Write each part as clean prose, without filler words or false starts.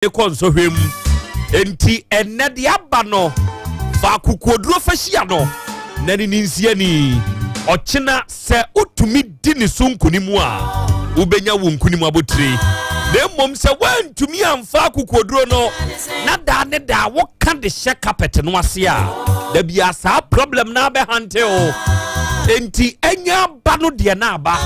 Kɔ nsɔhwɛ mu. Enti ɛnnɛ deɛ aba no, fa akokoɔduro fa hyia no na ne ne nsiani. Ɔkyena sɛ wotumi di ne so nkonim a, wobɛnya wo nkonim abotire. Na mmom sɛ woantumi amfa akokoɔduro no na daa ne daa woka de hyɛ carpet no ase a, da bia saa problem no abɛhante o. Enti ɛnya aba no deɛ na aba.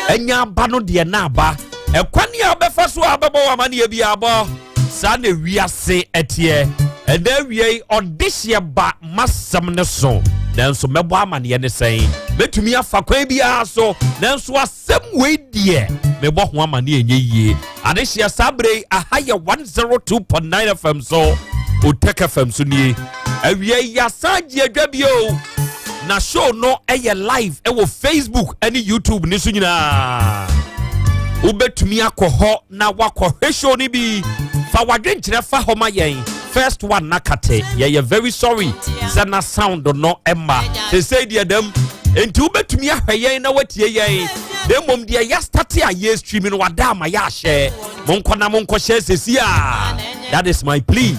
Ɛnya aba no deɛ na aba. Ɛkwan a wobɛfa so a wobɛbɔ wɔ amanneɛ bi abɔ saa na wiase ɛteɛ. Ɛnɛ awie ɔdehyeɛ ba masɛm ne so, nanso mɛbɔ amanneɛ ne sɛn? Mɛtumi afa kwan biara so, nanso asɛm wei deɛ mebɔ ho amanneɛ ɛnyɛ yie. Adehyeɛ, saa berɛ yi aha yɛ 102.9 FM so, Otec FM so nie. Awie yɛasan gye adwa bio na show no ɛyɛ live ɛwɔ Facebook ɛne YouTube ne so nyinaa. Wobɛtumi akɔ hɔ na wakɔhwɛ show no bi. Fa wadwenkyerɛ fa hɔ ma yɛn. First one na kate yɛyɛ very sorry sɛ na sound no ɛma sesei deɛ dam, enti wobɛtumi ahwɛ yɛn na watie yɛn. Na mmom deɛ yɛastart a yɛ stream no, wada ama yɛahyɛ. Monkɔ na monkɔhyɛ sesi a, that is my plea.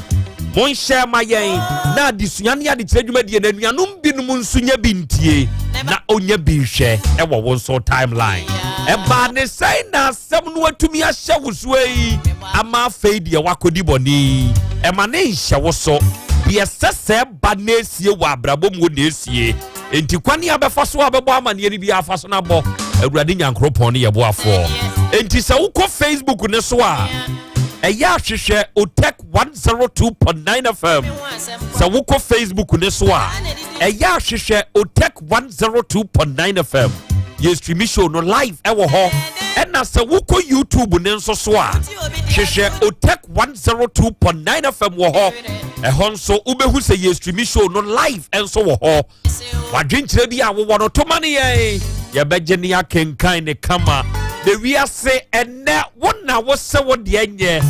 Monhyɛ ma yɛn na adesua ne adekyerɛ dwumadie na anuanom binom nso nya bi ntie na ɔnya bi nhwɛ ɛwɔ wo nso timeline. Ɛbaa ne sɛn na asɛm no atumi ahyɛ wo so yi ama afei deɛ wakɔdi bɔne? Ɛma ne nhyɛ wo so. Deɛ sɛ sɛ ba na esie wɔ abrabɔ mu na esie, nti kwan a bɛfa so a bɛbɔ amanneɛ no bi afa so no abɔ. Awurade Nyankoropɔn ne yɛboafoɔ. Enti sɛ wokɔ Facebook ne so a, ɛyɛ ahwehwɛ Otec 102.9 FM. Sɛ wokɔ Facebook ne so a, ɛyɛ ahwehwɛ Otec 102.9 FM. Yɛ stream show no live ɛwɔ hɔ. Ɛna sɛ wokɔ YouTube ne nso so a, hwehwɛ Otec 102.9 FM wɔ hɔ. Ɛhɔ nso wobɛhu sɛ yɛ stream show no live nso wɔ hɔ. Wadwenkyerɛ bi a wowɔ no, toma ne yɛn, yɛbɛgye ne akenkan ne kama. Na wiase ɛnɛ, wo na wo sɛ wo deɛ nyɛ.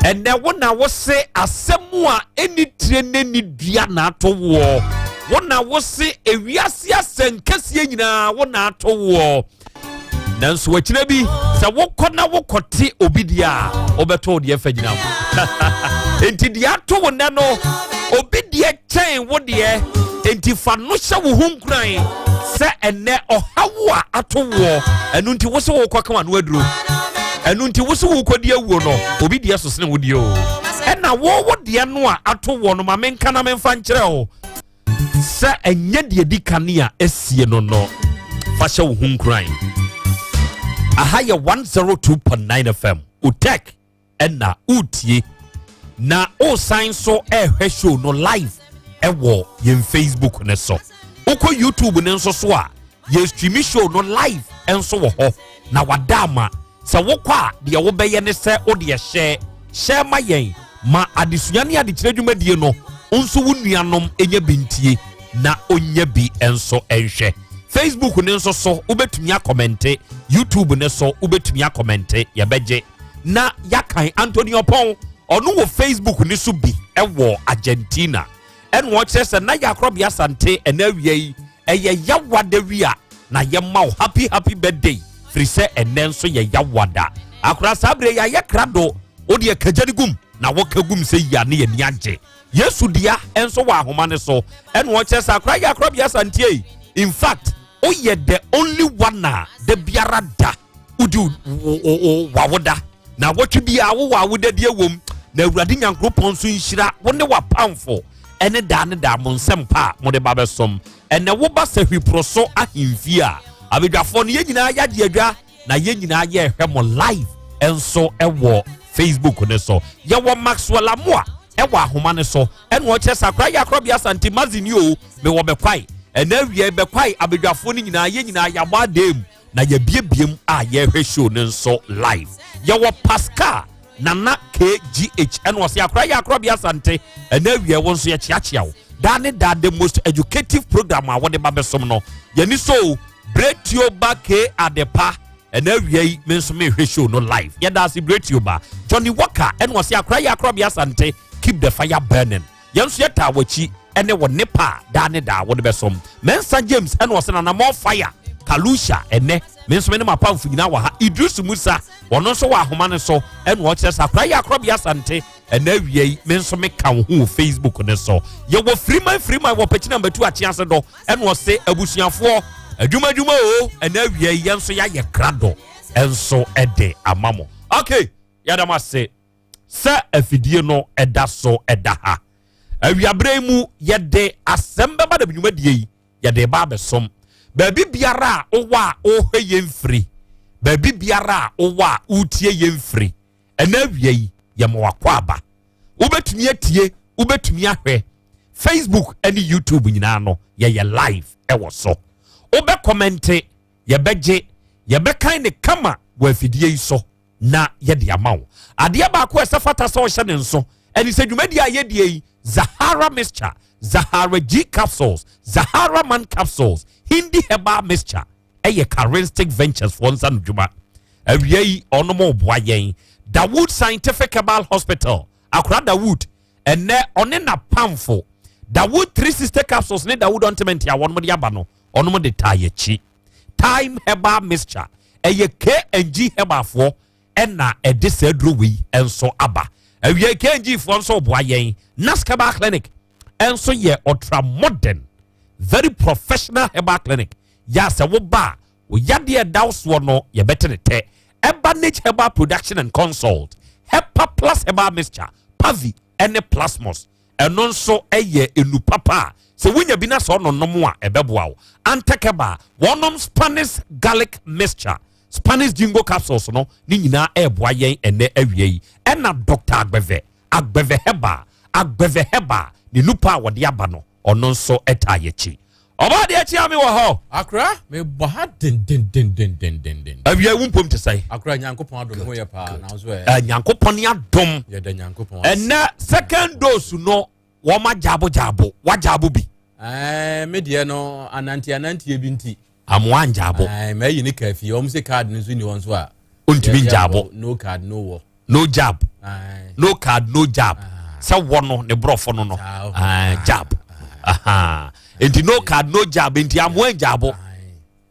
Ɛnɛ wo na wo se asɛm a ɛni tire ne ni dua na ato woɔ. Wo na wo se ewiase asɛnkɛseɛ nyinaa wo na ato woɔ, nanso akyerɛ bi sɛ wokɔ na wokɔte obi deɛ a, wobɛtɔ wo deɛ fa gyina ho. Enti deɛ ato wo nɛ no, obi deɛ kyɛn wo deɛ. Enti fa no hyɛ wo ho nkuran sɛ ɛnɛ ɔhaw a ato woɔ, ɛno nti wo sɛ wokɔka wano aduro, ɛno nti wo sɛ wokɔdi awuo no, obi deɛ so sene wo deɛ o. Ɛna wo wo deɛ no a ato woɔ no, ma menka na memfa nkyerɛ wo sɛ ɛnyɛ deɛ di kane a asie no. Fa hyɛ wo ho nkuran. Aha yɛ 102.9 FM Otec ɛna wotie na wosan so ɛrehwɛ show no live ɛwɔ yɛn Facebook ne so. Wokɔ YouTube ne nso so a, yɛ stream show no live nso wɔ hɔ. Na wada ama sɛ wokɔ a, deɛ wobɛyɛ ne sɛ wode hyɛ hyɛ ma yɛn ma adesua ne adekyerɛ dwumadie no nso wo nuanom nya bi ntie na ɔnya bi nso nhwɛ. Facebook ne nso so wobɛtumi acomment, YouTube ne so wobɛtumi acomment, yɛbɛgye na yɛakan. Anthony Ɔpɔn, ɔno wɔ Facebook ne so bi ɛwɔ Argentina, ɛna ɔkyerɛ sɛ na yɛakorɔbea Asante ɛna awia yi ɛyɛ Yawada wi a na yɛma wo happy happy birthday, firi sɛ ɛnɛ nso yɛ Yawada. Akora, saa berɛ yɛayɛ krado, wodeɛ kagya no gum na wɔka gum sɛ yia ne yɛni agye. Yesu dea nso wɔ ahoma ne so, ɛna ɔkyerɛ sɛ akora yɛ akorɔbea Asante yi, in fact woyɛ the only one a da biara da wodi wawoda na wɔtwe biara wowɔ awodadie wom. Na Awurade Nyankoropɔn nso nhyira wo ne wapamfo ɛne daa ne daa mo nsɛm pa a mode ba bɛsom. Ɛnɛ woba sɛ hwiporo so ahemfie a, abadwafoɔ no yɛn nyinaa yɛagye adwa na yɛn nyinaa yɛrehwɛ mo live nso ɛwɔ Facebook ne so. Yɛwɔ Maxwell Amoa ɛwɔ ahoma ne so, ɛna ɔkyerɛ sɛ akora yɛ akorɔbea Asante mazini o, mewɔ Bɛkwae. Ɛnɛ awia Bɛkwae abadwafoɔ no nyinaa, yɛn nyinaa yɛabɔ adan na yɛbiebiem a yɛrehwɛ show no nso live. Yɛwɔ Pascal Nana KGH, ɛna ɔsɛ akora yɛ akorɔbea Asante. Ɛnɛ awia wo nso yɛkyeakyea wo daa ne daa, the most educative program a wɔde ba bɛsom no yɛni so. Bretio ba K Adepa, ɛnɛ awia yi me nso mehwɛ show no live, yɛda ase Bretio ba. Johnny Walker, ɛna ɔsɛ akora yɛ akorɔbea Asante, keep the fire burning. Yɛn nso yɛtaa w'akyi ɛne wɔ nepa a daa ne daa wɔde bɛsom. Mensa James, ɛna ɔsɛ Nana more fire. Kalusha, ɛnɛ Me nso me ne m'apamfo nyinaa wɔ ha. Idris Musa, ɔno nso wɔ ahoma no so, ɛna ɔkyerɛ sɛ akora yɛ akorɔbea Asante. Ɛna awia yi, me nso meka wo ho wɔ Facebook no so. Yɛwɔ Firiman Firiman wɔ Pɛkyina Mbatu Akyease do, ɛna ɔse abusuafoɔ, adwuma adwuma o, ɛna awia yi yɛn nso yɛayɛ krado nso de ama mo. Okay, yɛda mo ase sɛ afidie no ɛda so ɛda ha. Awiaberɛ yi mu yɛde asɛm bɛba dɛm dwumadie yi yɛde reba abɛsom. Baabi biara a wowɔ a wohwɛ yɛn firi, baabi biara a wowɔ a wotie yɛn firi, ɛna awia yi yɛma wakɔ aba. Wobɛtumi atie, wobɛtumi ahwɛ. Facebook ne YouTube nyinaa no yɛyɛ live ɛwɔ so. Wobɛkɔmɛnte, yɛbɛgye, yɛbɛkan ne kama wɔ afidie yi so na yɛde ama wo. Adeɛ baako a ɛsɛ fata sɛ ɔhyɛ ne nso ɛne sɛ dwumadie a yɛdie yi, Zahara mixture, Zahara G capsules, Zahara man capsules, Hindi herbal mixture, ɛyɛ Charistic Ventures foɔ nsa no dwuma. Awia yi ɔnom boa yɛn. Dawood Scientific Herbal Hospital, Akora Dawood, ɛnɛ ɔne napamfo Dawood 360 capsules ne Dawood ointment a wɔnom de aba no, ɔnom de taa yɛkyi. Time herbal mixture, ɛyɛ KNG herbalfoɔ ɛna ɛde saa aduro wei nso aba. Awia KNG foɔ nso boa yɛn. Nask Herbal Clinic ɛnso yɛ ultra modern, very professional herbal clinic. Yɛ sɛ woba a oyadeɛ ɛda wo soɔ no yɛbɛte ne tɛ. Ɛba Herbal Production and Consult, Hepa Plus herbal mixture, Pavi ɛne Plasmos, ɛno nso ɛyɛ enu papa a sɛ wonya bi na sɛ ɔnonom a ɛbɛboa wo. Antakɛba wɔnom Spanish garlic mixture, Spanish jingo capsules no ne nyinaa ɛɛboa yɛn ɛnɛ awia yi. Ɛna Dr Agbɛvɛ, Agbɛvɛ Herbal, Agbɛvɛ Herbal ne nupa a wɔde aba no, ɔno nso ɛtaa yɛkyi. Ɔbaa deɛ akyia me wɔ hɔ. Akora, mebɔ ha dendendendendenden. Awia wo mpom te sɛe? Akora, Nyankopɔn adom ho yɛ paa, nanso ɛ Nyankopɔn ne adom. Yɛda Nyankopɔn ase. Ɛnɛ second dose no wɔn agyaabo gyaabo, wagyaabo bi? Me deɛ no anante ananteɛ bi nti. Amoa ngyaabo. Mayi ne kaa fie, wɔn sɛ card no nso ni wɔn so a. Ontumi ngyaabo. No card, no wɔ. No jab. Ɛɛ. No card, no jab. Sɛ wɔ no ne borɔfo no Saa o. Jab. Aha. Nti no card, no jab, nti amoa ngyaabo.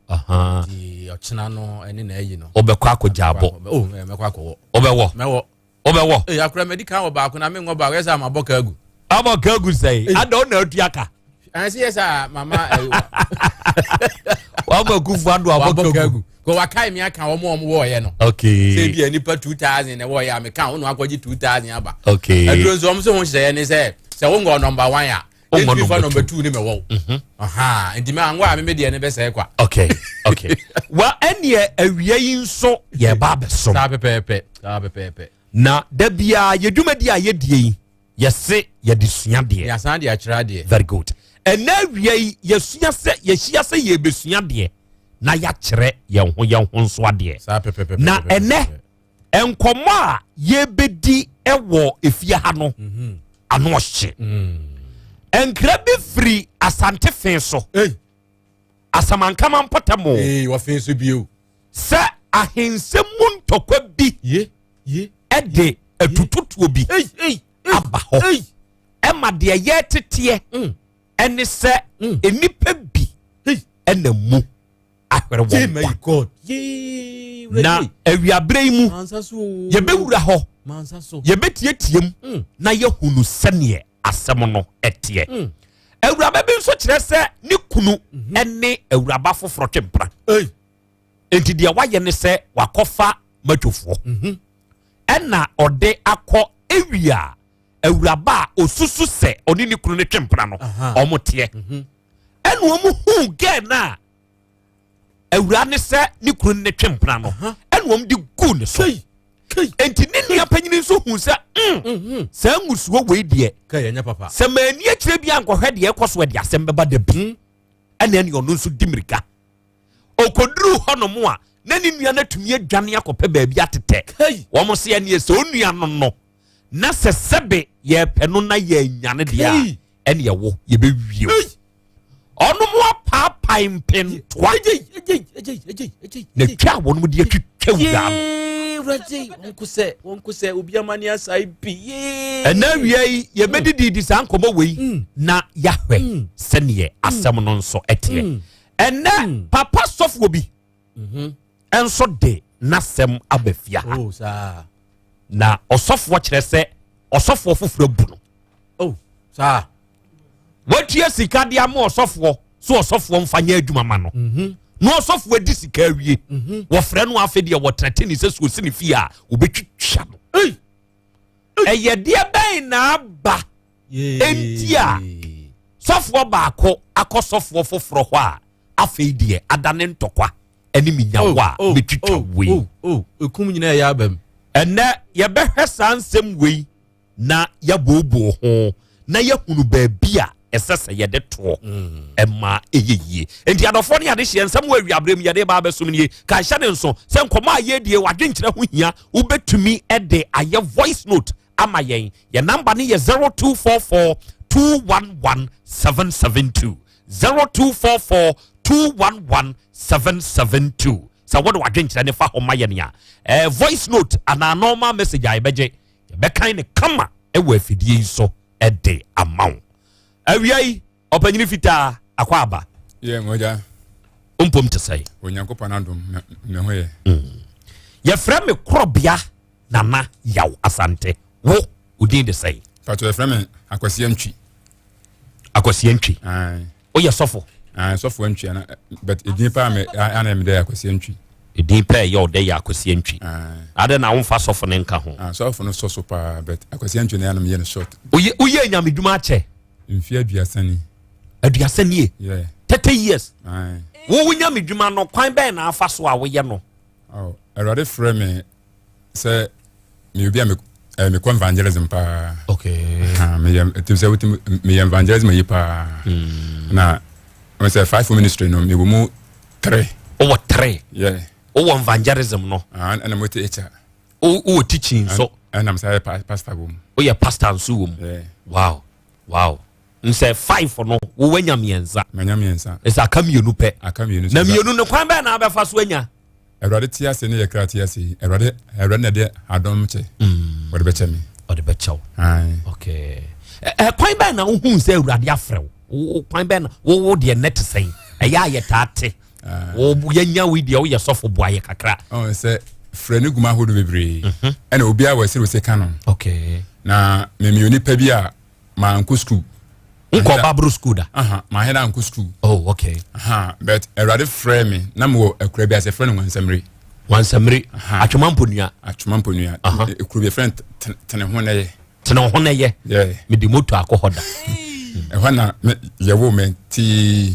Aha. Nti ɔkyena no ɛne na ayi no. Wobɛkɔ akɔ gyaabo? Oh, mɛkɔ akɔwɔ. Wobɛwɔ? Mɛwɔ. Wobɛwɔ? Ee, akora, mɛdi kan wɔ baako na mengɔ baako yɛ sɛ amabɔ ka agu. Abɔ ka agu sɛe ada wo na atua ka. Ɛn sɛ yɛ sɛ mama ɛyi. Wama Akufo Ado abɔ wabɔ ka ka agu. Agu kò wakae mi aka wɔn a wɔn wɔɔyɛ no. Sɛ bi a nipa 2,000 na wɔɔyɛ a meka wɔn na wakɔgye 2,000 aba. Aduro nso wɔn nso ho nhyehyɛeɛ ne sɛ wɔn ngɔ number one a Wongɔ yɛntumi fa number number two ne mɛ wɔw. Nti mɛ angɔ a meme deɛ ne bɛsɛe kwa. Okay, well, ɛneɛ awia yi nso yɛba abɛsom. Saa pɛpɛɛpɛ, saa pɛpɛɛpɛ. Na da biara yɛdwumadi a yɛdie yi, yɛse yɛde sua deɛ. Yɛasan de akyerɛ adeɛ. Very good. Ɛnɛ awia yi yɛsua sɛ yɛhyia sɛ yɛbɛsua deɛ na yɛakyerɛ yɛn ho yɛn ho nso adeɛ. Saa pɛpɛpɛpɛ. Na ɛnɛ nkɔmmɔ a yɛbɛdi ɛwɔ efie ha no ano ɔhye. Nkra bi firi Asante fe so, Ei. Asamankama mpɔtam o. Ee, wɔfɛn so bio. Sɛ ahensɛm mu ntɔkwa bi ye ye ɛde atututuo bi ei ei aba hɔ ei ɛma deɛ yɛteteɛ ɛne sɛ nnipa bi Ei. ɛna mu ahwere Yee, wɔn my kwa. God, yee. Na awiaberɛ yi mu mansa so o. yɛbɛwura hɔ, mansa so. yɛbɛtietie mu na yɛhunu sɛneɛ asɛm no ɛteɛ. Awuraba bi nso kyerɛ sɛ ne kunu ɛne awuraba foforɔ twe mpra. Ei. Enti deɛ wayɛ ne sɛ wakɔfa matwofoɔ ɛna ɔde akɔ ewia awuraba a osusu sɛ ɔne ne kunu ne twe mpra no. Ɔmo teɛ ɛna ɔmo hu gɛɛ no a awura ne sɛ ne kunu ne twe mpra no ɛna ɔmo de gu ne so. Kei kei. Enti ne nua panyin nso hu sɛ saa ngusuo wei deɛ Kei, ɛnyɛ papa. sɛ maani akyerɛ bi ankɔhwɛ deɛ ɛkɔ so, ɛde asɛm bɛba da bi. Ɛna ɛne ɔno nso di mirika ɔkɔduruu hɔnom a na ne nua no atumi adwane akɔpɛ baabi atetɛ. Kei. Wɔn se ɛneɛ sɛ onua no na sɛ sɛbe yɛpɛ no na yɛanyane deɛ a Kei. ɛne ɛwo yɛbɛwie o. Ei. Ɔno mo apaapae mpentoa Ejei ejei ejei ejei ejei. na twa a wɔnom de atwitwa wura no. Yee, Wurade, wɔn ko sɛ wɔn ko sɛ obi ama ne asa bi yee. Ɛnɛ awia yi yɛbɛdididi saa nkɔmmɔ wei na yɛahwɛ sɛneɛ asɛm no nso ɛteɛ. Ɛnɛ papa sɔfoɔ bi. nso de n'asɛm aba fie ha. Oh, saa. Na ɔsɔfoɔ kyerɛ sɛ ɔsɔfoɔ foforɔ abu no. Oh, saa. Watua sika de ama ɔsɔfoɔ so ɔsɔfoɔ mfa nyɛ adwuma ma no. Na ɔsɔfoɔ adi sika awie. Wɔfrɛ no afei deɛ wɔtrɛte ne sɛ so ɔsi ne fie a wɔbɛtwitwa no. Ɛyɛ deɛ bɛn na aba enti a sɔfoɔ baako akɔ sɔfoɔ foforɔ hɔ a afei deɛ adane ntɔkwa ɛne menyawo a metwitwa wei. Ekum nyinaa ɛyɛ abam. Ɛnɛ yɛbɛhwɛ saa nsɛm wei na yɛabooboo ho na yɛhunu baabi a ɛsɛ sɛ yɛde toɔ ɛma ɛyɛ yie. Enti adɔfoɔ ne adehyeɛ nsɛm wɔ awiaberɛ mu yɛde ba abɛsom nie. Ka hyɛ ne nso sɛ nkɔmmɔ a yɛdie wadwenkyerɛ ho hia, wobɛtumi de ayɛ voice note ama yɛn. Yɛn namba no yɛ 0244 211 772, 0244 211 772. Sɛ wode wadwenkyerɛ ne fa hɔ ma yɛn a, voice note anaa normal message a yɛbɛgye, yɛbɛkan ne kama ɛwɔ afidie yi so ɛde ama wo. Awia yi ɔpanyini fitaa akɔ aba. Yɛ mogya. Mpom te sɛ Onyankopɔn adom me ho yɛ. Yɛfrɛ me Korɔbea Nana Yaw Asante. Wo odin de sɛn? Patro, yɛfrɛ me Akwasi Antwi. Akwasi Antwi. Woyɛ sɔfo? Sɔfo Antwi ana, but edin paa me ana me dɛ Akwasi Antwi. Edin paa ɛyɛ ɔdɛ yɛ Akwasi Antwi. Adɛn na womfa sɔfo ne nka ho? Sɔfo no sɔ so paa, but Akwasi Antwi na yɛanom yɛ no short. Woyɛ nyamedwuma akyɛ? Mfe 30 ni. 30 nie? Yeah. 30 years. Wo nyamedwuma no kwan bɛn na afa so a woyɛ no? Oh, Awurade frɛ me sɛ meyɛ obi a mekɔ evangelism paa. Okay. Meyɛ tim sɛ wotim meyɛ evangelism yi paa. Na wɔn sɛ five ministry no mewɔ mu three. Wowɔ three? Yeah. Wowɔ evangelism no? Ɛna mo teacher. Wowɔ teaching nso? Ɛna mo sɛ yɛ pastor wɔ mu. Woyɛ pastor nso wɔ mu? Yeah. Wow. Nsɛ five no wowɔ nya mmiɛnsa. Manya mmiɛnsa. Ɛsɛ aka mmienu pɛ. Aka mmienu. Na mmienu no kwan bɛn na abɛfa so anya? Awurade te ase ne yɛ kra te ase yi. Awurade na ɛde adom kyɛ. Wɔde bɛkyɛ me. Ɔde bɛkyɛ wo. Okay. Kwan bɛn na wohu sɛ Awurade afrɛ wo? Kwan bɛn na wo deɛ nɛ te sɛn? Ɛyɛ a yɛtaa te. Wo yɛnya wo deɛ woyɛ sɔfo boa yɛ kakra. Sɛ frɛ no gu mu ahodoɔ bebree. Ɛna obiara wɔ ɛsɛ ɔsɛ ka no. Okay. Na memi onipa bi a mankɔ school. Nkɔ babro school da? Mahɛ da nkɔ school. Oh, okay. But Awurade frɛ me na mewɔ akura bi ase frɛ no Nwansamire. Nwansamire. Atwoma Mponua. Atwoma Mponua. Ekuro bi frɛ no Tene ho na yɛ. Tene ho na yɛ. Yeah. Mede moto akɔ hɔ da. Ɛhɔ na yɛwo me ti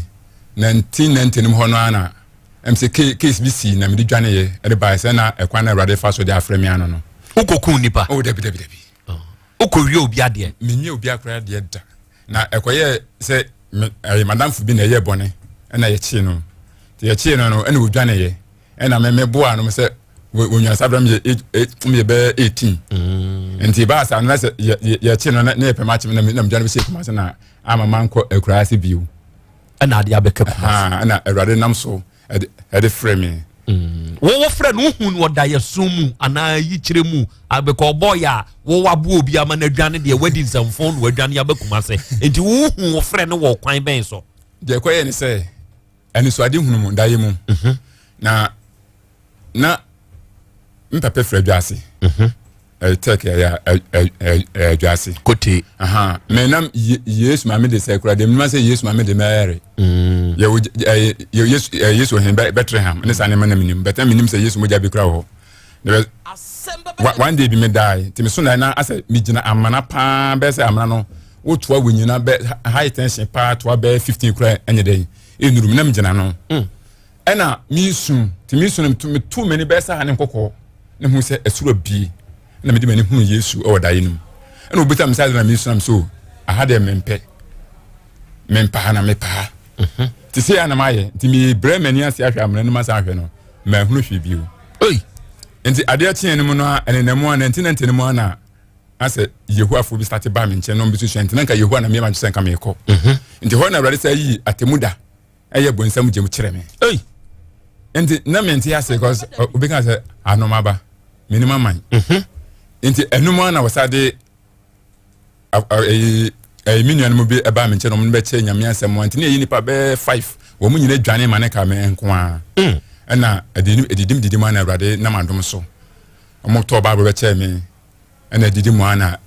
1990 no mu hɔ no ara na sɛ case bi si na mede dwaneyɛ ɛde baeɛ sɛ na ɛkwan na Awurade fa so de afrɛ me ano no. Wokɔkum nipa? Oh, dabi dabi dabi. Wokɔwie obi adeɛ? Menwie obi akora adeɛ da. Na ɛkɔyɛ sɛ ɛyɛ madamfo bi na ɛyɛ bɔne ɛna yɛkyee no. Nti yɛkyee no no ɛna ɔdwaneyɛ ɛna me meboa no sɛ wɔnya saa berɛ meyɛ bɛyɛ 18. Nti baa saa no na sɛ yɛkyee no na yɛpɛ makye me na medwane bɛhyɛ Kumase na ama mankɔ akuraa ase bio. Ɛna adeɛ abɛka Kumase. Ɛna Awurade nam so ɛde frɛ me. Wɔwɔ frɛ no wohu no ɔda yɛso mu anaa yikyerɛ mu abɛkɔ ɔbɔ yɛ a wɔwɔ aboɔ obi ama no adwane deɛ wadi nsɛmfo na wadwane aba Kumase. Nti wohu wo frɛ no wɔ kwan bɛn so? Deɛ ɛkɔyɛ ne sɛ anisoade hunu mu daeɛ mu. Na mpɛpɛ frɛ dwa ase. Ɛyɛ tɛk ɛyɛ dwa ase. Kote. Mɛ nam Yesu maame de sɛ kura deɛ minima sɛ Yesu maame de mɛɛre. Yɛ Yesu ɔhene Bethlehem ne saa nneɛma na minim bɛtɛ minim sɛ Yesu mogya bi kura wɔ hɔ. One day bi mi daa yi nti mi so na na asɛ mi gyina amana paa bɛyɛ sɛ amana no wotoa wɔ nyina bɛ high tension paa toa bɛyɛ 15 kura ɛnyɛ dɛ enuru mi na mi gyina no. Ɛna mi sun ti mi sun mi tu mi ni bɛyɛ sɛ ha ne nkɔkɔɔ ne ho sɛ ɛsoro abie na mede m'ani hunu Yesu ɛwɔ daeɛ no mu. Ɛna obisa me sɛ adɛn na mesu nam so aha deɛ mempɛ mempɛ ha na mepɛ ha. Nti sɛ anam ayɛ nti mebrɛ m'ani ase ahwɛ amena no mu asa ahwɛ no mahunu hwee bio. Nti adeɛ kyeɛ no mu no a ɛnenam mu a 1990 no mu a na asɛ Yehowafoɔ bi starte baa me nkyɛn na ɔmbɛsusua nti na nka Yehowa na meyɛ ma sɛ nka meekɔ. Nti hɔ na Awurade sɛ ayi atemu da ɛyɛ bonsam gyem kyerɛ me. Nti na mente ase because obi ka sɛ anomaba menim aman. Nti ɛnum a na wɔsa de ɛyi me nuanom bi ɛbaa me nkyɛn na wɔn bɛkyɛ Nyame asɛm nti ne yɛ nipa bɛyɛ 5 wɔn nyinaa dwane ma ne ka me nko ara. Ɛna ɛdidim didi mu ana Awurade nam adom so. Wɔn tɔɔ Bible bɛkyɛɛ me. Ɛna ɛdidi mu ana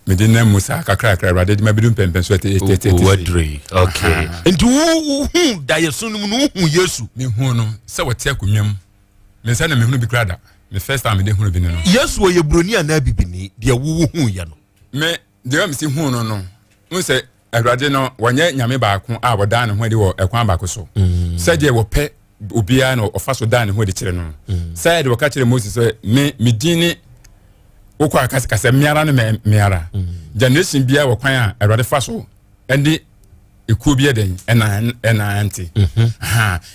mede nam mu saa kakrakra Awurade de ma bɛdu mpɛmpɛn so ɛte ɛte ɛte ɛte. Wadure. Okay. Nti wo hu daeɛso no mu no wohu Yesu? Mehu no sɛ wɔte akonnwa mu. Me nsa na mehunu bi koraa da. Me first time mede hunu bi no no. Yesu ɔyɛ buroni anaa bibini deɛ wo hu yɛ no? Me deɛ mesi hu no no, n sɛ Awurade no wɔnyɛ nyame baako a wɔdaa ne ho adi wɔ ɛkwan baako so. Sɛdeɛ wɔpɛ obiara na ɔfa so daa ne ho adi kyerɛ no. Sɛ deɛ wɔka kyerɛ Moses sɛ me me din ne wokɔ a kasa meara ne meara. Generation biara wɔ kwan a Awurade fa so ɛne ekuo bi ɛdɛn ɛna ɛnante.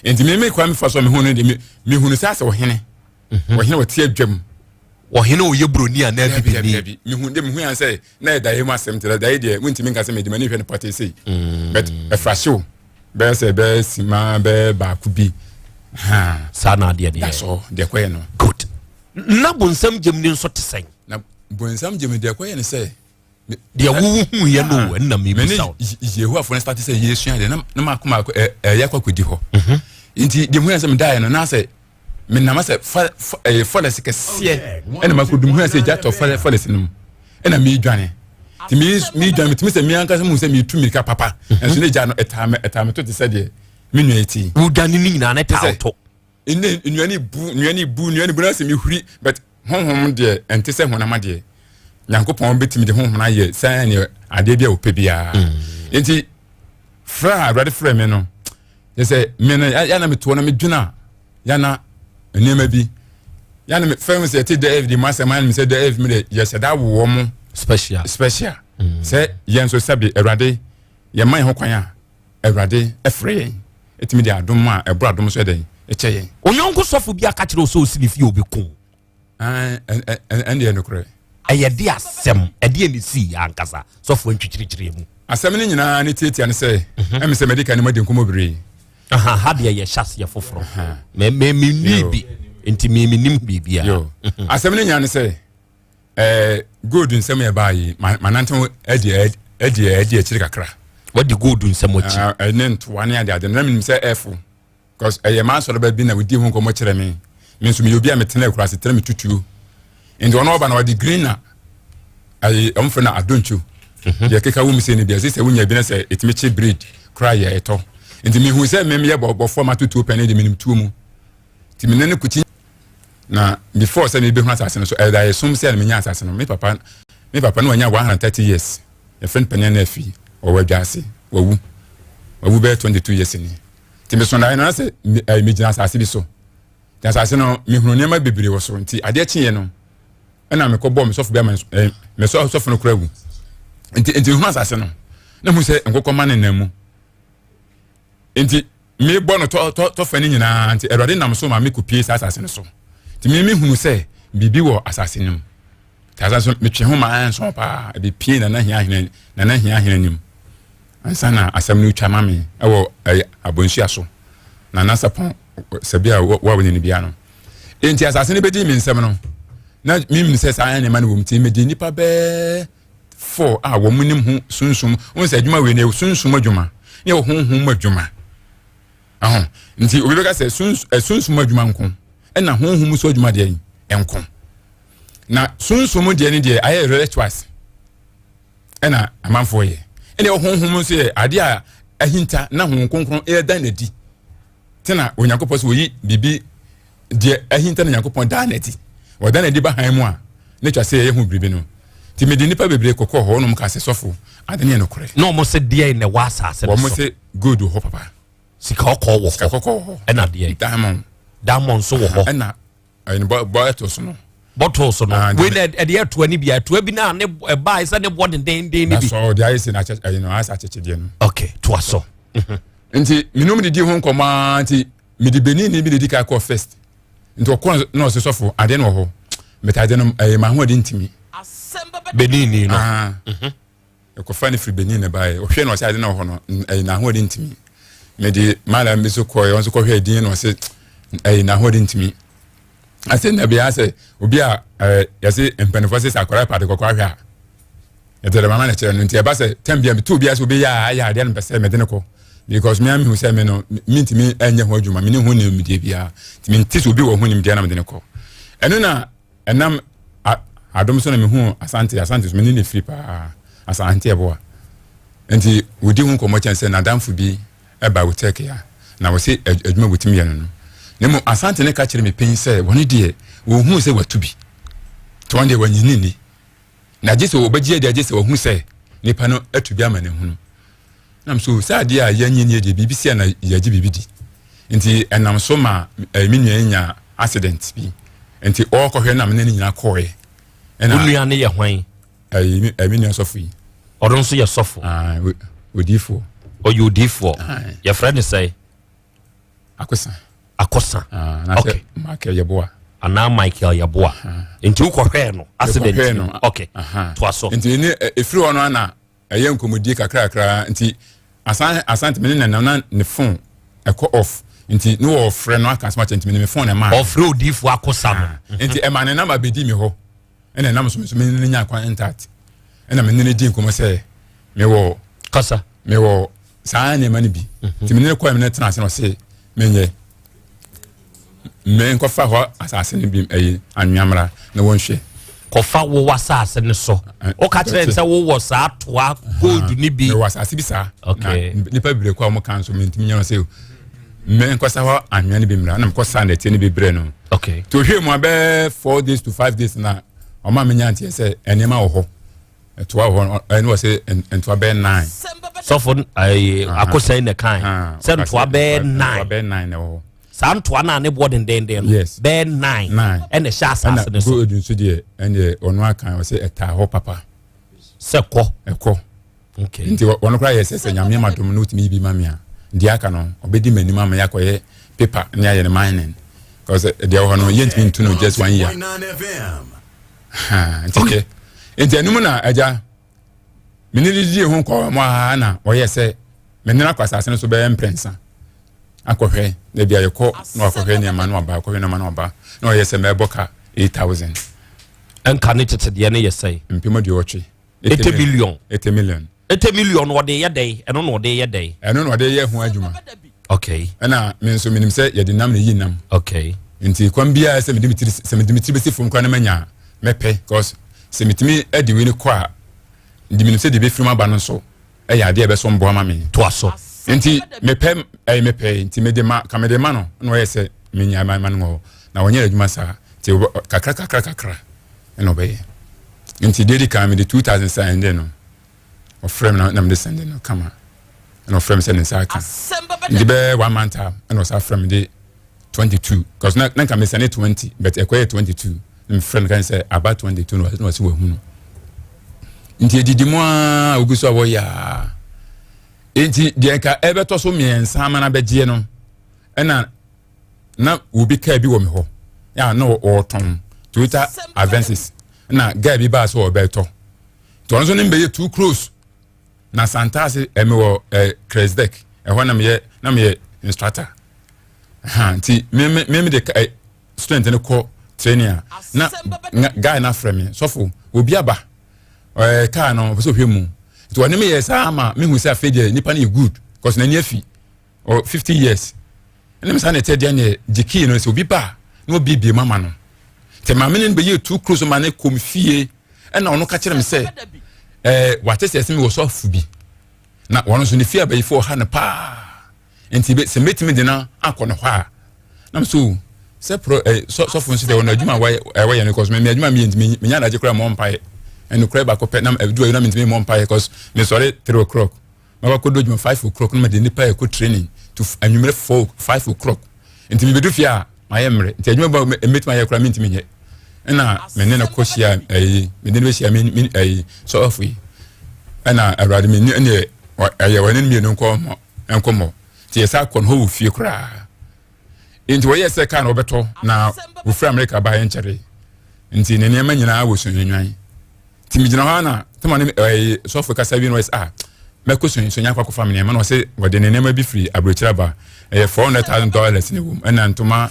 Nti me me kwan mi fa so a mehu no deɛ mehunu sɛ asɛ ɔhene. Ɔhene wɔte adwam. Ɔhene ɔyɛ buroni anaa bibini? Dabi mehu de mehu yan sɛ na yɛ daeɛ mu asɛm nti daeɛ deɛ wontumi nka sɛ mede m'ani hwɛ no pɔtee sei. But ɛfa hyew bɛyɛ sɛ bɛyɛ sima bɛyɛ baako bi. Saa na adeɛ deɛ. That's all deɛ kɔyɛ no. Good. Na bonsam gyem ne nso te sɛn? Na bonsam gyem deɛ kɔyɛ no sɛ deɛ wohu yɛ no ɛnna mebisa wo. Yehowafoɔ no start sɛ yɛsua deɛ na maako maako ɛyɛ akɔ akɔdi hɔ. Nti deɛ mehu yɛ sɛ medaeɛ no na sɛ menam sɛ ɛyɛ forest kɛseɛ ɛna makɔdum hu sɛ gya tɔ forest no mu ɛna meredwane nti meredwane metumi sɛ me ankasa mu sɛ meretu mmirika papa ɛnso ne gya no ɛtaa me ɛtaa me to te sɛ deɛ me nua ti. Wodwane ne nyinaa ne taa to. Ɛnɛ nnuane bu nnuane bu nnuane bu na sɛ mehuri but honhom deɛ ɛnte sɛ honam adeɛ. Nyankopɔn bɛtumi de honhom ayɛ sɛ ne adeɛ bi a ɔpɛ biara. Nti frɛ a Awurade frɛ me no yɛ sɛ me no yɛ na metoɔ na medwene a yɛ na nneɛma bi yɛ na fɛn sɛ yɛte dɛ de mu asɛm ayɛ sɛ dɛ mi de yɛhyɛ da wɔ mo special special sɛ yɛn nso sɛbi Awurade yɛn ma yɛn ho kwan a Awurade ɛfrɛ yɛn ɛtumi de adom a ɛboro adom so ɛdɛn ɛkyɛ yɛn. Onyɔnko sɔfo bi aka kyerɛ wo sɛ osi ne fie obi ko. Ɛn deɛ nokorɛ. Ɛyɛ de asɛm ɛdeɛ ne sii ankasa sɔfo ntwikyirikyiri mu. Asɛm no nyinaa ne tiatia ne sɛ ɛmi sɛ mɛdi kan ne mo adi nkɔmmɔ bebree. Ha deɛ yɛ hyɛ aseɛ foforɔ. Mɛ mɛ mi ni bi nti mi mi nim biribiara. Yo asɛm no nyinaa ne sɛ ɛɛ gold nsɛm yɛ baa yi ma ma nante ho ɛdi ɛdi ɛdi akyiri kakra. Wɔde gold nsɛm akyi. Ɛne ntoa ne ade ade no na mi nim sɛ ɛfo. Because ɛyɛ m'asɔreba bi na odi ho nkɔmmɔ kyerɛ me. Me nso meyɛ obi a metena akuraase tena me tutuo. Nti ɔno ɔba na ɔde green na ayi ɔmo fɛ no adontwo. Deɛ keka wɔ mu sɛ ne bi ɛsɛ sɛ wonya bi na sɛ ɛtumi kye bread koraa yɛ ɛtɔ. Nti mehu sɛ mem yɛ bɔfoɔ ma tutuo pɛ ne de menim tuo mu. Nti me ne no kuti na before sɛ mebɛhu asase no so ɛda yɛ som sɛ na menya asase no me papa me papa no wanya 130 years. Yɛfrɛ no panin na afi ɔwɔ adwa wawu wawu bɛyɛ 22 years ni. Nti meso daeɛ no na sɛ megyina asase bi so. Nti asase no mehunu nneɛma bebree wɔ so. Nti adeɛ kyeeɛ no ɛna mekɔbɔɔ me sɔfo bi ama me sɔfo no kora wu. Nti nti mehunu asase no na hu sɛ nkokɔma nenam mu. Nti mebɔ no tɔ tɔ tɔfɛ no nyinaa nti Awurade nam so ma mekɔpie saa asase no so. Nti me mehunu sɛ biribi wɔ asase no mu. Nti asase so metwe ho ma ɛnso paa ɛbɛpie Nana Hia Ahene Nana Hia Ahene anim. Ansa na asɛm no twa ma me ɛwɔ ɛyɛ abɔnsua so na nasapɔn sɛbi a wo a wɔnyɛ no bia no. Enti asase no bɛdi me nsɛm no na menim sɛ saa nneɛma no wɔ mu nti mede nnipa bɛɛ fɔ a wɔn nim ho sunsum wɔn sɛ adwuma wei no yɛ sunsum adwuma ne yɛ honhom adwuma ɛho nti obi bɛka sɛ sunsum adwuma nko ɛna honhom so adwuma deɛ nko na sunsum deɛ ne deɛ ayɛ rituals ɛna amanfoɔ yɛ ɛna honhom nso yɛ adeɛ a ahinta na honhom kronkron ɛda n'adi tena Onyankopɔn sɛ wɔyi biribi deɛ ahinta na Nyankopɔn daa n'adi wɔda n'adi ba han mu a ne twa sɛ yɛyɛ ho biribi no nti mede nnipa bebree kɔkɔɔ hɔ wɔnom kaa sɛ sɔfo ade ne yɛ nokorɛ na wɔn sɛ deɛ na ɛwɔ asase no so wɔn sɛ gold wɔ hɔ papa sika kɔkɔɔ wɔ hɔ sika kɔkɔɔ wɔ hɔ ɛna deɛ diamond diamond nso wɔ hɔ ɛna ɛne bɔ bɔ ɛto so no bottles no wei na ɛde ɛtoa ne bi ɛtoa bi na ne ɛbaa sɛ ne bɔ dendenden ne bi na sɔ de ayɛ sɛ na akyɛ ɛyɛ no ayɛ sɛ akyekyedeɛ no okay toa so nti menom didi ho nkɔmɔ ara nti mede benin ni bi na edi ka kɔɔ first nti ɔkɔ na ɔsɛ sɔfo adeɛ no wɔ hɔ mɛta adeɛ no ɛyɛ maa ho ɔde ntumi benin ni no ɛkɔfa no firi benin na baeɛ ɔhwɛ na ɔsɛ ade na wɔ hɔ no ɛyɛ n'ahoɔden ntumi mede malam bi so kɔɛ ɔnso kɔhwɛ edin na ɔsɛ ɛyɛ n'ahoɔden ntumi asɛ na bia sɛ obi a ɛɛ yɛsɛ mpanimfoɔ sɛ sɛ akwadaa paade kɔkɔɔ ahwɛ a yɛtɛ dɛ mama na kyerɛ no nti ɛba sɛ tɛm bia metu obi a sɛ obi yɛ a ayɛ adeɛ no mpɛ sɛ mede no kɔ. Because me a mehu sɛ me no mentumi nyɛ ho adwuma, mene ho nimdeɛ biara. Nti mente sɛ obi wɔ ho nimdeɛ na mede no kɔ. Ɛno na ɛnam adom so na mehu Asante, Asante so mene ne firi paa, Asante Ɛboa. Nti wɔdi ho nkɔmmɔ kyɛn sɛ n'adamfo bi ɛba wo Turkey a, na wɔse adwuma wɔtumi yɛ no no. Na mmom Asante ne ka kyerɛ me pɛn sɛ wɔne deɛ wɔhuu sɛ watu bi. Nti wɔn deɛ wɔnyini ni. Na gye sɛ wɔbɛgye adi agye sɛ wɔhu sɛ nipa no atu bi ama ne hunu. Nam so sɛ adeɛ a yɛnyɛ nie deɛ biribi si a na yɛgye biribi di. Nti ɛnam so ma eh, me nua yi nya accident bi. Nti ɔrekɔhwɛ na me ne ne nyinaa kɔɔɛ. Wo nua no yɛ hwan? Ɛyi me me nua sɔfo yi. Ɔno nso yɛ sɔfo. Ah, odiifoɔ. Ɔyɛ odiifoɔ. Yɛfrɛ ne sɛn? Akosa. Akosa. Ah, okay. Michael Yeboah. Anaa Michael Yeboah. Nti wokɔhwɛɛ no accident no. Okay. Toa so. Nti ne efiri hɔ no ana ɛyɛ nkɔmmɔdie kakrakra nti asan asante me ne nanam na ne phone ɛkɔ off nti ne wɔfrɛ no aka asɛm akyɛ nti me ne me phone ɛma ɔfrɛ odiifoɔ akosa no ah, nti ɛma ne nama bɛdi me hɔ ɛna ɛnam so me nso me ne nya kwan intact ɛna me ne ne di nkɔmmɔ sɛ mewɔ kasa mewɔ saa nneɛma no bi mhm. nti me ne kɔɛ me ne tena ase na ɔse menyɛ menkɔfa hɔ asase no bi ɛyi anwea mmra na wɔnhwɛ kɔfa wo w'asase no so woka kyerɛ sɛ wowɔ saa toa gold no bi mewɔ asase bi saa na nipa bebree kɔ a wɔka nso mentumi nyɛ no sɛ menkɔsa hɔ anwea no bi mmra na mekɔsa nɛteɛ no bi brɛ no okay nti ohwɛ mu abɛɛ 4 days to 5 days na ɔma menya nteɛ sɛ nneɛma wɔ hɔ ɛtoa wɔ hɔ ɛne wɔ sɛ ntoa bɛyɛ nine. Sɔfo ɛɛ akosɛn na kan sɛ ntoa bɛyɛ nine. Ntoa bɛyɛ nine na ɛwɔ hɔ. Saa ntoa naa ne boɔ dendenden no. Yes. Bɛyɛ nine. Nine. Ɛna ɛhyɛ asase no so. Ɛna gold nso deɛ ɛna ɔno akan ɔsɛ ɛtaa hɔ papa. Sɛ kɔ. Ɛkɔ. Okay. Nti wɔn koraa yɛ sɛ sɛ nyame ma dom no wotumi yi bi ma mi a deɛ aka no ɔbɛdi m'anim ama yɛakɔyɛ paper ne ayɛ no mining. Because deɛ wɔ hɔ no yɛntumi ntu no just one year. Nti okay. Nti ɛnum na agya mene ne didi ho nkɔmɔ aa na ɔyɛ sɛ mene no akɔ asase no so bɛyɛ mprɛnsa akɔhwɛ na bia yɛkɔ na wakɔhwɛ nneɛma na waba akɔhwɛ nneɛma na waba na ɔyɛ sɛ mɛbɔ ka 8000. Ɛnka ne tete deɛ no yɛ sɛn? 80,000. 80 million. 80 million. 80 million ɔde yɛ dɛn? Ɛno na ɔde yɛ dɛn? Ɛno na ɔde yɛ ho adwuma. Okay. Ɛna me nso menim sɛ yɛde nam na eyi nam. Okay. Nti kwan biara sɛ mede me tiri sɛ mede me tiri bɛsi fam koraa na manya mɛpɛ because sɛ metumi de wei no kɔ a de menim sɛ deɛ ɛbɛfiri mu aba no nso ɛyɛ adeɛ a ɛbɛso mboa ma me. Toa so. Nti mepɛ ɛyɛ mepɛ nti mede ma ka mede ma no na ɔyɛ sɛ menya ma ma no wɔ hɔ na ɔnyɛ adwuma saa nti kakra kakra kakra ɛna ɔbɛyɛ nti deɛ di kan mede 2000 sɛnde no ɔfrɛ me na mede sɛnde no kama ɛna ɔfrɛ me sɛ ne nsa aka nti bɛyɛ one month a ɛna ɔsa frɛ me de 22 cause na nka mesɛne 20 but ɛkɔyɛ 22 na mefrɛ no kan sɛ aba 22 na ɔsɛ wahu no nti ɛdidi mu a ogu so a wɔyɛ a nti deɛ nka ɛbɛtɔ so mmiɛnsa ama no abɛgyeɛ no ɛna na obi kaa bi wɔ me hɔ a na ɔretɔn Toyota Avensis na guy bi baa sɛ ɔbɛtɔ nti ɔno nso ne mbɛyɛ too close na Santase ɛmi wɔ ɛ Kresdek ɛhɔ na meyɛ na meyɛ instructor ha nti me me me de ɛ student no kɔ training a na guy na afrɛ me sɔfo obi aba ɛɛ kaa no ɔpɛ sɛ ɔhwɛ mu nti ɔne me yɛ saa ama mehu sɛ afei deɛ nipa no yɛ good cause n'ani afi or 50 years ɛna saa na ɛtɛ deɛ neɛ gye kii no sɛ obi ba a na wabiebie mu ama no nti maame no bɛyɛ too close ma ne kɔm fie ɛna ɔno ka kyerɛ me sɛ ɛɛ wate sɛ ɛsɛ mi wɔ sɔfo bi na wɔn nso ne fie abayifo ɔha no paa nti sɛ mɛtumi de no akɔ no hɔ a nam so sɛ pro ɛ sɔfo nso deɛ ɔno adwuma a wɔyɛ no kɔs mɛ adwuma mi yɛ ntumi menya adagye koraa mɔ mpaeɛ ɛno baako pɛ nam ɛdu ayi na mentumi mɔ mpaeɛ kɔs mesɔre 3 o'clock mɛkɔ akɔdɔ adwuma 5 o'clock na mede nipa ɛkɔ training to anwummerɛ 4, 5 o'clock nti mebedu fie a mayɛ mmerɛ nti adwuma ba mɛtumi ayɛ koraa mentumi nyɛ ɛna me ne no kɔ hyia ɛyi me ne no bɛhyia me me ɛyi sɔfo yi ɛna awurade me ne ɛne ɛyɛ wɔne no mmienu nkɔ nkɔmmɔ nti yɛsa akɔ no hɔ wɔ fie koraa nti wɔyɛ sɛ kaa na wɔbɛtɔ na wɔfiri Amerika baeɛ nkyɛre nti ne nneɛma nyinaa wɔ Sunyani nti megyina hɔ na tama ne ɛyi sɔfo kasa bi na wɔyɛ sɛ ah mɛkɔ Sunyani akɔ akɔfa me nneɛma na wɔsɛ wɔde ne nneɛma bi firi aburokyire aba ɛyɛ $400,000 ne wɔm ɛna ntoma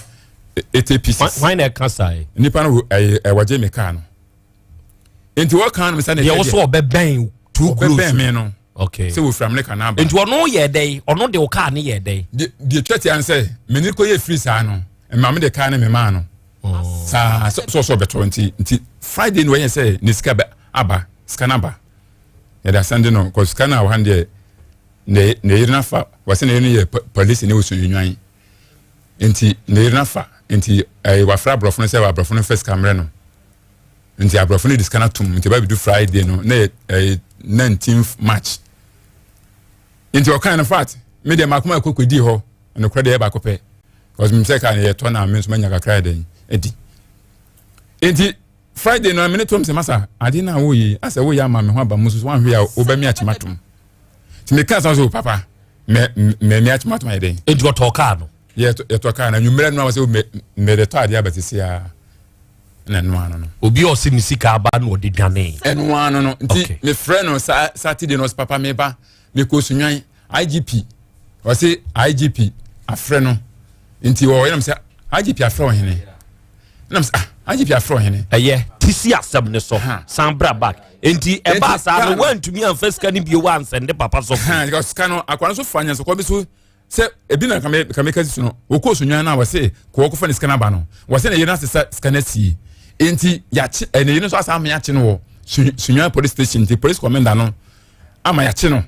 80 pieces. Hwan na ɛka saa yi? Nipa no ɛyɛ ɛwɔgye mi kaa no nti wɔka no sɛ ne deɛ wɔsɔ ɔbɛbɛn too close ɔbɛbɛn mi no. Okay. Sɛ wɔfiri Amerika na aba. Nti ɔno yɛ dɛn? Ɔno de wo kaa ne yɛ dɛn? Deɛ twa tia sɛ mene kɔ yɛ firi saa no, mma me de kaa ne me maa no. Oh. Saa sɛ ɔsɔ ɔbɛtɔ nti nti Friday no wɔyɛ sɛ ne sika bɛ aba sika no aba. Yɛde asɛnde no kɔ sika no a wɔhan deɛ ne ne yere nafa wɔsɛ ne yere no yɛ polisi ne wɔsɔ nwan nti ne yere nafa nti ɛyɛ wafra aborɔfo no sɛ aborɔfo no fɛ sika mmerɛ no. Nti aborɔfo no de sika no atom nti ɛba bɛdu Friday no na yɛ ɛyɛ 19th March nti ɔkan no fat me deɛ mako mako kɔdii hɔ nokorɛ deɛ ɛyɛ baako pɛ because menim sɛ kaa no yɛtɔ na me nso manya kakra yɛ dɛn adi nti Friday no mene tom sɛ masa adeɛ no a woyɛ asɛ woyɛ ama me ho aba mu nso so woanhwɛ a wobɛme akyema tom nti meka sa so papa mɛ mɛ me akyema tom ayɛ dɛn. Nti ɔtɔɔ kaa no. Yɛtɔ kaa no anwummerɛ no a sɛ mede tɔ adeɛ aba sisi a na ɛno ano no. Obi a ɔse ne sika aba na ɔde dwane. Ɛno ano no nti mefrɛ no saa Saturday no ɔse papa meba mekɔ Sunwan IGP ɔse IGP afrɛ no nti ɔyɛ nam sɛ IGP afrɛ ɔhene nam sɛ ah IGP afrɛ ɔhene. Ɛyɛ ti si asɛm ne so san bra back nti ɛbaa saa no wantumi anfa sika no bio wansɛnde papa sɔfo. Sika no akwa no so fa nyansakwa bi so sɛ ebi na kame kame kasi so no wɔkɔɔ sunwan no a wɔse kɔ wɔkɔfa ne sika no aba no wɔse ne yere no asesa sika no asie nti yɛakye eh, ne yere nso asa ama yɛakye no wɔ sunwan police station nti police commander no ama yɛakye no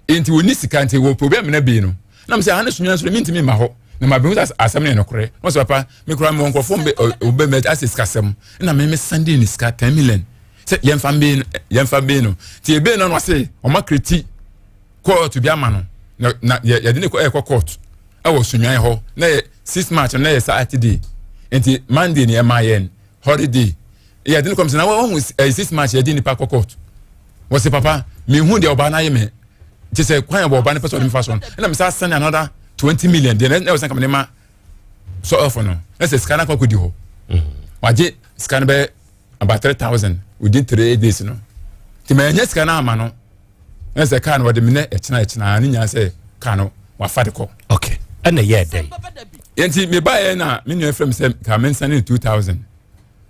nti wɔni sika nti wɔpɛ obi amena bii no na mesɛ aha ne sunwan so no mentumi mma hɔ na mabɛhu sɛ asɛm no yɛ nokorɛ na wɔsɛ papa mekora mewɔ nkurɔfoɔ mbɛ asɛ sikasɛm na me mesande ne sika 10 million sɛ yɛmfa mbee no yɛmfa mbee no nti ebee no no ɔse ɔma kreti court bi ama no na na yɛde ne kɔ ɛkɔ court ɛwɔ sunwan hɔ na yɛ six march na yɛ saturday nti monday ni ɛma yɛn holiday yɛde ne kɔm sɛ na wɔn ho ɛyɛ six march yɛde nipa kɔ court wɔsi papa mehu deɛ ɔbaa n'ayɛ mɛ te sɛ kwan yɛ wɔ ɔbaa ne pɛ sɛ ɔde mi fa so no ɛna mi sa send another 20 million deɛ na ɛwɔ sɛ nka mi ne ma sɔ ɔfɔ no ɛsɛ sika n'akɔ akɔdi hɔ wagye sika no bɛyɛ about 3,000 within 3 days no nti mɛ ɛnyɛ sika no ama no ɛna sɛ kaa no wɔde mi nɛ ɛkyina ɛkyina ne nyinaa sɛ kaa no wafa de kɔ. Ok, ɛna yɛ dɛn. Nti mi ba yɛ na mi nua fira mi sɛ kaa mi nsa ne 2,000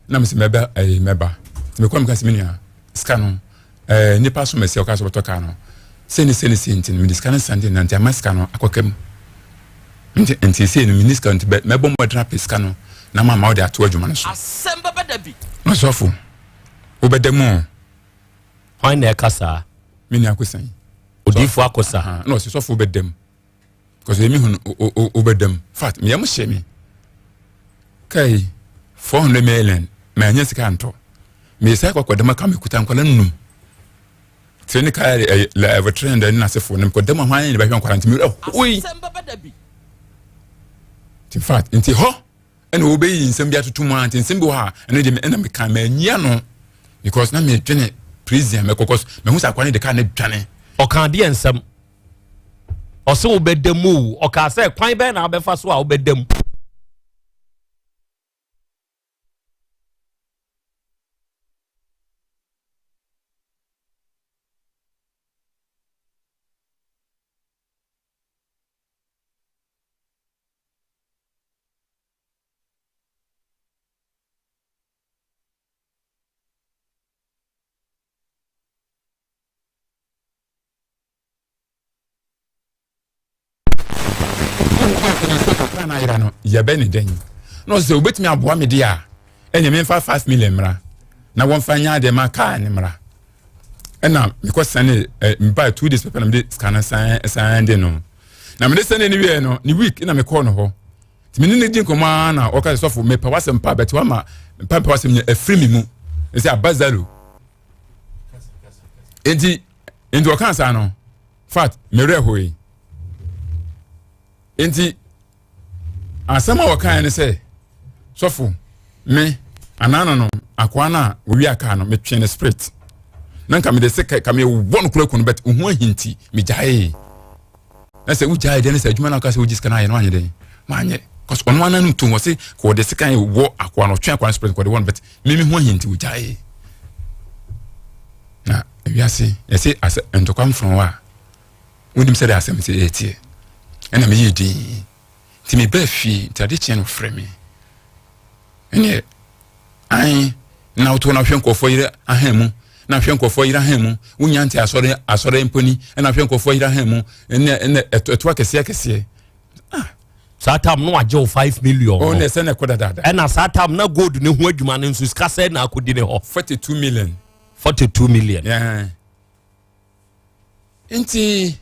na mi sɛ mɛbɛ ɛyɛ mɛba nti mi kɔ mi ka sɛ mi nua sika no nipa so mɛ sɛ ɔka sɛ ɔbɛtɔ kaa no sɛni sɛni sɛ nti mi de sika no san de na nti ama sika no akɔ kɛm nti nti sɛ no mi ni sika nti bɛ mɛbɔ mɔdena apɛ sika no na ma ma ɔde ato adwuma no so. Asɛm bɛba da bi. Ɔsɔfo wobɛda mu o. Hwan na ɛka saa? Me nua Akosa yi. Odiifo Akosa. Na ɔsɛ sɔfo wobɛda mu. Because emi hu no wobɛda mu. Fact, meyɛ mo hyɛ me. Kai 400 million ma ɛnyɛ sika ntɔ. Meyɛ kɔkɔ dɛm aka mekuta nkwala nnum. Tire ne kaa ɛyɛ level 300 ne n'asefo ne mekɔ dɛm ahwan ne bɛhwɛ nkwala nti mewura hoi. Asɛm bɛba da bi. In fact, nti hɔ ɛna wɔbɛyi nsɛm bi atoto mu a nti nsɛm bi wɔ ha ɛno deɛ ɛna meka manyia no because na medwene prison mɛkɔ cause mahu sɛ akwa ne de kaa ne dwane. Ɔka adeɛ nsɛm ɔsɛ wobɛda mu o ɔka sɛ kwan bɛn na wobɛfa so a wobɛda mu. Kakra na ayera no yɛbɛ ne dɛn na ɔsɛ sɛ wobɛtumi aboa me deɛ a ɛnyɛ memfa 5 million mmra na wɔmfa nyɛ adeɛ ma kaa ne mmra ɛna mekɔ sɛne eh, mebaa 2 days pɛpɛ na mede sika no san san de no na mede sɛne no wieɛ no ne week na mekɔɔ no hɔ nti mene ne di nkɔmmɔ ara na ɔka sɛ sɔfo mepɛ w'asɛm pa bɛte wama mpa mpɛ w'asɛm nyɛ afiri me mu ɛsɛ aba zalo nti nti ɔka saa no fat merɛ hoe nti asɛm a wɔkaeɛ ne sɛ sɔfo me anaa no no akoa no a wɔwi aka no metwe ne spirit na nka mede sɛ ka mewɔ no kora ku no but ho ahinti megyaee na sɛ wogyae deɛ ne sɛ adwuma no aka sɛ wogye sika no ayɛ no anyɛ dɛn wanyɛ cause ɔno ana no to wɔ se ka wɔde sika wɔ akoa no ɔtwe akoa no spirit kɔde wɔ no but meme ho ahinti wogyaee na wiase yɛse asɛ ntɔkwa mfrɔn a wonim sɛdeɛ asɛm sɛ ɛteɛ ɛna meyɛ din nti mebaa fie nti ade kyeɛ no frɛ me ɛneɛ an na woto na wohwɛ nkurɔfoɔ yerɛ ahan mu. Na hwɛ nkurɔfoɔ yera hɛn mu, wonya nte asɔre asɔre mpo ni, ɛna hwɛ nkurɔfoɔ yera hɛn mu, ɛnɛ ɛnɛ ɛto ɛto akɛseɛ akɛseɛ. Ah. Saa tam no wagye wo 5 million. Oh, na ɛsɛ na ɛkɔ dadaada. Ɛna saa tam na gold ne ho adwuma no nso sika sɛ na akɔdi ne hɔ. 42 million. 42 million. Yeah. Nti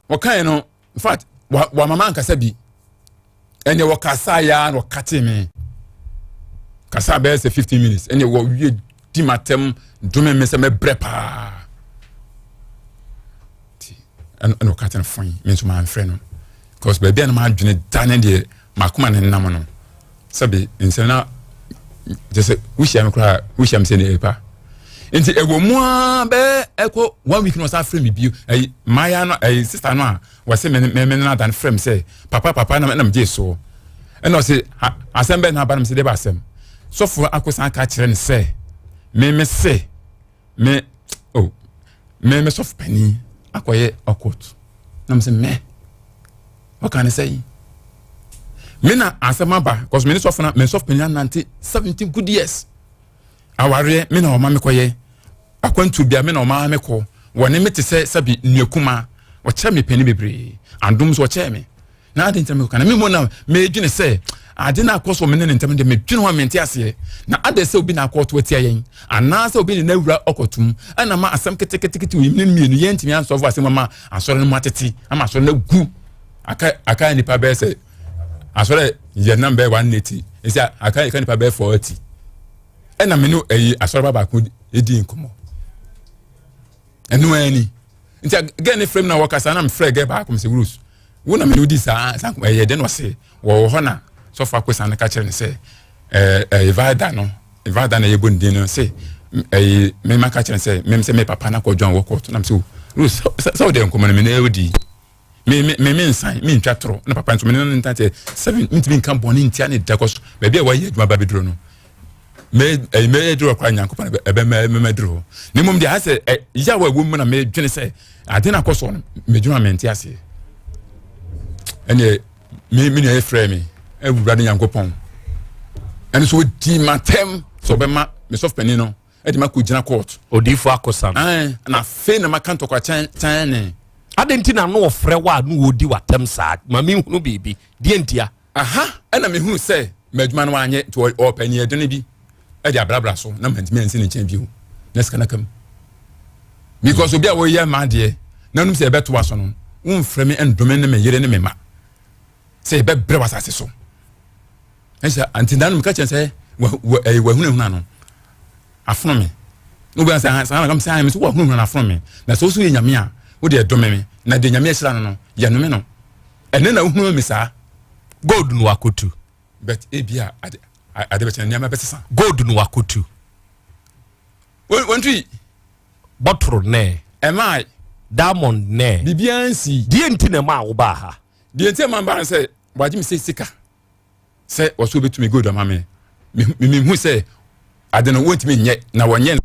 wɔkae no in fact wama mankasa bi ɛnna wɔkasa ya na wɔkate me kasa bɛyɛ sɛ 15 minutes ɛnna wɔwie di m'atɛm dome me sɛ mɛbrɛ paa nti ɛna wɔkate no fɔn me nso manfrɛ no because baabi a na m'adwene da ne deɛ m'akoma ne nam no sɛbi nsɛm na kyɛ sɛ wohyia me koraa wohyia me sɛ ne ɛpa nti ɛwɔ mu ara bɛɛ ɛkɔ one week na ɔsan frɛ me bio ɛyi mmaaya no ɛyi sista no a wɔsɛ me me me nana dan frɛ me sɛ papa papa na na me gye so ɛna ɔsɛ asɛm bɛɛ na aba na me sɛ de ba asɛm sɔfo akosan ka kyerɛ ne sɛ me me se me oh me me sɔfo panin akɔyɛ ɔkɔt na me sɛ mɛ ɔka ne sɛ yi me na asɛm aba cause me ne sɔfo na me sɔfo panin anante 17 good years awareɛ me na ɔma me kɔyɛ akwantuo bia me na ɔma me kɔ wɔne me te sɛ sɛbi nnua kuma ɔkyɛ me panin bebree andom so ɔkyɛ me na adi nti na mekɔka na me mmom na medwene sɛ ade no akɔ so me ne ne ntam deɛ medwene ho a mente aseɛ na adɛ sɛ obi na akɔto atia yɛn anaasɛ obi ne n'awura ɔkɔtom ɛna ma asɛm ketekete wɔ yɛn mmienu yɛntumi ansɔfo asɛm ama asɔre no mu atete ama asɔre no agu aka aka nipa bɛyɛ sɛ asɔre yɛ nam bɛyɛ 180 ɛsɛ aka aka nipa bɛyɛ 40 ɛna me ne ɛyi asɔre ba baako edi nkɔmɔ ɛno ani nti gɛ ne frɛ mu na wɔkasa na mefrɛ gɛ baako mesɛ wurus wo na mene wodi saa saa nkɔmɔ ɛyɛ dɛn na ɔse wɔwɔ hɔ na sɔfo akosan no ka kyerɛ no sɛ ɛɛ ɛɛ vaada no vaada na yɛbɔ ne din no sɛ ɛyi mema ka kyerɛ no sɛ mem sɛ me papa na kɔ dwan wɔ kɔɔto na mesɛ o sɛ wode nkɔmɔ no mene ɛwodi me me me me nsan me ntwa toro na papa nso mene no ntan sɛ sɛbi ntumi nka bɔne ntia ne da kɔ so baabi a wɔayɛ adwuma ba bɛduro no mɛ ɛyi mɛ duro kora nyankopɔn ɛbɛ mɛ mɛ duro hɔ ne mmom deɛ asɛ ɛ yaw a ɛwɔ mu na mɛ dwene sɛ ade na akɔ soɔ no mɛ dwene a mɛ nte aseɛ ɛnna me me nua yɛ frɛ mi ɛwura ne nyankopɔn ɛno so odi ma tɛm sɛ ɔbɛma me sɔfo panin no ɛde ma kɔ gyina court. Odiifo akosa no. Ɛn na afei na maka ntɔkwa kyɛn kyɛn ne. Adi nti na no ɔfrɛ wa no wɔdi w'atɛm saa ma mi hunu biribi deɛ ntia. Aha ɛna mehunu sɛ m'adwuma no wanyɛ nti ɔpɛ aniɛdene bi de abrabra so na mantumi ansi ne nkyɛn bio na sika no aka mu because obi a wɔyɛ ma adeɛ na wonim sɛ yɛbɛtoa so no womfrɛ me ndome ne me yere ne me ma sɛ yɛbɛbrɛ wɔ asase so ɛsɛ nti na no meka kyerɛ sɛ wahunahuna no afono me na obi sɛ saa na sɛ sɛ wahunahuna no afono me na sɛ wo so yɛ nyame a wode ɛdome me na deɛ nyame ahyira no no yɛnome no ɛnɛ na wohunu me saa. Gold no wakotu. But ebi a ade ade bɛkyɛ nneɛma bɛsesa. Gold no wakotu. Wɔntui. Bɔtoro nɛ. Ɛmaa. Diamond nɛ. Biribiara nsi. Deɛ nti na ɛmaa wo baa ha. Deɛ nti ɛmaa baa sɛ wagye me sɛ sika sɛ wɔso bɛtumi gold ama me mehu sɛ ade no wɔntumi nyɛ na wɔnyɛ.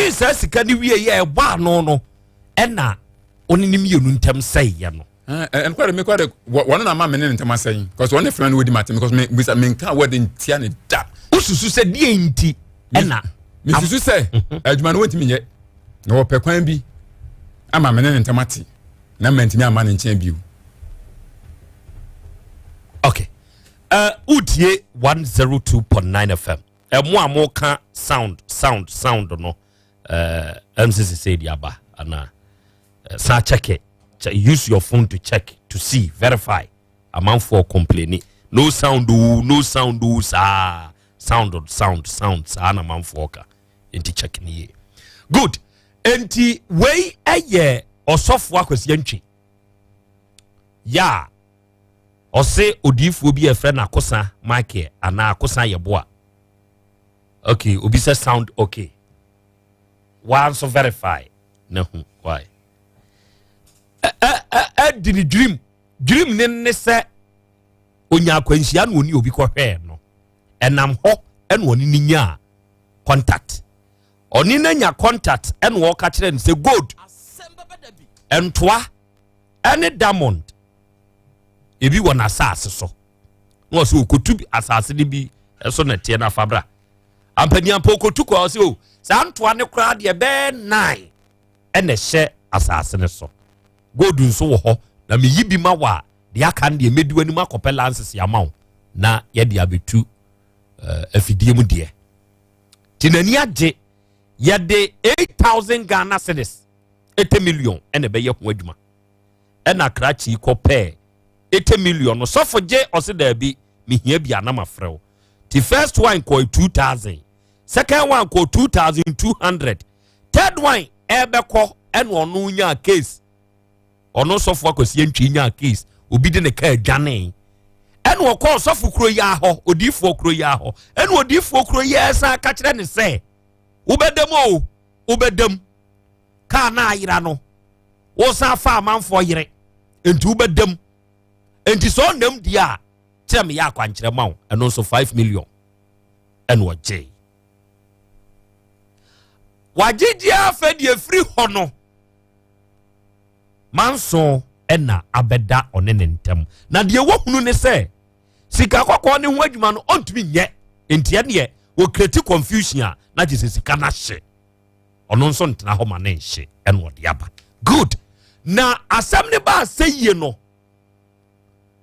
Ɔgyee saa sika no wie yɛ ɛbɔ ano no ɛna ɔne ne mmienu ntam sɛeɛ no. Ɛnokwa de mekɔ de wɔn na ama me ne ne ntam asɛe because wɔn ne fɛn no wɔdi ma te because me bisa me nka wɔde ntia ne da. Wosusu sɛ deɛ nti ɛna. Mesusu sɛ adwuma no wɔntumi nyɛ na wɔpɛ kwan bi ama me ne ne ntam ate na mantumi amma ne nkyɛn bio. Okay. Wotie 102.9 FM. Ɛmo a moka sound sound sound no ɛm sɛ sɛ de aba anaa san check it. Use your phone to check to see verify. Amanfoɔ complain no sound o, no sound o, saa sound sound sound saa na amanfoɔ ka, nti check ne yie. Good. Nti wei ɛyɛ ɔsɔfoɔ Akwasi Antwi ya ɔse odiifoɔ bi a ɛfrɛ no Akosa Michael anaa Akosa Yɛboa. Okay, obi sɛ sound okay, waa nso verify na hu why ɛdi ne dream dream ne ne sɛ onya akwanhyia na oni obi kɔhwɛɛ no, ɛnam hɔ ɛna ɔne ne nyaa contact, ɔne no nya contact, ɛna ɔka kyerɛ no sɛ gold, ntoa ɛne diamond ebi wɔ n'asase so, na ɔsɛ okotu asase no bi ɛso na ɛteɛ n'afa bra ampaniampa okotu kɔ. Ɔsɛ o saa ntoa ne koraa deɛ bɛɛ nine ɛna ɛhyɛ asase no so, gold nso wɔ hɔ na meyi bi ma wɔ a, deɛ aka no deɛ mɛdi w'anim akɔpɛ license ama wo na yɛde abɛtu afidie mu deɛ. Nti n'ani agye, yɛde 8,000 Ghana cedis, 80 million, ɛna ɛbɛyɛ ho adwuma. Ɛna krakye kɔ pɛɛ 80 million no, sɔfo gye, ɔse daabi, mehia bi anam afrɛ wo. Ti first one kɔ 2,000, second one kɔ 2,200, third one ɛbɛkɔ ɛna ɔno nyaa case, ɔno sɔfo Akɔsi Ntwi nyaa case, obi de ne kaa dwane, ɛna ɔkɔ ɔsɔfo kuro yi ahɔ, odiifoɔ kuro yi ahɔ, ɛna odiifoɔ kuro yi ɛsan ka kyerɛ ne sɛ wobɛdam o, wobɛdam, kaa na ayera no wosan fa amanfoɔ yere, nti wobɛdam, nti sɛ ɔnam di a kyerɛ me yɛ akwankyerɛ ma wo. Ɛno nso 5 million ɛna ɔgye. Wagyegye afɛ deɛ firi hɔ no manso ɛna abɛda ɔne ne ntam, na deɛ wɔhunu ne sɛ sika kɔkɔɔ ne ho adwuma no ɔntumi nyɛ, nti ɛneɛ wɔcreate confusion a na gye sɛ sika no ahye, ɔno nso ntena hɔ ma ne nhye, ɛna ɔde aba. Good. Na asɛm ne ba asɛ yie no,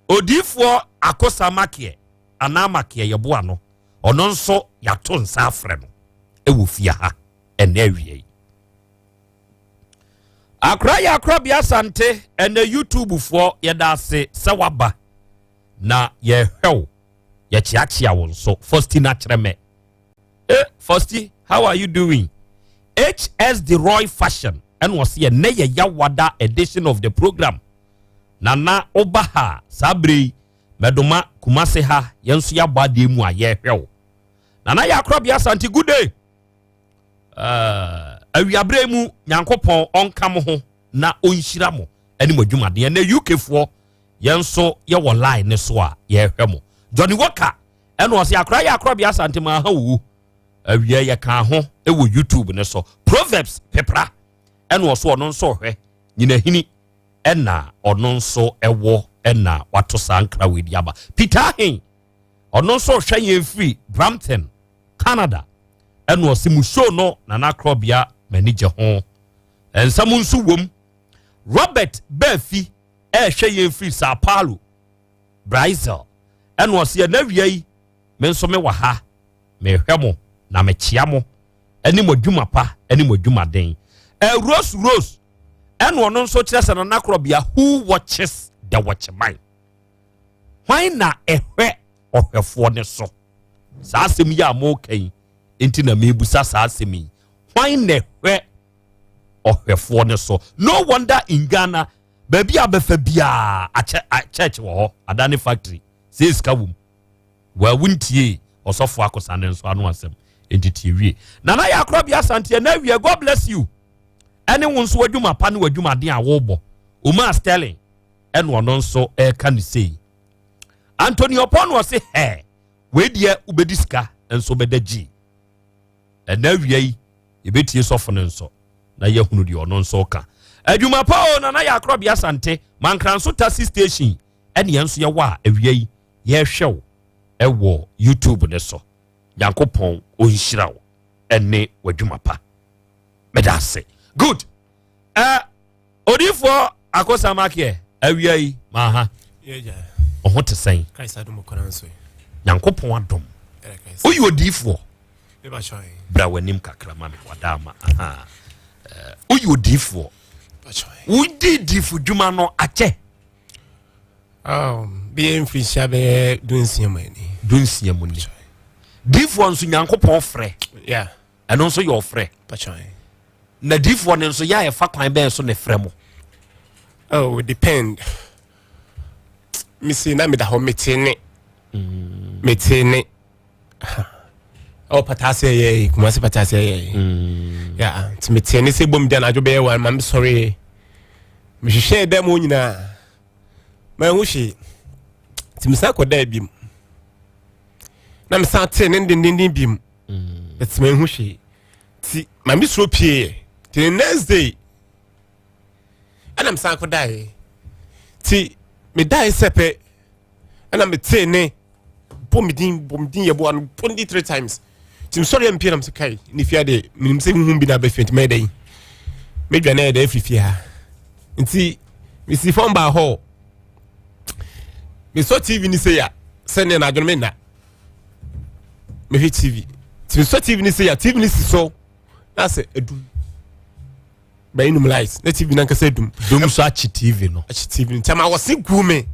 odiifoɔ Akosa Makeɛ anaa Makeɛ Yɛboa no, ɔno nso yɛato nsa afrɛ no ɛwɔ fie ha ɛnɛ awia yi. Akora yɛ akorabea Asante, ɛnɛ YouTube foɔ yɛda ase sɛ waba na yɛhwɛ wo, yɛkyeakyea wo nso. Faustina kyerɛ mɛ eh, Fausti, how are you doing? HS the Roy Fashion ɛna ɔse ɛnɛ yɛ Yawada edition of the program. Nana woba ha saa bere yi, Mɛdoma Kumase ha, yɛn nso yɛabɔ adeɛ mu a yɛrehwɛ wo. Nana yɛ akorabea Asante, good day. Awiaberɛ mu Nyankopɔn ɔnka mo ho na ɔnhyira mo ɛne mo adwumadeɛ. Ɛnɛ UK foɔ yɛn nso yɛwɔ line ne so a yɛrehwɛ mo. Johnny Walker ɛna ɔse akora yɛ akorabea Asante ma ha wo awia, yɛka ho ɛwɔ YouTube ne so. Proverbs Pepra ɛna ɔso ɔno nso ɔhwɛ nyinahini, ɛna ɔno nso ɛwɔ ɛna wato saa nkra wei di aba. Peter Ahen ɔno nso ɔhwɛ yɛn firi Brampton, Canada, ɛna ɔsi mu show no Nana Korɔbea m'ani gye ho, nsɛm nso wom. Robert Baafi ɛrehwɛ yɛn firi Sao Paulo, Brazil, ɛna ɔsi ɛna awia yi me nso me wɔ ha mehwɛ mo na mekyea mo ɛne mo adwuma pa ɛne mo adwumaden. Rose Rose ɛna ɔno nso kyerɛ sɛ Nana Korɔbea, who watches the watchman? Hwan na ɛhwɛ ɔhwɛfoɔ ne so? Saa asɛm yi a moka yi nti na mebusa saa asɛm yi, hwan na ɛhwɛ ɔhwɛfoɔ ne so? No wonder in Ghana baabi a bɛfa biara akyɛ church wɔ hɔ, adane factory sɛ sika wom. Wɔawu ntie ɔsɔfo Akosa ne nso ano asɛm nti tie wie. Nana yɛ akorɔbea Asanteɛ na awie, God bless you ɛne wo nso w'adwuma pa ne w'adwumaden a wɔrebɔ. Omar Sterling ɛna ɔno nso ɛreka ne sei. Anthony Ɔpɔn no ɔse hɛ, wei deɛ wobɛdi sika nso bɛda gyi ɛna awia yi. Yɛbɛtie sɔfo no nso na yɛahunu deɛ ɔno nso ka. Adwuma pa o, Nana yɛ Akorɔbea Asante, Mankranso Taxi Station ɛne yɛn nso yɛwɔ a awia yi yɛrehwɛ wo ɛwɔ YouTube ne so. Nyankopɔn ɔnhyira wo ɛne w'adwuma pa. Meda ase. Good. Uh, Odiyifoɔ Akosa Makeɛ, awia yi maa ha. Ɔho te sɛn? Nyankopɔn adom. Woyɛ odiyifoɔ? Bra w'anim kakra ma me wada ama. Woyɛ odiyifoɔ? Wodi diyifo dwuma no akyɛ? Um, bɛyɛ mfirihyia bɛyɛ dunsia mu ni. Dunsia mu ni. Diyifoɔ nso Nyankopɔn frɛ. Yeah. Ɛno nso yɛ ɔfrɛ. Na diifoɔ no nso yɛ a ɛfa kwan bɛn so na ɛfrɛ mo? Oh, depend. Mesi na meda hɔ mete ne. Mete ne. Oh, pataase yɛ Kumasi pataase yɛ. Yeah, nti mete ne sɛ bom di anadwo bɛyɛ one ma mesɔre. Mehwehwɛ dɛ mu nyinaa. Manhu hwee. Nti mesan kɔdaa bi mu. Na mesan tee ne dendenden bi mu. But manhu hwee. Ti ma me suro pie ti the next day ɛna me san kɔ daeɛ ti me daeɛ sɛ pɛ ɛna me tee ne bɔ me din bɔ me din yɛ bɔ ano bɔ ne din three times ti me sɔre mpie na me sɛ kai ne fia de menim sɛ huhum bi na abɛ fie nti mɛyɛ dɛn medwa na yɛ dɛ afiri fie ha nti mesi fam baa hɔ mesɔ tv ne sɛ ya sɛnea na adwene me nna mehwɛ tv nti mesɔ tv no sɛ ya tv no si so na sɛ adum bɛyi num light na tv no ankasa adum dum so akye tv no akye tv no nti ama wɔse gu me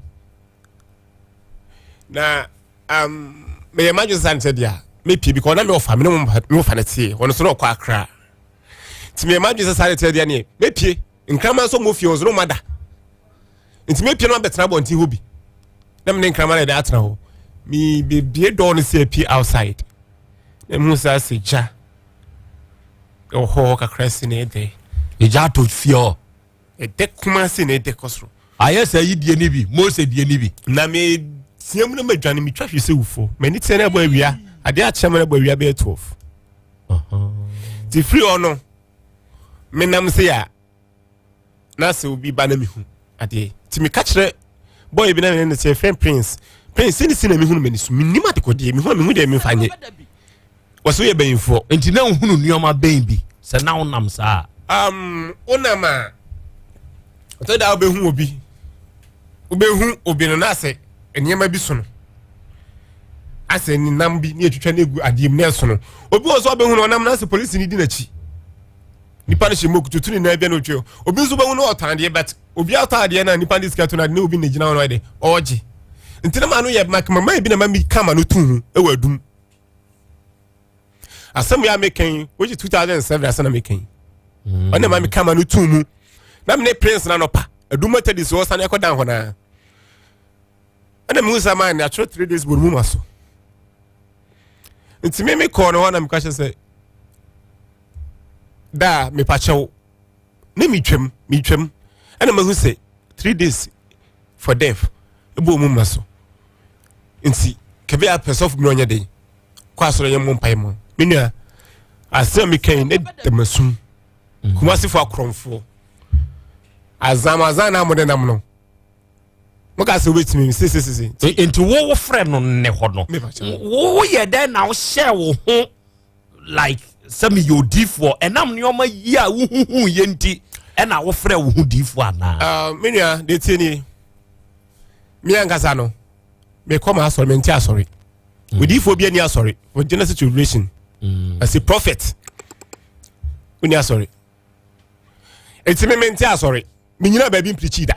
na um, meyɛ madwe sa nkyɛ deɛ a mepie bi kɔ na mewɔfa me ne wɔfa no teɛ ɔno so na ɔkɔ akra nti meyɛ madwe sɛ saa ne kyerɛ deɛ neɛ mepie nkraman nso mo fie ɔso no mada nti mepie no abɛtena abɔnten hɔ bi na mene nkraman na ɛde atena hɔ mebebie dɔɔ no sɛ apie outside na mehu sɛ asɛ gya ɛwɔ hɔ kakra si na ɛdɛ ɛgya atɔ fie hɔ ɛdɛ kuma si na ɛdɛ kɔ soro ayɛ sɛ yi die ni bi mose die ni bi na metia mu na madwane metwa hwe sɛ wufoɔ m'ani teɛ na ɛbɔ awia adeɛ akyɛ ma na ɛbɔ awia bɛyɛ 12 nti firi hɔ no menam se a na sɛ obi ba na mehu adeɛ nti meka kyerɛ bɔyɛ bi na mene ne sɛ friend prince prince sɛne si na mehunu m'ani so menim adekodeɛ mehu a mehu deɛ memfa nyɛ wɔ sɛ woyɛ banyimfoɔ nti na wohunu nneɔma bɛn bi sɛ na wonam saa um, wonam a ɔtɔ da wobɛhu obi wobɛhu obi no na sɛ nneɛma bi so no asɛ ne nam bi ne atwitwa no agu adeɛ mu na ɛso no obi wɔ so ɔbɛhu no ɔnam no asɛ polisi no di n'akyi nipa no hyɛ mu okututu ne nan bia na otwa obi nso bɛhu no ɔtɔn adeɛ but obi atɔ adeɛ na nipa de sika to no ade na obi na gyina hɔ no ɔyɛ de ɔregye nti na maa no yɛ mama bi na ma mi kama no tu ho ɛwɔ adum asɛm yɛ a meka yi which is 2007 asɛm na meka yi mm. ɔne ma mi kama no tu mu na me ne prince na nɔpa adum atadi so ɔsane ɛkɔ dan hɔ naa ɛna mehu sɛ maa ne atwerɛ 3 days bɔ mu ma so nti me me kɔɔ no hɔ na meka kyerɛ sɛ daa mepakyɛw ne metwam metwam ɛna mahu sɛ three days for death ɛbɔ mu ma so nti kɛbɛ apɛ sɔfo bi na ɔnyɛ den kɔ asɔrɔ yɛ mmɔ mpae mu me nua asɛm a meka yi ne damasum mm. kumasefo akorɔmfoɔ azam azam na amode nam no mo ka sɛ wobɛtumi mi sesesese nti wo wo frɛ no ne hɔ no woyɛ dɛn na wohyɛ wo ho like sɛ meyɛ odiifoɔ ɛnam nneɛma yi a wohuhu yɛ nti ɛna wofrɛ wo ho diifoɔ anaa ah, me nua deɛ tie nie me ankasa no mekɔ ma asɔre mente asɔre mm. odiifoɔ bi ani asɔre for Genesis to Revelation mm. as a prophet woni asɔre enti me mente asɔre menyina baabi mpirikyi da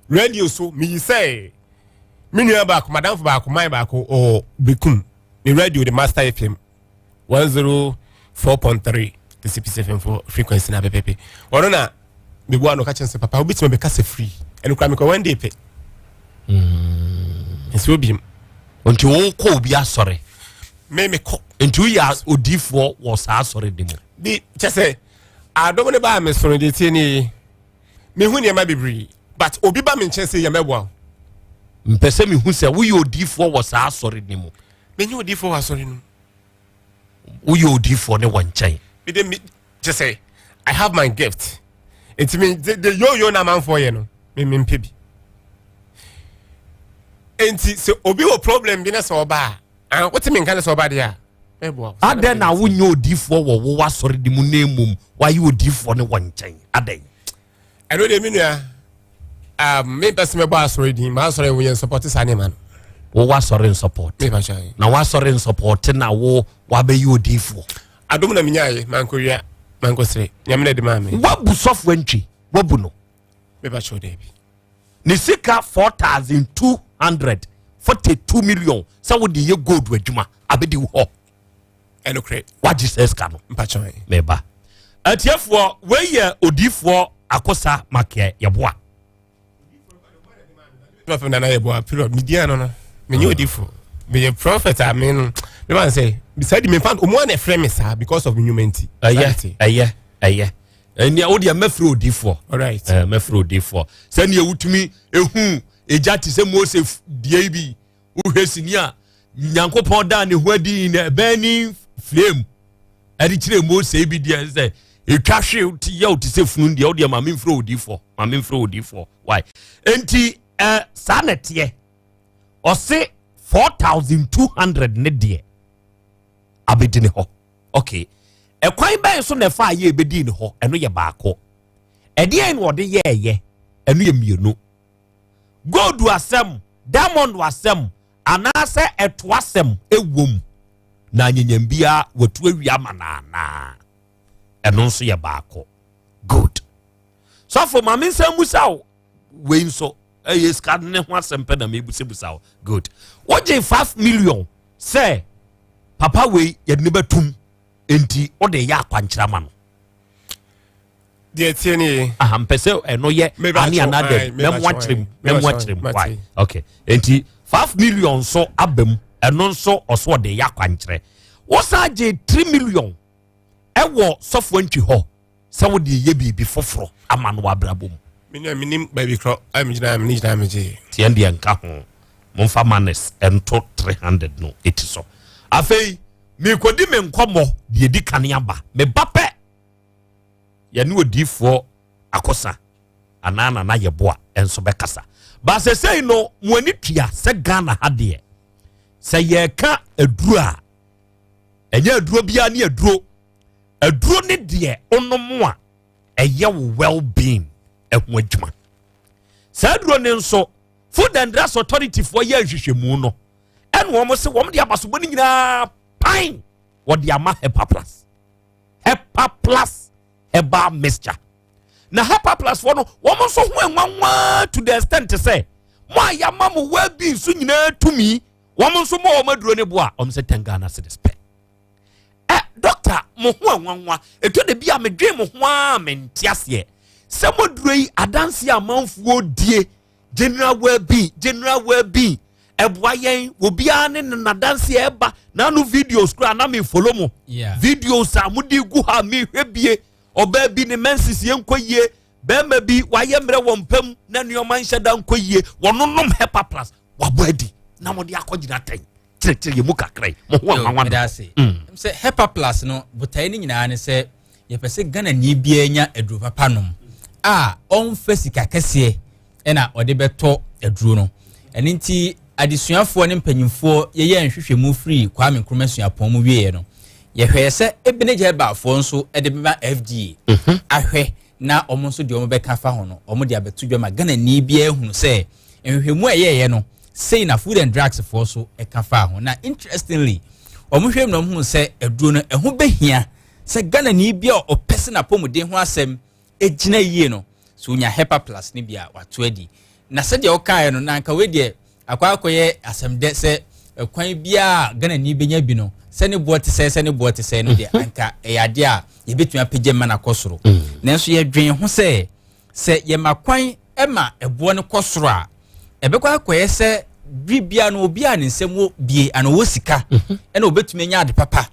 radio so meyi sɛ me nua baako madamfo baako man baako ɔwɔ bekum ne radio de master fm 104.3 the cp7 for frequency na pɛpɛpɛ ɔno na meboa no ka kyerɛ sɛ papa wobɛtumi bɛka sɛ free ɛno kora mekɔ one day pɛ nsi obiem nti wokɔ obi asɔre me mekɔ nti woyɛ odiifoɔ wɔ saa asɔre de mu bi kyɛ sɛ adom ne baa me soro deɛ tie nie mehu nneɛma bebree but obi ba me nkyɛn sɛ yɛ mɛboa wo mpɛ sɛ mehu sɛ woyɛ odiifoɔ wɔ saa asɔre no mu menyɛ odiifoɔ wɔ asɔre no mu woyɛ odiifoɔ ne wɔ nkyɛn mede me Kyɛ sɛ I have my gift. Nti me de de yo yo na amanfoɔ yɛ no, me me mpɛ bi. Nti sɛ obi wɔ problem bi na sɛ ɔba a, ah, wote me nka na sɛ ɔba deɛ a, mɛboa wo. Adɛn na wonyɛ odiifoɔ wɔ wo w'asɔre de mu na mmom woayɛ odiifoɔ ne wɔ nkyɛn? Adɛn? Ɛno deɛ me nua, um, mempɛ sɛ mɛbɔ asɔre din, m'asɔre wo yɛn sɔpɔte saa nneɛma no. Wo w'asɔre nsɔpɔte? Na w'asɔre nsɔpɔte na wo wabɛyɛ odiifoɔ? Adom na menyaeɛ, mankɔwia, mankɔsrɛ, Nyame na ɛde maa me. Woabu sɔfo antwi, woabu no? Mepa kyɛw daabi. Ne sika 4,242 million sɛ wode yɛ gold adwuma abɛdi wo hɔ. Ɛnokorɛ. Wagye sɛ sika no. Mpa kyɛw. Meba. Atiefoɔ, wei yɛ odiifoɔ Akosa Makeɛ Yɛboa. Prophet Nana Yeboah period me dia no no me nye odifo me ye prophet a me no me man say saa di me fa omo na frɛ me saa because of nnwuma nti. Ɛyɛ ɛyɛ ɛyɛ ɛnìyɛ o deɛ mɛfrɛ odifoɔ. Alright. Ɛɛ mɛfrɛ odifoɔ sɛnea wotumi ehu egya te sɛ Mose deɛ yi bi wohwɛ sini a Nyankopɔn daa ne ho adi in a burning flame ɛde kyerɛ Mose bi deɛ sɛ etwa hwe ti yɛ o te sɛ funu deɛ o deɛ maame nfrɛ odifoɔ maame nfrɛ odifoɔ why enti ɛ saa na ɛteɛ ɔse 4200 ne deɛ abɛdi ne hɔ okay ɛkwan bɛn so na ɛfa ayɛ ɛbɛdi ne hɔ ɛno yɛ baako ɛdeɛn na ɔde yɛɛyɛ ɛno yɛ mmienu gold asɛm diamond asɛm anaasɛ ɛto asɛm ɛwom na anyanyam biara watu awia ama no anaa ɛno nso yɛ baako good sɔfo maame nsa musa wo wei nso ɛyɛ sika ne ho asɛm pɛ na mebusabusa wo good wogye 5 million sɛ papa wei yɛde ne bɛtum enti wode yɛ akwankyerɛ ama no deɛ tie ne ye aha mpɛ sɛ ɛno yɛ ane anaa dɛ mɛmo akyerɛ mu mɛmo akyerɛ mu why okay enti 5 million nso aba mu ɛno nso ɔso ɔde yɛ akwankyerɛ wosan gye 3 million ɛwɔ sɔfo antwi hɔ sɛ wode yɛ biribi foforɔ ama no w'abrabɔ mu. Me nua menim baabi korɔ a megyina mene gyina megye. Tiɛ deɛ nka ho momfa manes nto 300 no ɛti so. Afei mekɔdi me nkɔmmɔ deɛ ɛdi kane aba meba pɛ yɛne odiifoɔ akosa anaa nana yɛboa nso bɛkasa. Ba sɛsɛi no mo ani tua sɛ Ghana ha deɛ sɛ yɛka aduro a ɛnyɛ aduro biara ne aduro Aduro ne deɛ wonom a ɛyɛ wo well being ɛho adwuma. Saa aduro ne nso Food and Drugs Authority foɔ yɛ nhwehwɛmu no ɛna wɔn se wɔn de abasobɔ no nyinaa pan wɔde ama Hepa Plus. Hepa Plus herbal mixture. Na Hepa Plus foɔ no wɔn nso ho nwanwa to the extent sɛ mo a yɛama mo well being so nyinaa tumi wɔn nso mo a wɔn aduro ne bo a wɔn sɛ 10 Ghana cedis pɛ. Ɛ dɔkta mo ho anwanwa ɛtɔ da bi a medwen mo ho a mente aseɛ sɛ moduro yi adanseɛ amanfoɔ die general well-being general well-being ɛboa yɛn obiara ne ne nadanseɛ ɛba n'ano videos koraa na me follow mo videos a mode gu ha mehwɛ bie ɔbaa bi ne menses yɛ nkɔ yie bɛrima bi wayɛ mmerɛ wɔ mpam na nneɛma nhyɛ da nkɔ yie wɔnonom hepa plus wabɔ adi na mode akɔgyina tɛn kyerɛkyerɛ yɛ mu kakra yi mo ho anwanwa no ase mm. sɛ hepa plus no botae no nyinaa ne sɛ yɛpɛ sɛ ghana ni biara nya aduro papa nom a ɔmfa sika kɛseɛ ɛna ɔde bɛtɔ aduro no ɛno nti adesuafoɔ ne mpanyinfoɔ yɛyɛ nhwehwɛmu firi kwame nkrumah suapɔn mu wieɛ no yɛhwɛɛ sɛ ebenezer herbal nso de bɛma fda mhm. ahwɛ na wɔn nso deɛ wɔbɛka afa ho no, wɔde abɛto dwa ma Ghanani biara ahunu sɛ nhwehwɛmu a ɛyɛeɛ no, sei na Food and Drugs foɔ so ɛka faa ho. Na interestingly, wɔn hwɛ mu na wɔn hunu sɛ aduro no ɛho bɛhia sɛ Ghanani bi a ɔpɛ sɛ n'apɔmuden ho asɛm gyina yie no, sɛ onya Hepa Plus no bi a wato adi. Na sɛdeɛ ɔkaeɛ no, na anka wei deɛ Akɔ akɔyɛ asɛmdɛ sɛ kwan biara a Ghanani bɛnya bi no, sɛ ne boɔ te sɛn, sɛ ne boɔ te sɛn no deɛ, mhm. anka ɛyɛ adeɛ a yɛbɛtumi apagya ma no akɔ soro. Mm. Nanso yɛdwen ho sɛ, sɛ yɛma kwan ma ɛboɔ no kɔ soro a, ɛbɛkɔ akɔyɛ sɛ bere biara no obi a ne nsam wɔ bie ana ɔwɔ sika mhm. ɛna ɔbɛtumi anya ade papa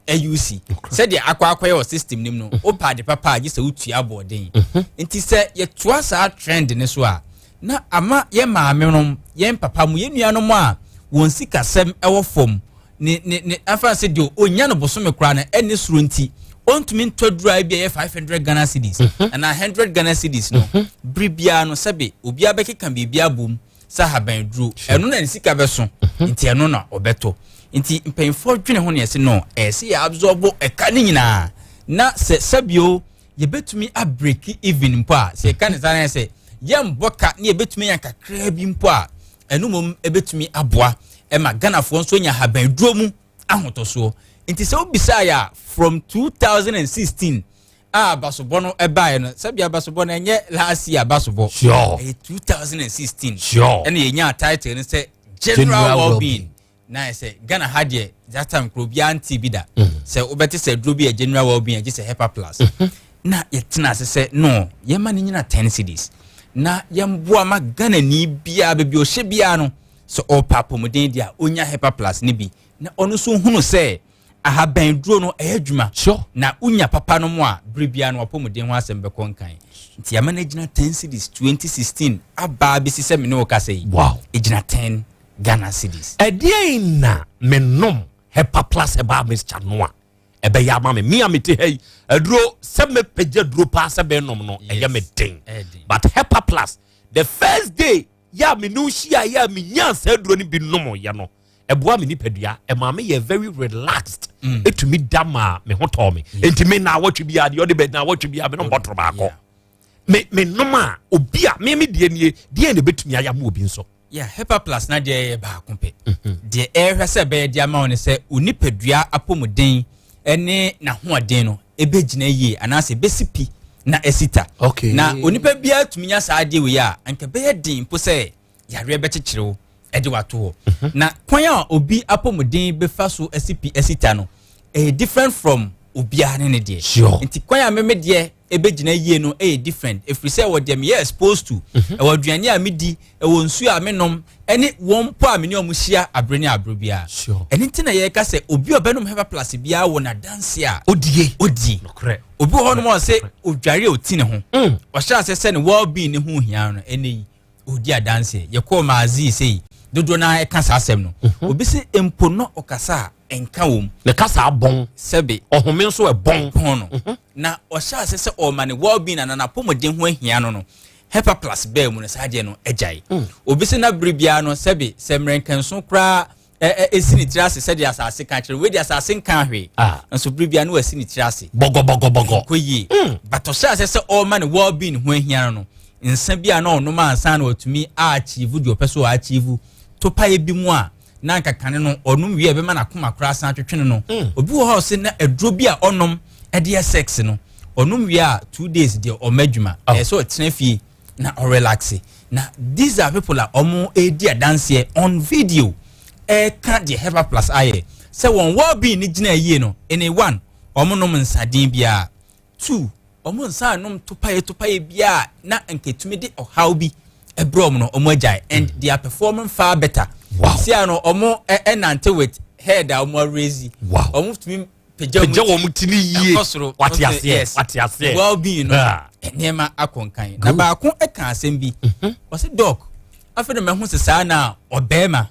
AUC sɛdeɛ akɔ akɔyɛ wɔ system no mu no mhm. wopɛ ade papa a gye sɛ wotua aboɔden mhm. nti sɛ yɛtoa saa trend no so a na ama yɛn maame nom yɛn papa mu yɛn nuanom a wɔn sikasɛm ɛwɔ fam ne ne ne afa sɛ deɛ ɔnya no bosome koraa no ɛne soro nti Ɔntumi ntɔ aduro a ebi a ɛyɛ 500 Ghana cedis anaa 100 Ghana cedis no. Bere biara no, sɛbe, obiara bɛkeka biribi abom sɛ ahaban duro, ɛno na ne sika bɛso, nti ɛno na ɔbɛtɔ. Nti mpanyinfoɔ dwene ho ne ɛsɛ no ɛyɛ sɛ yɛ absorb ɛka ne nyinaa, na sɛ sɛbio yɛbɛtumi abreak even mpo a, sɛ yɛka ne saa na yɛ sɛ yɛmbɔ ka ne yɛbɛtumi anya kakraa bi mpo a, ɛno mmom ɛbɛtumi aboa ɛma Ghanafoɔ nso nya ahaban duro mu ahotɔsoɔ. Nti sɛ wobisaa yɛ a, from 2016 a abasobɔ no ɛbaeɛ no, sɛbi, abasobɔ no ɛnyɛ last year abasobɔ. Ɛyɛ 2016 ɛna yɛnya title no sɛ general General well-being. Na yɛ sɛ Ghana ha deɛ, that time kuro obiara nte bi da sɛ wobɛte sɛ duro bi yɛ general well-being agye sɛ Hepa Plus. Na yɛtena ase sɛ no, yɛma no nyina 10 cedis na yɛmboa ma Ghana ni biara, baabi a ɔhyɛ biara no, sɛ ɔpɛ apɔmuden deɛ a, ɔnya Hepa Plus no bi na ɔno nso hunu sɛ ahaban duro no ɛyɛ adwuma. Na wonya papa no mu a, bere biara no wapɔmuden ho asɛm bɛkɔ nkan. Nti yɛama no agyina 10 cedis 2016 abaa bɛsi sɛ me ne wo kasa yi, ɛgyina 10 Ghana cedis. Ɛdeɛn na menom Hepa Plus herbal mixture no a ɛbɛyɛ ama me? Me a mete ha yi, aduro sɛ mɛpagya duro paa sɛ bɛnom no, ɛyɛ me den. Ɛyɛ den. But Hepa Plus, the first day yɛ a me ne wo hyia yɛ a menya saa aduro no bi nom yɛ no, ɛboa me nipadua, ɛma me yɛ very relaxed, ɛtumi da ma me ho tɔɔ me. Enti me na awɔtwe biara deɛ ɔde bɛ na awɔtwe biara me nom bɔtoro baako. Me nom a, obi a me me deɛ nie, deɛ na ɛbɛtumi ayɛ ama obi nso? Yeah, Hepa Plus na deɛ yɛ baako pɛ deɛ ɛrehwɛ sɛ ɛbɛyɛ de ama wo ne sɛ onipadua apɔmuden ne n'ahoɔden no ɛbɛgyina yie anaasɛ ɛbɛsi pi na ɛsi ta. Na onipa biara tumi nya saa adeɛ wei a, anka ɛbɛyɛ den mpo sɛ yareɛ bɛkyekyere wo ɛde wato hɔ. Na kwan a obi apɔmuden bɛfa so asi pi asi ta no, ɛyɛ different from obiara ne ne deɛ. Nti kwan a meme deɛ ɛbɛgyina yie no ɛyɛ different, ɛfiri sɛ ɛwɔ deɛ meyɛ exposed to, ɛwɔ aduane a medi, ɛwɔ nsuo a menom, ɛne wɔn mpo a mene ɔmo hyia abere ne abere biara. Ɛno nti na yɛreka sɛ obi a ɔbɛnom Hepa Plus biara wɔ n'adanse a odie. Odie. Obi wɔ hɔnom a ɔsɛ odware a ɔti ne ho, ɔhyɛ ase sɛ ne well being ne ho hia no, ɛnɛ yi ɔdi adanseɛ. Yɛkɔɔ maazi sei dodoɔ naa ɛka saa asɛm no. Obi sɛ mpo no ɔkasa a ɛnka wɔm. Ne kasa abɔn. Sɛbe. Ɔhome nso ɛbɔn. Pɔn no na ɔhyɛ ase sɛ ɔma ne well being ana n'apɔmuden ho ahia no no, Hepa Plus bɛɛ mu no, saa deɛ no agyae. Obi sɛ na bere biara no, sɛbe, sɛ mmerɛnkɛnso koraa ɛ ɛ esi ne tiri ase sɛdeɛ asase ka kyerɛ wei deɛ, asase nka hwee, nso bere biara no wasi ne tiri ase bɔgɔbɔgɔbɔgɔ. Kɔ yie, but ɔhyɛ ase sɛ ɔma ne well being ho ahia no no, nsa bi a na ɔnom ansa na ɔtumi achieve deɛ ɔpɛ so ɔachieve, topaeɛ bi mu a na nka kane no ɔnom wie a ɛbɛma n'akoma koraa san atwetwe no no. Obi wɔ hɔ a ɔsɛ na aduro bi a ɔnom ɛde yɛ sex no, ɔnom wie a, 2 days deɛ ɔma adwuma, ɛyɛ sɛ ɔtena fie na ɔrelax. Na these are people a ɔmo edi adanseɛ on video ɛɛka deɛ Hepa Plus ayɛ sɛ wɔn well being ne gyina yie no. Ɛne one, ɔmo nom nsaden biara; two, ɔmo nsa anom topaeɛ topaeɛ biara na nketumi de ɔhaw bi ɛbrɛ ɔmo no, ɔmo agyae, and they are performing far better. Si ano ɔmo ɛnante with head a ɔmo araise. Ɔmo tumi pagya pagya wɔn ti ni yie. Ɛkɔ soro. Wate aseɛ. Wate aseɛ. Well being no, nneɛma akɔ nkan. Na baako ɛka asɛm bi, ɔsɛ, "Doc, afei na mɛho sɛ saa na ɔbɛrima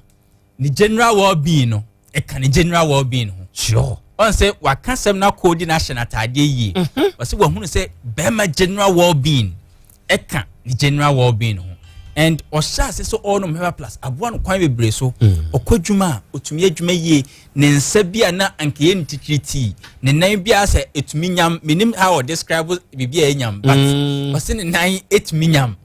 ne general well being no ɛka ne general well being ho." Ɔn sɛ waka sɛm na koodi na ahyɛ n'ataadeɛ yie. Ɔsɛ wahunu sɛ bɛrima general well being ɛka ne general well being ho, and ɔhyɛ ase sɛ ɔnom Hepa Plus aboa no kwan bebree so. Ɔkɔ adwuma a, ɔtumi adwuma yie. Ne nsa bi a na anka yɛ ne titiri tii, ne nan bi a sɛ ɛtumi nyam, menim how ɔdescribe biribi a ɛnyam, but ɔsɛ ne nan ɛtumi nyam.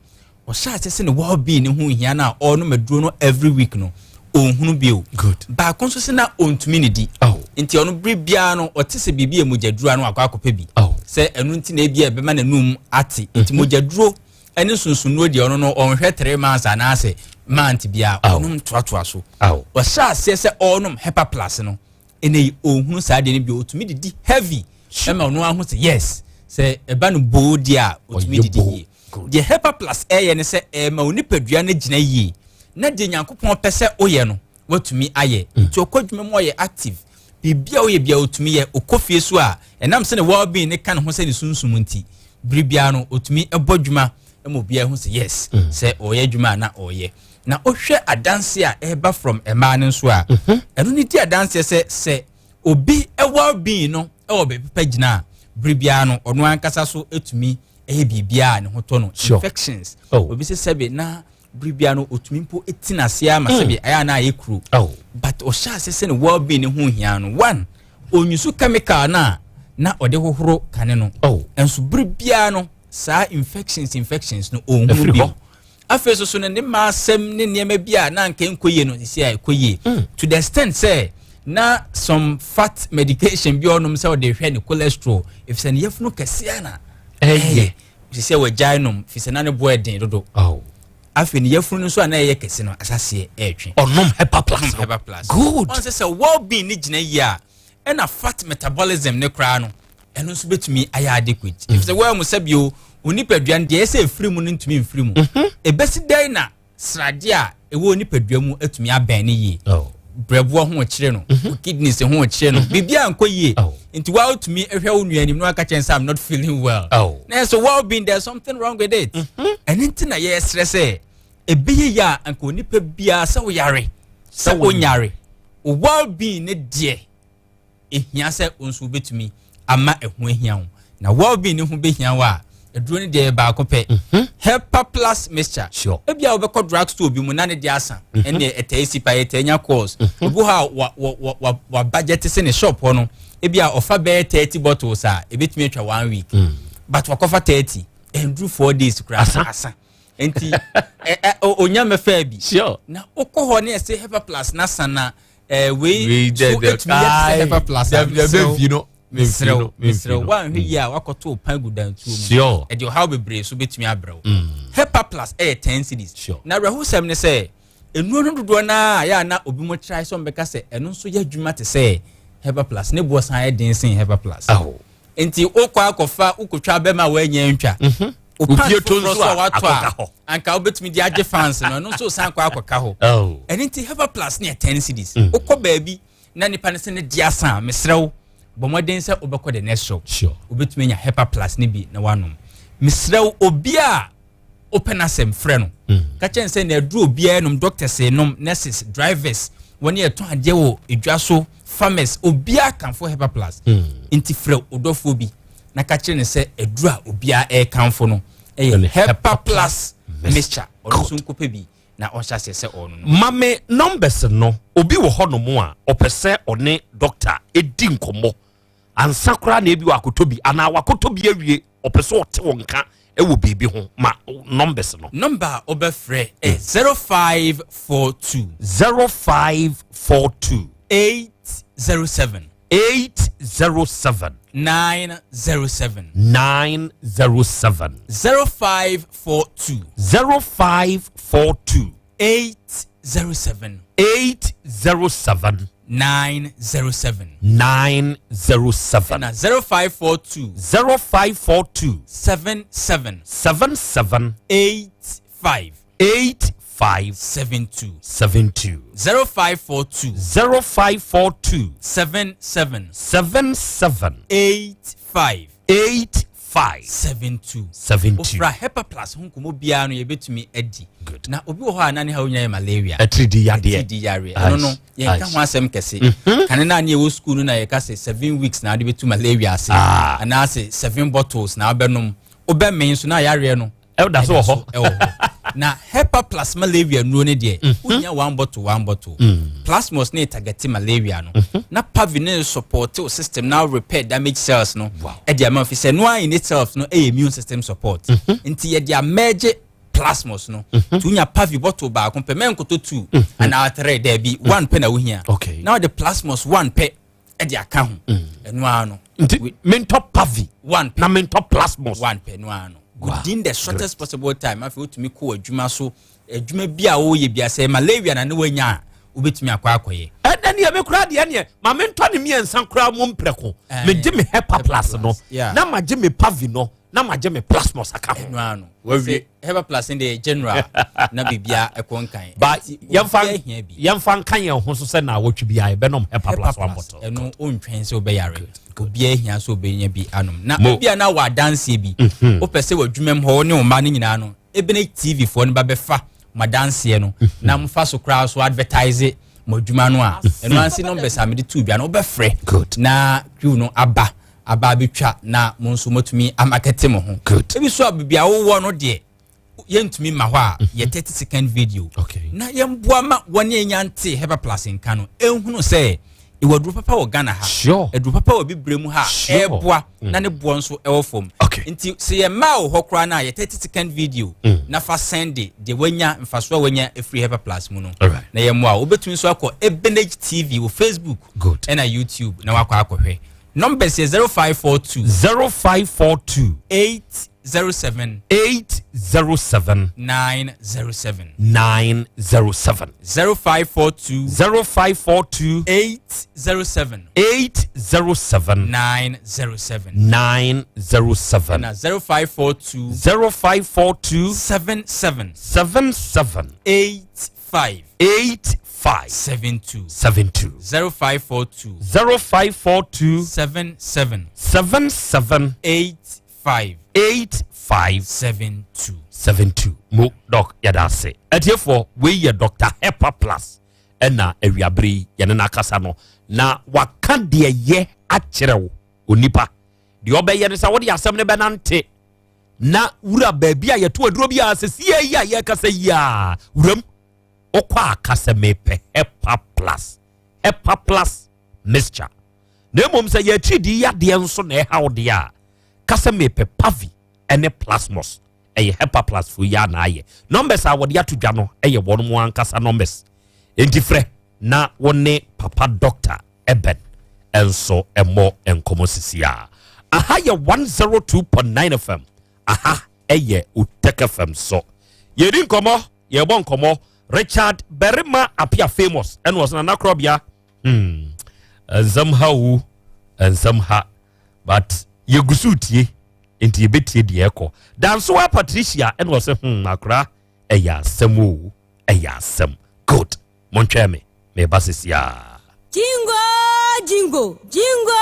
Ɔhyɛ ase sɛ ne well being ne ho hia no a, ɔnom aduro no every week no, ɔnhunu bio. Baako nso sɛ na ɔntumi ne di. Nti ɔno bere biara no, ɔte sɛ biribi yɛ mogyaduro a, no akɔ akɔpɛ bi. Sɛ ɛno nti na ebi a ɛbɛma n'anum ate. Nti mogyaduro ɛne nsonsonoɔ deɛ, ɔno no ɔnhwɛ 3 months anaasɛ month biara, ɔnom toatoa so. Ɔhyɛ aseɛ sɛ ɔnom Hepa Plus no, ɛnɛ yi ɔnhunu saa deɛ no bi. Ɔtumi didi heavy ɛma ɔno aho sɛ yes, sɛ ɛba no boo deɛ a, ɔtumi Ɔyɛ didi boo. yie. Deɛ Hepa Plus ɛyɛ ne sɛ ɛma onipadua no gyina yie na deɛ Nyankopɔn pɛ sɛ woyɛ no, watumi ayɛ. Nti ɔkɔ adwuma mu, ɔyɛ active, biribi a woyɛ bia ɔtumi yɛ. Ɔkɔ fie so a, ɛnam sɛ ne well-being ne ka ne ho sɛ ne sunsum nti, bere biara no ɔtumi bɔ adwuma ma obiara ho sɛ yes, sɛ ɔyɛ adwuma a na ɔyɛ. Na ɔhwɛ adanse a ɛreba from mmaa no nso a, ɛno ne di adanseɛ sɛ obi well-being no ɛwɔ baabi pɛ gyina a. Bere biara no, ɔno ankasa so tumi yɛ biribiara a ne ho tɔ no. Infections. Obi sɛ sɛbe na bere biara no otumi mpo ti n'ase ama mm. sɛbe ɛyɛ a na ayɛ kuro. But ɔhyɛ ase sɛ ne well being ne ho hia no. One, onyusu chemical no a na ɔde hohoro kane no. Nso bere biara no saa infections infections no ɔnhunu bio. Afei nso so no ne mma asɛm ne nneɛma bi a na anka ɛnkɔ yie no sisi a ɛkɔ yie mm. to the extent sɛ na some fat medication bi ɔnom sɛ ɔde hwɛ ne cholesterol efisɛ ne yafunu kɛseɛ na ɛyɛ sisi a wɔgyae nom efisɛ na ne bo ɛden dodo oh. Afei ne yafunu no nso a na ɛyɛ kɛse no asaseɛ ɛretwe. Ɔnom hepa plus no hepa plus good. Ɔn sɛ sɛ well being ne gyina yie a ɛna fat metabolism ne koraa no ɛno nso bɛtumi ayɛ adequate mm. Ɛfisɛ wɔn mu sɛ bio onipadua no deɛ ɛsɛ efiri mu no ntumi mfiri mu. Ebesi dɛn na sradeɛ a ɛwɔ onipadua mu atumi abɛn ne yie oh. Brɛboɔ ho kyerɛ no mhm. Kidneys ho kyerɛ no mhm. Biribi a nkɔ yie oh. Nti wa wotumi hwɛ wo nua anim na waka kyɛn sɛ I'm not feeling well oh. Na ɛsɛ well being, there's something wrong with it mhm. Ɛno nti na yɛsrɛ sɛ ɛbɛyɛ yie a anka onipa biara sɛ woyare sɛ wonyare well being ne deɛ ehia sɛ wo nso wobɛtumi ama ɛho ahia wo na well-being ne ho bɛhia wo a aduro no deɛ yɛ baako pɛ mhm. Hepa Plus mixture sure. Ebi a wobɛkɔ drug store bi mu na ne deɛ asa mhm. Ɛnneɛ ɛtaa si pa yɛtaa nya calls mhm. Obi hɔ a wa wa wa wa budget se ne shop hɔ no ebi a ɔfa bɛyɛ 30 bottles a ebɛtumi atwa one week mm. But wakɔfa 30 ɛnduru 4 days koraa asa, asa. Nti ɛ ɛ onya mɛfɛ bi sure. Na wokɔ hɔ ne ɛsɛ Hepa Plus na sana ɛɛ wei so etumi yɛ te sɛ Hepa Plus a mesrɛw mesrɛw mesrɛw woanhwɛ yie a wakɔto pan gu dantuo mu ɛde ɔhaw bebree so betumi abrɛw mm. Hepa Plus ɛyɛ 10 cedis. Na awerɛhosɛm ne sɛ nnuro no dodoɔ naa yɛ a na obi mo trae sɛ ɔmbɛka sɛ ɛno nso yɛ adwuma te sɛ Hepa Plus ne boɔ san yɛ den sen Hepa Plus. Nti wokɔ akɔfa wokɔtwa bɛma a woanya ntwa mhm. Wo pan foforɔ so a watɔ a anka wobɛtumi de agye fans no ɛno nso san kɔ akɔka hɔ oh. Ɛno nti Hepa Plus ne yɛ 10 cedis mm. Wokɔ baabi na nipa no sɛ ne di asa a mesrɛ wo bɔ mmɔden sɛ wobɛkɔ the next shop wobɛtumi anya Hepa Plus ne bi na wanom. Mesrɛ wo obi a wopɛ n'asɛm frɛ no mm. Ka kyɛn sɛ na aduru obiara nom, doctors nom, nurses, drivers, wɔne ɛtɔn adeɛ wɔ edwa so, farmers, obiara kanfo Hepa Plus mm. Nti frɛ odɔfoɔ bi na ka kyerɛ no sɛ aduru a obiara ɛrekanfo no ɛyɛ Hepa Plus mixture, ɔno nso nkɔpɛ bi na ɔhyɛ aseɛ sɛ ɔno no. Mame numbers no, obi wɔ hɔnom a ɔpɛ sɛ ɔne doctor ɛdi nkɔmmɔ ansa koraa na ebi wakɔtɔ bi anaa wakɔtɔ bi awie, ɔpɛ sɛ ɔte wɔn nka ɛwɔ biribi ho, ma numbers no. Number a wobɛfrɛ ɛ 0542 0542 807 807 907. 907. 0542 0542 807 807 907. 907. Na 0542 0542 77 77 85 85 72. 72. 0542 0542 77 77 85 85 72. 72. Ofura Hepa Plus ho nkɔmmɔ biara no yɛbɛtumi adi. Good. Na obi wɔ hɔ a na ne ha wonya yɛ malaria atiridi yadeɛ. Atiridi yareɛ ɛno no yɛnka ho asɛm kɛse. Kane no a ne yɛwɔ school no na yɛka sɛ 7 weeks na wode bɛtu malaria ase Ah. anaasɛ seven bottles na wobɛnom wobɛmee nso na yareɛ no ɛda so wɔ hɔ. Ɛwɔ hɔ. Na Hepa Plus malaria nnuro no deɛ wonya one bottle one bottle. Plasmos ne target malaria no na Pavi ne support wo system na repair damage cells no ɛde ama fi sɛ noa in itself no ɛyɛ immune system support. Nti yɛde amɛgye Plasmos no nti wonya Pavi bottle baako pɛ, mɛnkoto two anaa three, daabi, one pɛ na wohia. Na wɔde Plasmos one pɛ ɛde aka ho, ɛno ara no. Nti mentɔ Pavi one pɛ na mentɔ Plasmos one pɛ no ara no within the shortest possible time. Afei wotumi kɔ adwuma so, adwuma bi a wɔyɛ bi asɛ malaria na ne wanya a wobɛtumi akɔ akɔyɛ. Ɛnɛ neɛ me koraa deɛ neɛ ma mentɔ ne mmiɛnsa koraa mu mprɛko. Megye me Hepa Plus no na magye me Pavi no na magye me Plasmos aka ho. Ɛno ara no. Wawie. Sɛ Hepa Plus no deɛ general na biribia ɛkɔ nkan. Ba Nti yɛmfa obiara hia bi. Yɛmfa nka yɛn ho so sɛ na awɔtwe biara yɛbɛnom Hepa Plus one bottle. Ɛno wontwɛn sɛ wobɛyare, obiara hia sɛ wobɛnya bi anom na Mo. obia na wɔ adanseɛ bi wopɛ sɛ w'adwuma mu hɔ wo ne wo mma no nyinaa no ebene TV foɔ no ba bɛfa mo adanseɛ no na mofa so koraa so advertise mo adwuma no a ɛno ansi numbers a mede too dwa no wobɛfrɛ Good. na crew no aba. aba abɛtwa na mo nso moatumi amakɛte mo ho. Good. Ebi so a baabi a wowɔ no deɛ yɛntumi ma hɔ a yɛ 30 second video na yɛmboa ma wɔne ɛnya nte Hepa Plus nka no ɛnhunu sɛ ɛwɔ aduro papa wɔ Ghana ha, aduro papa wɔ bibire mu ha ɛɛboa na ne boɔ nso ɛwɔ fam. Nti sɛ yɛ mmaa wɔ hɔ koraa no a yɛ 30 second video na fa sɛnde deɛ wanya mfasoɔ a wanya ɛfiri Hepa Plus mu no na yɛmmoa. Wobɛtumi nso akɔ Ebenage TV wɔ Facebook ɛna YouTube na wakɔ akɔhwɛ. Numbers yɛ 0542 0542 807 807 907 907 0542 0542 807 807 907 907 na 0542 0542 77 77 85 85 72 72 0542 0542 77 77 85 85 72. 72. Mo Doc, yɛda ase. Atiefoɔ, wei yɛ Dr Hepa Plus ɛna awiabere yi yɛne no akasa no na waka deɛ yɛ akyerɛ wo. Onipa deɛ ɔbɛyɛ no sɛ wode asɛm no bɛnante na wura baabi a yɛto aduro bi a sɛsie yi a yɛkasa yi a wuram wokɔ a ka sɛ mepɛ Hepa Plus, Hepa Plus mixture. Na mmom sɛ yɛakyiri di yadeɛ nso na ɛha wo deɛ a, ka sɛ mepɛ Pavi ɛne Plasmos. Ɛyɛ Hepa Plus fo yi a na ayɛ. Numbers a wɔde ato dwa no ɛyɛ wɔn mu ankasa numbers, enti frɛ na wo ne papa Doctor Eben ɛnso ɛmmɔ nkɔmmɔ sisi a. Aha yɛ 102.9 FM, aha ɛyɛ Otec FM so. Yɛdi nkɔmmɔ, yɛbɔ nkɔmmɔ. Richard Berima Apia Famous ɛna ɔsɛ Nana Korɔbea, nsɛm ha o, nsɛm ha, but yɛgu so tie nti yɛbɛtie deɛ ɛkɔ. Dansoa Patricia ɛna ɔsɛ akora ɛyɛ asɛm o, ɛyɛ asɛm. Good, montwɛn me, meba sisi a. Jingo jingo jingo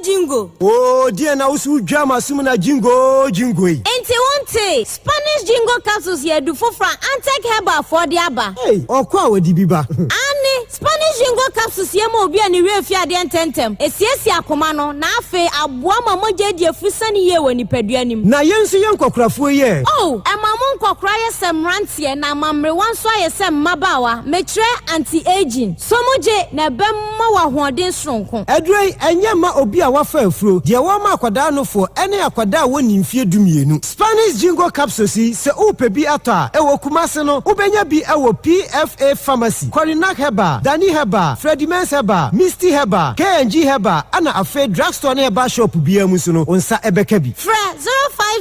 jingo. Oo, deɛ na woso wodwa ma som na jingo jingo yi. Nti wonte Spanish Jingo capsules yɛ adu foforɔ a Antec Herbalfoɔ de aba. Ei, ɔkɔ a wɔde bi ba. Ane, Spanish Jingo capsules yɛ ma obi a ne werɛ fi adeɛ ntɛmntɛm, esiesie akoma no na afei aboa ma mogya adi afu sane yie wɔ nipadua nim. Na yɛn nso yɛ nkɔkorafoɔ yi ɛ? Oh, ɛma mo nkɔkora yɛ sɛ mmeranteɛ na ama mmerewa nso ayɛ sɛ mmabaawa. Mekyerɛ anti-aging. So mogye na ɛbɛma wɔ ahoɔden soronko. Aduro yi ɛnyɛ ma obi a wafa afuro deɛ, wɔma akwadaa nofoɔ ɛne akwadaa a wɔnni mfeɛ 12. Spanish Jingo capsules yi, sɛ wopɛ bi atɔ a, ɛwɔ Kumase no wobɛnya bi ɛwɔ PFA Pharmacy, Korinak Herbal, Dani Herbal, Freddy Mens Herbal, Misty Herbal, KNG Herbal, ana afei drugstore ne herbal shop biara mu nso no wo nsa ɛbɛka bi. Frɛ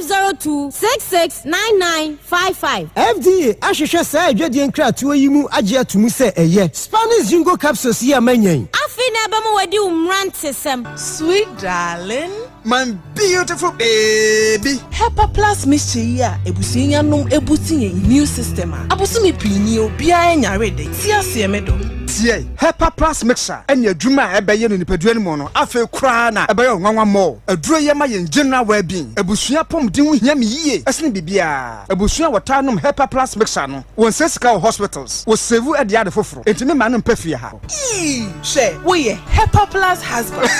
0502 669955. FDA ahwehwɛ saa adwadie nkratoɔ yi mu agye ato mu sɛ ɛyɛ. Spanish Jingo capsules yi a manyan Afei na ɛbɛma wadi wo mmerantesɛm. Sweet darling. My beautiful baby. Hepa Plus mixture yi a ebusua yanom ebuti yɛn immune system a abosome pii ni obiara nyare de ti aseɛ me dɔ. Tie, Hepa Plus mixture ɛne adwuma a ɛbɛyɛ no nipadua no mu no afei koraa na ɛbɛyɛ ɔnwanwa mmɔ. Aduro yɛ ma yɛn general well-being. Abusua pɔmuden ho hia me yie ɛsene biribiara. Abusua a wɔtaa nom Hepa Plus mixture no, wɔn nsɛ sika wɔ hospitals, wɔ save ɛde ade foforɔ. Enti me ma no mpɛ fie ha. Ii, hwɛ, woyɛ Hepa Plus husband.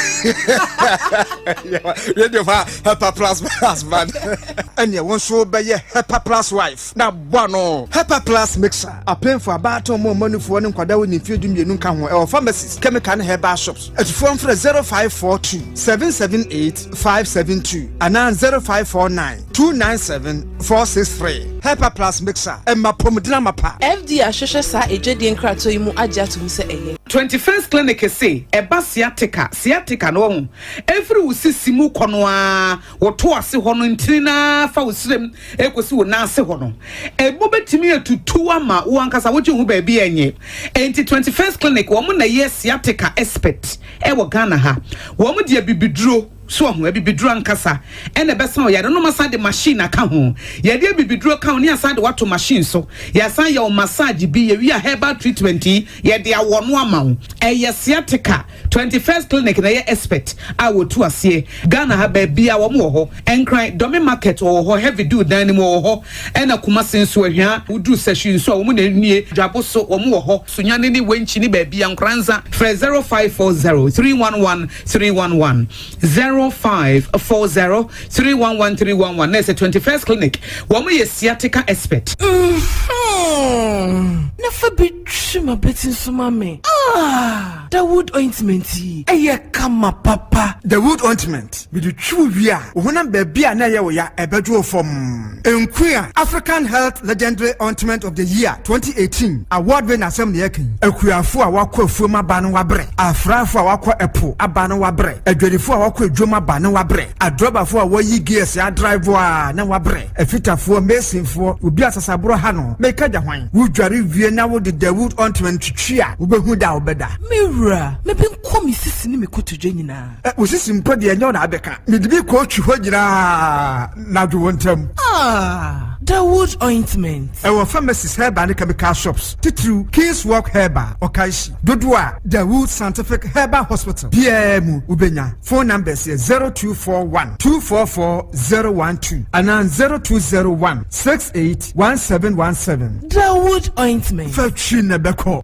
Radio fa Hepa Plus husband. Ɛneɛ wo nso bɛyɛ Hepa Plus wife na boa no. Hepa Plus mixture apemfo, abaatan mu ɔmanufoɔ ne nkwadaa wɔ ne mfeɛ 12 nka ho. Ɛwɔ pharmacies, chemical ne herbal shops. Atufoɔ mfrɛ 0542 778 572 anaa 0549 297 463. Hepa Plus mixture, ɛma pɔmuden amapa. FDA ahwehwɛ saa edwadie nkratoɔ yi mu agye ato mu sɛ ɛyɛ. 21st Clinic se ɛba sciatica. Sciatica no wɔn efiri wo sisi mu kɔ no a wɔto ase hɔ no ntini na fa wo srem ekosi wo nan ase hɔ no emu bɛtumi atutu ama wo ankasa wogye ho baabi ɛnyɛ. Enti 21st Clinic wɔn na yɛ sciatica expert ɛwɔ Ghana ha. Wɔn deɛ bibiduro so ɔho abibiduro ankasa ɛna ɛbɛsan ɔyare no ma san de machine aka ho. Yɛde abibiduro ka ho ne asan de wato machine so, yɛasan yɛ wo massage bi, yɛwi a herbal treatment yi yɛde awɔ no ama wo. Ɛyɛ sciatica, 21st Clinic na ɛyɛ expert a wɔtu aseɛ Ghana ha. Baabi a wɔn wɔ hɔ, Nkran Dɔme Market wɔwɔ hɔ, Heavy Do dan no mu wɔwɔ hɔ, ɛna Kumase nso Ahwia woduru Sɛhwi nso a wɔn na nie Dwabo so wɔn wɔ hɔ, Sunyane ne Wenkyi ne baabi a Nkoranza. Frɛ 0540 311 311. 0540 311 311 na ɛsɛ 21st Clinic, wɔn yɛ sciatica expert. Na fa bi twi m'abati nso ma me. Ah, Dawood ointment yi, ɛyɛ kama papa. Dawood ointment, mede twi wo wie a, wo honam baabi a na ɛyɛ wo ya, ɛbɛdwo wo fam. Nkuya African Health Legendary Ointment of the Year 2018 award wei n'asɛm na yɛka yi. Akuafo a wakɔ afuom aba no wabrɛ, afrafo a wakɔ ɛpo aba no wabrɛ, adwadifo a wakɔ adwom aba no wabrɛ, adrɔbafo a wɔyi gears adrive a na wabrɛ, afitafoɔ, masonfoɔ, obi asasaborɔ ha no, meka gya hwan. Wodware wie na wode Dawood ointment twitwi a, wobɛhu da a wobɛda. Me wura, mebe nkɔ me sisi ne me kotodwe nyinaa. Ɛ, wo sisi mpo deɛ, ɛnyɛ wo na abɛka. Mede bi kɔɔtwi hɔ nyinaa na adwo wo ntam. Ah, Dawood ointment. Ɛwɔ pharmacies, herbal ne chemical shops, titiriw Kings Walk Herbal, Ɔkaehyi dodoɔ a Dawood Scientific Herbal Hospital biara mu wobɛnya. Phone numbers yɛ 0241 244 012 anaa 0201 68 1717. Dawood ointment. Fa twi na bɛkɔ.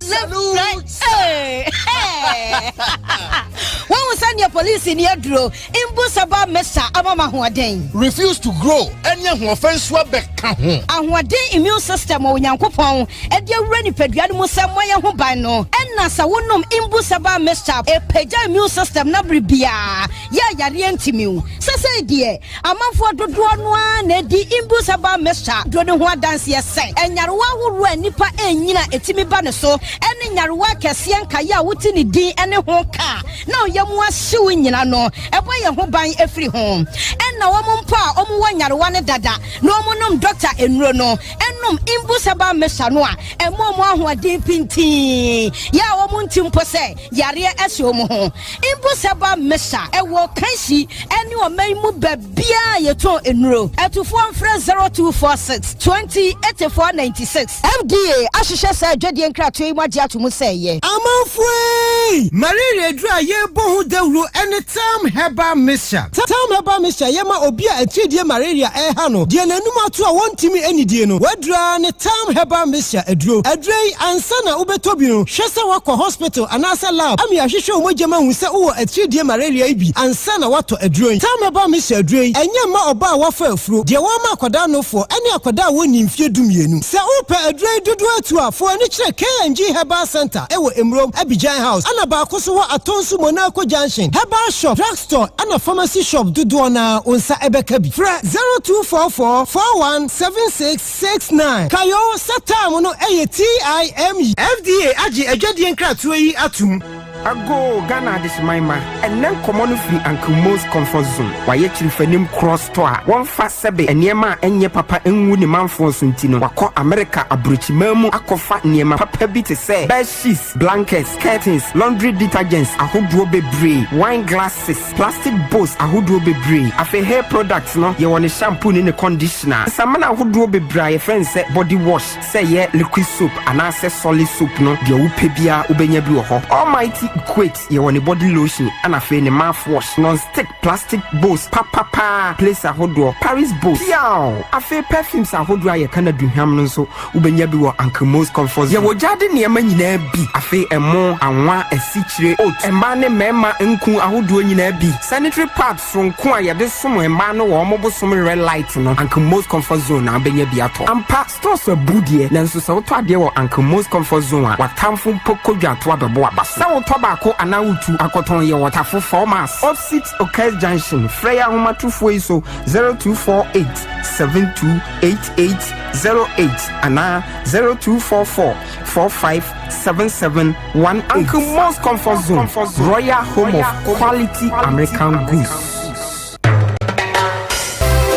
Wɔn sɛ nea polisi ni aduro mbu saba mesa ama ma ahoɔden. Refuse to grow ɛne ahoɔfɛ nso abɛka ho. Ahoɔden immune system wɔ Onyankopɔn ɛde awura nipadua no mu sɛ mmɔyɛ ho ban no, ɛna sɛ wonom imbu saba mixture, ɛpagya immune system na bere biara yɛ yareɛ ntimiw. Sɛsɛ deɛ, amanfoɔ dodoɔ no ara na edi imbu saba mixture duro ne ho adanseɛ sɛ ɛnyarewa ahoroɔ a nipa ɛnyina ɛtumi ba ne so, ɛne nyarewa kɛseɛ nkaeɛ a wote ne din ɛne ho kaa na ɔyɛ mu ahyew nyina no, ɛbɔ yɛn ho ban efiri ho. Ɛna wɔn mpo a wɔn wɔ nyarewa no dada na wɔn nom dɔkta nnuro no, ɛnom imbu saba mixture no a, ɛmo wɔn ahoɔden pintin yɛ a wɔn nti mpo sɛ yareɛ ɛhyɛ wɔn ho. Imbu saba mixture ɛwɔ Kanshi ɛne ɔman mu baabiara yɛtɔn nnuro. Ɛtufoɔ mfrɛ 0246 20 84 96. FDA ahyehyɛ saa adwadie nkratoɔ yi mu agye ato mu sɛ ɛyɛ. Amanfoe! Malaria aduru a yɛrebɔ ho dawuro ne Tam Herbal Mixture. Tam Herbal Mixture yɛ ma obi a atiridie malaria ɛreha no, deɛ n'anum ato a wɔntumi anidie no, waduru ara ne Tam Herbal Mixture aduro. Aduro yi, ansa na wobɛtɔ bi no, hwɛ sɛ woakɔ hospital anaasɛ lab ama yɛahwehwɛ wo mogya mu ahu sɛ wowɔ atiridie malaria yi bi ansa na woatɔ aduro yi. Tam Herbal Mixture aduro yi, ɛnyɛ mma ɔbaa a wafa afuro, deɛ wɔama akwadaa nofoɔ, ne akwadaa a wɔnni mfeɛ 12. Sɛ wopɛ aduro yi dodoɔ atu a, fa w'ani kyerɛ K&G Herbal Center ɛwɔ Emurom, Abidjan House, ɛna baako so wɔ Atonsu Monaco Junction. Herbal shop, drugstore, ɛna pharmacy shop dodoɔ naa wo nsa ɛbɛka bi. Frɛ 0244 41 76 69. Kayo sɛ time no ɛyɛ TIME. FDA agye adwadie nkratoɔ yi atom. Ago Ghana adehyeman ma ɛnɛ nkɔmmɔ no firi Uncle Mo's Comfort Zone. Wayɛ kyirifanim cross store a wɔmfa sɛbe nneɛma a ɛnyɛ papa ngu ne manfoɔ so nti no, wakɔ Amerika aburokyiman mu akɔfa nneɛma papa bi te sɛ bed sheets, blankets, curtains, laundry detergents ahodoɔ bebree, wine glasses, plastic bowls ahodoɔ bebree. Afei hair products no, yɛwɔ ne shampoo ne ne conditioner, nsamena ahodoɔ bebree a yɛfrɛ no sɛ body wash, sɛ ɛyɛ liquid soap anaasɛ solid soap no, deɛ wopɛ biara wobɛnya bi wɔ hɔ. Almighty Equate, yɛwɔ ne body lotion ɛna afei ne mouthwash, non-stick plastic bowls papapaa, place ahodoɔ, Paris bowls piaw. Afei perfumes ahodoɔ a yɛka no aduhwam no nso, wobɛnya bi wɔ Uncle Mo's Comfort Zone. Yɛwɔ gyaade nneɛma nyinaa bi, afei ɛmo, anwa, asikyire, oat, mmaa ne mmarima nku ahodoɔ nyinaa bi, sanitary pads soronko a yɛde som mmaa no wɔ wɔn bosom red light no. Uncle Mo's Comfort Zone na wobɛnya bi atɔ. Ampa, stores abu deɛ, nanso sɛ wotɔ adeɛ wɔ Uncle Mo's Comfort Zone a, watamfo mpo kɔdwa ato abɛbɔ waba so. Sɛ wotɔ baako anaa wotu akɔtɔn, yɛ wɔ Tafo 4 Miles, opposite Okes Junction. Frɛ yɛ ahomatorofoɔ yi so: 0248 728808 anaa 0244 457718. Uncle Mo's Comfort Zone, royal home of quality American goods.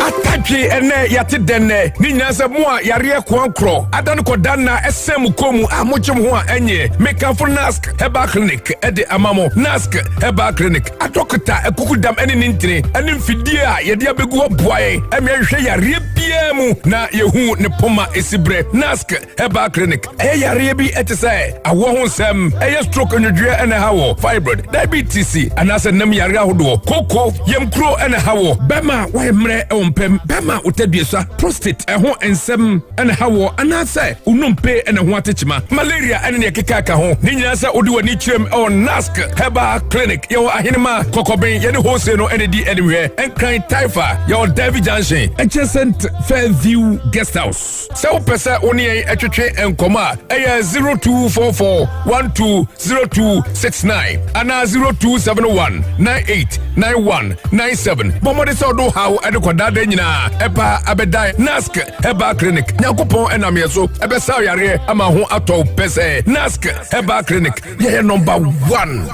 Atadwe ɛnɛ yɛate dɛnɛ ne nyinaa sɛ mo a yareɛ koankorɔ ada no kɔda nna ɛsɛn mo kɔn mu a mogye mo ho a ɛnyɛ, mekamfo Nask Herbal Clinic ɛde ama mo. Nask Herbal Clinic adɔkota akukudam ɛne ne ntini ɛne mfidie a yɛde abɛgu hɔ boa yɛn ɛme ahwehwɛ yareɛ biara mu na yɛhu ne poma ɛsi berɛ. Nask Herbal Clinic ɛyɛ yareɛ bi ɛte sɛ awoɔ ho nsɛm, ɛyɛ stroke, nwodwoeɛ ɛna ɛha wɔ, fibroid, diabetes anaasɛ nam yareɛ ahodoɔ, koko yamkuro ɛna ɛha wɔ, bɛma wayɛ mmerɛ ɛwɔ mpɛm. Bɛrima a wo tadua prostate ɛho nsɛm ɛna ha wɔ anaasɛ wo nnompe ɛna ho atekyema, malaria ɛne nea ɛkeka ka ho. Ne nyinaa sɛ wode w'ani kyerɛm ɛwɔ Nask Herbal Clinic. Yɛwɔ Ahenema Kɔkɔben, yɛne Hose no ɛna di animhwɛ. Nkran Taifa, yɛwɔ Davy Junction, adjacent Fairview Guest House. Sɛ wopɛ sɛ wo ne yɛn ɛtwetwe nkɔmmɔ a, ɛyɛ 0244 120269 anaa 0271 989197. Bɔ mmɔden sɛ ɔde haw ɛde kɔdaadaa nyinaa ɛba abɛdan Nask Herbal Clinic. Nyankopɔn ɛnam yɛ so ɛbɛsa yareɛ ama ho atɔ pɛ sɛ Nask Herbal Clinic yɛyɛ number one.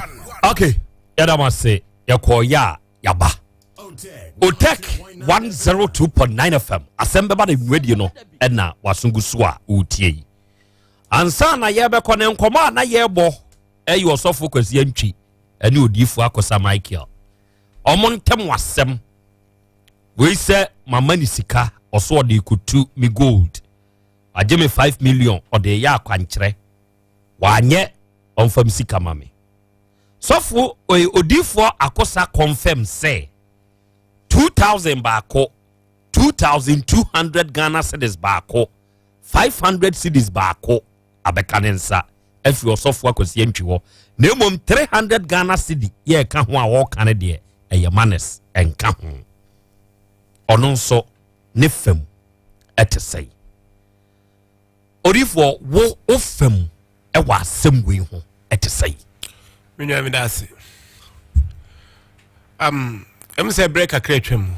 Okay, yɛda mo ase, yɛkɔɔ yɛ a yaba Otec 102.9 FM asɛm bɛba na nnwadie no ɛna waso gu so a wotie yi. Ansa na yɛbɛkɔ ne nkɔmmɔ a na yɛrebɔ ɛyɛ ɔsɔfo Kwasi Antwi ɛne odiyifoɔ Akosa Michael ɔmo ntɛm asɛm wei sɛ mama ne sika ɔso ɔde kutu me gold agye me 5 million ɔde yɛ akwankyerɛ wanyɛ ɔmfam sika ma me. Sɔfo odiyifoɔ Akosa confirm sɛ 2000 baako, 2200 Ghana cedis baako, 500 cedis baako abɛka ne nsa afiri ɔsɔfo Akwasi Antwi hɔ, na mmom 300 Ghana cedi yɛ ɛka ho a wɔreka no deɛ ɛyɛ manes ɛnka ho. Ɔno nso ne fam ɛte sɛn? Odiyifoɔ, wo fam ɛwɔ asɛm wei ho ɛte sɛn? Me nua, meda ase. Ɛm sɛ berɛ kakra atwa mu,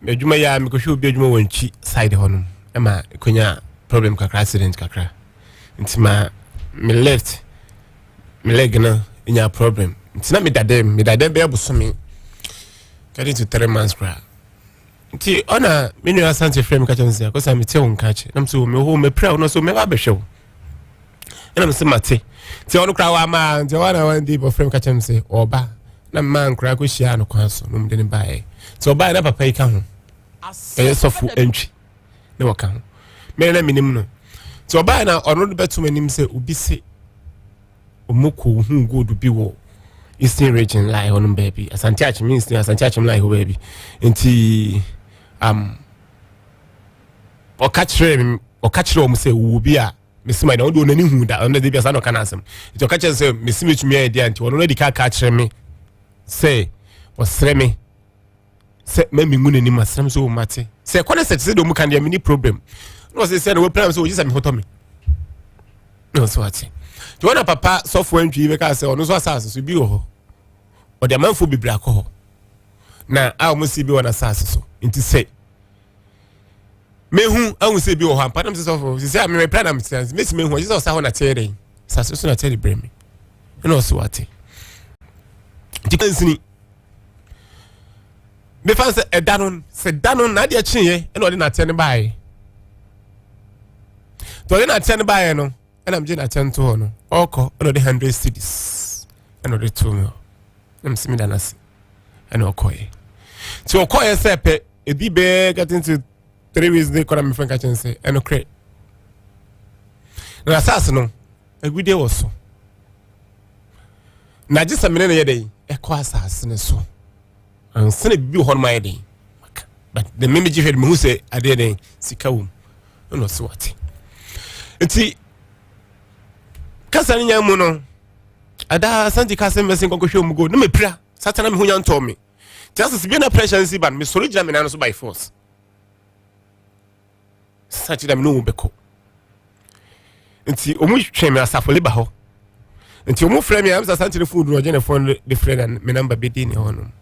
adwuma yi a mekɔhwɛ obi adwuma wɔ nkyi side hɔ nom ɛma ɛkɔnya problem kakra, accident kakra, nti ma me left me leg no nya problem, nti na meda dɛm, meda dɛm bɛyɛ bosome, getting to 3 months koraa. Nti ɔna me nua Asante frɛ me ka kyerɛ me sɛ, "Akɔsa, mete wo nka kyɛ." Nam sɛ mehɔ mapira wo no so mɛba abɛhwɛ wo. Ɛna mesɛ mate. Nti ɔno koraa wama nti ɔwa na one day bɔfrɛ me ka kyerɛ me sɛ ɔba na mmaa nkoraa kɔhyia no kwan so na ɔmde ne baeɛ. Nti ɔbaeɛ na papa yi ka ho, ɛyɛ sɔfo Antwi na wɔka ho, mene na menim no. Nti ɔbaeɛ na ɔno de bɛto m'anim sɛ obi se ɔmo kɔ hu gold bi wɔ Eastern Region line hɔ nom baabi, Asante Akyem Eastern, Asante Akyem line hɔ baabi. Nti ɔka kyerɛ ɔka kyerɛ wɔn sɛ ɔwɔ bi a mesi ma ɔno de ɔnani hu da, ɔno de bi asa na ɔka n'asɛm. Nti ɔka kyerɛ sɛ mesi metumi ayɛ deɛ, nti ɔno no de ka ka kyerɛ me sɛ ɔsrɛ me sɛ mɛmi ngu n'anim asrɛ me sɛ ɔmate sɛ ɛkɔ ne sɛ te sɛ deɛ ɔmu ka deɛ meni problem. Na ɔsɛ sɛ na wɔpira me sɛ ɔgye sɛ mehotɔ me na ɔsɛ wate. Nti wɔn na papa sɔfo Antwi bɛka sɛ ɔno nso asase so bi wɔ hɔ, ɔde amanfoɔ bebree akɔ hɔ na a wɔn si bi wɔ n'asase so, nti sɛ mehu ahu sɛ bi wɔ hɔ ampa nam sɛ sɔfo sɛ a memepra na metena mesi mehu ɔgye sɛ ɔsa hɔ na teɛ dɛn asase so na teɛ de brɛ me. Ɛna ɔsɛ wate. Nti kansini mefa sɛ ɛda no sɛ da no na adeɛ kyeeɛ ɛna ɔde n'ateɛ no baeɛ. Nti ɔde n'ateɛ no baeɛ no ɛna megye n'ateɛ no to hɔ no, ɔrekɔ ɛna ɔde 100 cedis ɛna ɔde to me hɔ na mesi meda no ase ɛna ɔkɔɛ. Nti ɔkɔɛ sɛ pɛ ebi bɛɛ getting to 3 weeks de kɔna mefrɛ nka kyɛn sɛ ɛno korɛ na asase no agudeɛ wɔ so na gye sɛ mene no yɛ dɛn ɛkɔ asase no so ansa na biribi wɔ hɔ nom ayɛ dɛn maka. But the meme gye hwɛ de mehu sɛ adeɛ dɛn sika wɔ mu ɛna ɔse wate. Nti kasa no nya mu no ɛda Asante ka sɛ mbɛsɛ nkɔkɔhwɛ mu go na mepira satana meho nya ntɔɔ me. Nti asese bi na pressure nsi ba no, mesɔre gyina me nan so by force sa kyerɛ me ne ɔmu bɛkɔ. Nti ɔmu twɛn me asafo leba hɔ, nti ɔmu frɛ me a msa Asante no phone duro, ɔgye ne phone de frɛ na me number bɛdi ne hɔ nom.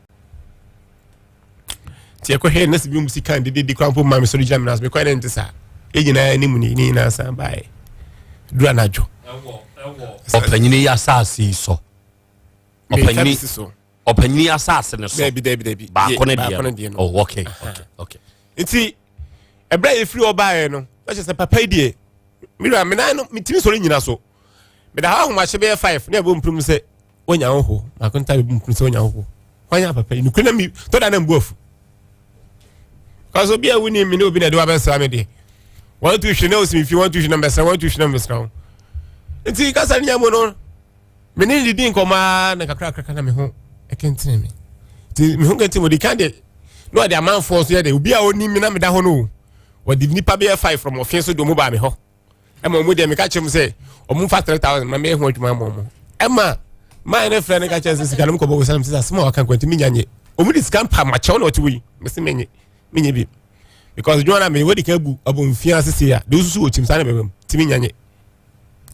Nti ɛkɔhwɛ na sɛ bi mu sika dededi kwan mpo ma mesɔre gyina me nan so mekɔɛ ne nte saa yɛ nyinaa anim ne ne nyinaa san baeɛ duru anadwo. Ɔpanyini yi asase yi so, ɔpanyini ɔpanyini asase ne so. Dabi, dabi, dabi. Baako ne baako ne deɛ deɛ no. Oh, okay. Nti ɛberɛ a yɛfiri hɔ baeɛ no na kyerɛ sɛ papa yi deɛ mewura me nan no metumi sɔre nyina so. Meda hɔ ahomakye bɛyɛ 5 na ɛbɔ mpirim sɛ wonya wo ho maako nta bɛbɔ mpirim sɛ wonya wo ho hwan a papa yi nokure na mi tɔda na mbu afu kɔsɛ obi a woni me ne obi na ɛde wabɛsra me deɛ wɔn tu hwɛ na osi mi fi wɔn tu hwɛ na mbɛsra wɔn tu hwɛ na mbɛsra wo. Nti kasa ne nya mu no me ne didi nkɔmɔ aa na kakra kakra na me ho ɛkɛntene me. Nti me ho kɛntene mu de kan de Na ɔde amanfoɔ nso yɛ dɛ obi a ɔnim me na meda hɔ no o wɔde nipa bɛyɛ five from ɔfe so de ɔmo baa me hɔ ɛma ɔmo deɛ meka kyerɛ mu sɛ ɔmo nfa 3,000 ma meyɛ ho adwuma ama ɔmo. Ɛma maa ne frɛ no ka kyerɛ sɛ sika no mkɔbɔ wosam sɛ asɛm a waka nkwanti menya nye ɔmo de sika mpa makyɛw na ɔte wɔ yi mese menye menye bi because adwuma no a meyɛ wɔde ka abu abɔmfia sese a de wosusu wɔ kyim saa na bɛbam nti menya nye.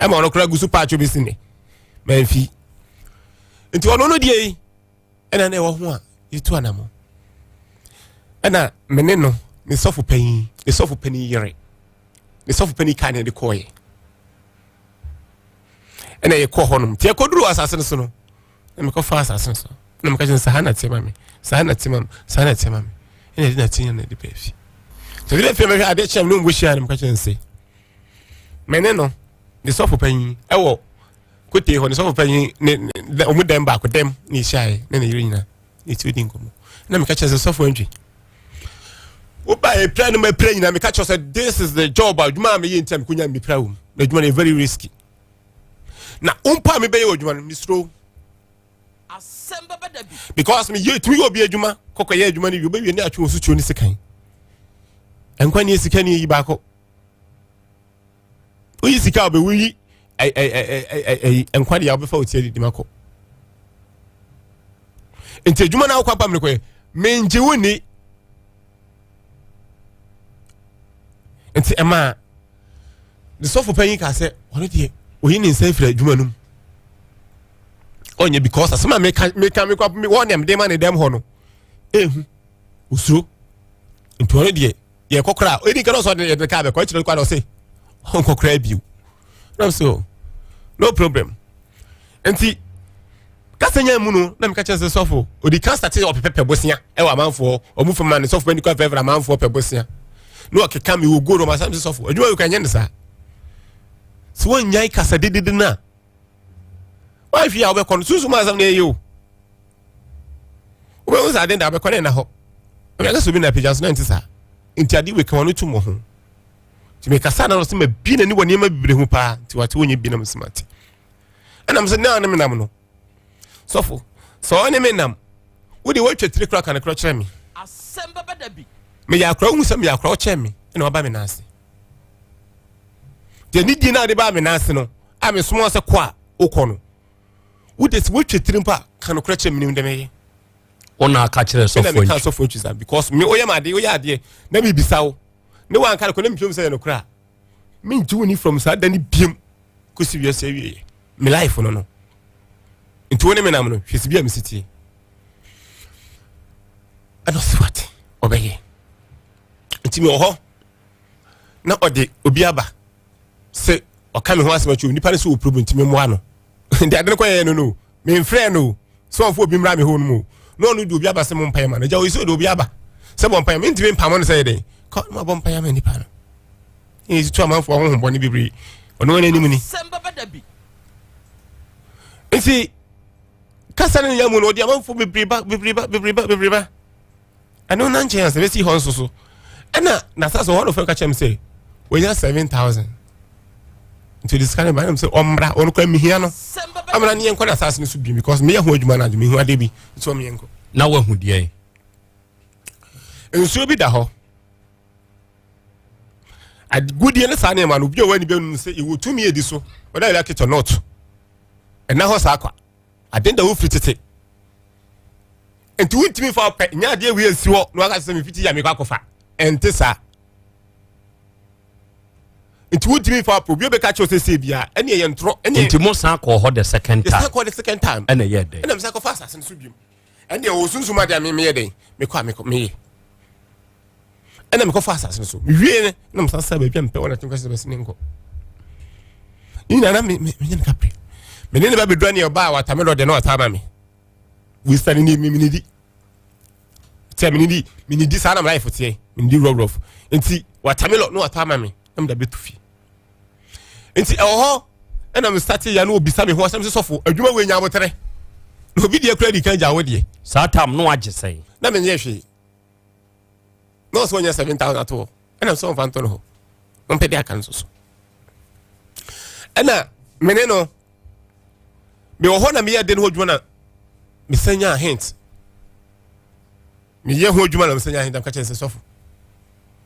Ɛma ɔno koraa gu so paatwo bɛsi ne mamfi nti ɔno no deɛ yi ɛna na ɛwɔ ho a yɛtu anamɔ ɛna me ne no ne sɔfo panyin ne sɔfo panyin yere ne sɔfo panyin kaa ne de kɔɔyɛ ɛna yɛkɔ hɔnom nti yɛkɔduru asase no so no na mekɔfa asase no so na meka kyerɛ saa na te ma me, saa na te ma me, saa na te ma me. Ɛna ɛde na te na ɛde bɛɛ fi nti ɛde bɛɛ fi mɛhwɛ adeɛ kyɛm ne mbɔ hyia na meka kyerɛ sɛ me ne no ne sɔfo panyin ɛwɔ kote hɔ ne sɔfo panyin ne ne ɔmo dɛm baako dɛm ne ehyiaeɛ ne ne yere nyinaa ne ti odi nkɔmɔ na meka kyerɛ sɛ sɔfo antwi woba epira no ma epira nyinaa meka kyerɛ sɛ this is the job adwuma a meyɛ nti a mekonya mepira wɔ mu na adwuma no yɛ very risky na wompa a mebɛyɛ wɔ adwuma no mesuro because meyɛ tumi yɛ obi adwuma kɔkɔyɛ adwuma no wie wobɛwie ne atwe wo so tuo ne sekan nkwa ne sika ne yi baako woyi sika a wobɛwu yi nkwa deɛ wobɛfa wo ti adidi ma kɔ nti adwuma no a wokɔ apam no kɔyɛ mengye wo ni nti ɛmaa ne sɔfo panyin kaa sɛ ɔno deɛ oyi ne nsa firi adwuma no mu ɔnyɛ because asɛm a meka meka mekɔ wɔn nea mede ma ne dɛm hɔ no ehu osuro nti ɔno deɛ yɛkɔ koraa ɛdi nka na ɔsɛ ɔde yɛde kaa bɛkɔ akyerɛ kɔ na ɔsɛ ɔnkɔ koraa bio na ɔsɛ oh, no problem. Nti kasa nya mu no na meka kyerɛ sɛ sɔfo odi kan starte ɔpɛpɛ pɛ bosea ɛwɔ amanfoɔ ɔmo fam ma ne sɔfo bɛni kɔ afɛfɛ amanfoɔ pɛ bosea na ɔkeka mi wɔ gold ɔmo asam sɛ sɔfo adwuma yi ka nyɛ ne saa sɛ wɔnyae kasa dedede no a wahwe a wobɛkɔ no sunsum asɛm na ɛyɛ o wobɛhu sɛ ade da wobɛkɔ ne nna hɔ ɛbɛka sɛ obi na apagya so na nte saa nti ade wei ka wɔn to mmɔ ho nti mekasa na ɔsɛ ma bi n'ani wɔ nneɛma bebree ho paa nti wate wɔnyɛ bi na mesɛ mate ɛnam sɛ naa ne menam no sɔfo sɛ ɔne me nam wode woatwa tiri kora ka ne korɔ kyerɛ me meyɛ akora wohu sɛ meyɛ akora wokyɛn me ɛna waba me naase deɛ ne di no ade baa me naase no a mesoma sɛ kɔ a wokɔ no wode sɛ woatwa tiri mpo a ka nokorɛ kyerɛ menim dɛ mɛyɛ. Wona aka kyerɛ sɔfo ntwi. Meka sɔfo ntwi sa because me woyɛ ma adeɛ woyɛ adeɛ na mebisa wo ne wanka no kɔ na mepiem sɛ yɛ nokorɛ a mengye wo ni from saa da no biam kɔsi wiase awieɛ me life no no nti wo ne me nam no hwɛ si bi a mesi tie ɛna ɔse wate ɔbɛyɛ nti mewɔ hɔ na ɔde obi aba sɛ ɔka me ho asɛm akyerɛ nipa no sɛ wɔ problem nti memmoa no nti ade no kɔyɛɛ no no memfrɛ no sɛ ɔmfa obi mmra me hɔ no mu na ɔno de obi aba sɛ mo mpaeɛ ma no agya ɔyi sɛ ɔde obi aba sɛ bɔ mpaeɛ mentumi mpamo no sɛ yɛ dɛn kɔ na mabɔ mpaeɛ ma nipa no ɛyɛ tutu amanfoɔ honhom bɔne bebree ɔno wɔn anim ni nti kasa no yɛ mu no ɔde amanfoɔ bebree ba bebree ba bebree ba bebree ba Ɛno na nkyɛn asɛ bɛsi hɔ nso so ɛna n'asase hɔ nofɛ ka kyerɛ m sɛ wɔnya 7,000 nti ɔde sika no ba ɛna m sɛ ɔmmra ɔno kora mehia no amena ne yɛnkɔ n'asase no so bi because meyɛ ho adwuma no adwo mehu adeɛ bi nti ɔm yɛnkɔ. Na wahu deɛn? Nsuo bi da hɔ agudeɛ ne saa nneɛma no obi a wani bɛnu sɛ ɛwɔ tumi adi so whether you like it or not ɛna hɔ saa kwa Ade da wo firi tete. Nti wontumi fa ɔpɛ nyɛ adeɛ wei nsi hɔ na waka sɛ mefiti yɛ mekɔ akɔfa. Ɛnte saa. Nti wontumi fa ɔpɛ obi obɛka kyerɛ sɛ sɛ bia ɛne ɛyɛ ntorɔ. Ɛne Nti mo san kɔɔ hɔ the second time. Yɛsan kɔɔ the second time. Ɛna ɛyɛ dɛn? Ɛna mesan kɔfa asase no so biom. Ɛne ɛwɔ sunsum adeɛ a me meyɛ dɛn? Mekɔ a mekɔ meyɛ. Ɛna mekɔfa asase no so. Mewie no na mesan sɛ baabi a mepɛ wɔ na kyɛn kɔ sɛ bɛsi ne nkɔ. Ne nyinaa na me me menyɛ ne kapre. Me ne ne ba bɛdura ne ɔbaa watermelon deɛ na wata ama me. Wista ne ne me ne di. Sɛ me ne di me ne di saa na me life teɛ. Me ne di rough rough. Nti watermelon na wata ama me na me da bɛtu fie. Nti ɛwɔ hɔ ɛna me start ya na obisa me ho asɛm sɛ sɔfo adwuma wei nya abotere. Na obi deɛ kura di kan gya wo deɛ. Saa tam no agye sɛn? Na menyɛ hwee. Na ɔsɛ ɔnyɛ 7,000 ato hɔ. Ɛna sɛ ɔmfa nto no hɔ. Ɔmpɛ de aka nso so. Ɛna me ne no mewɔ hɔ na meyɛ de no hɔ adwuma na mesan nyaa hint. Meyɛ ho adwuma na mesɛ nya ahentam ka kyerɛ sɛ sɔfo.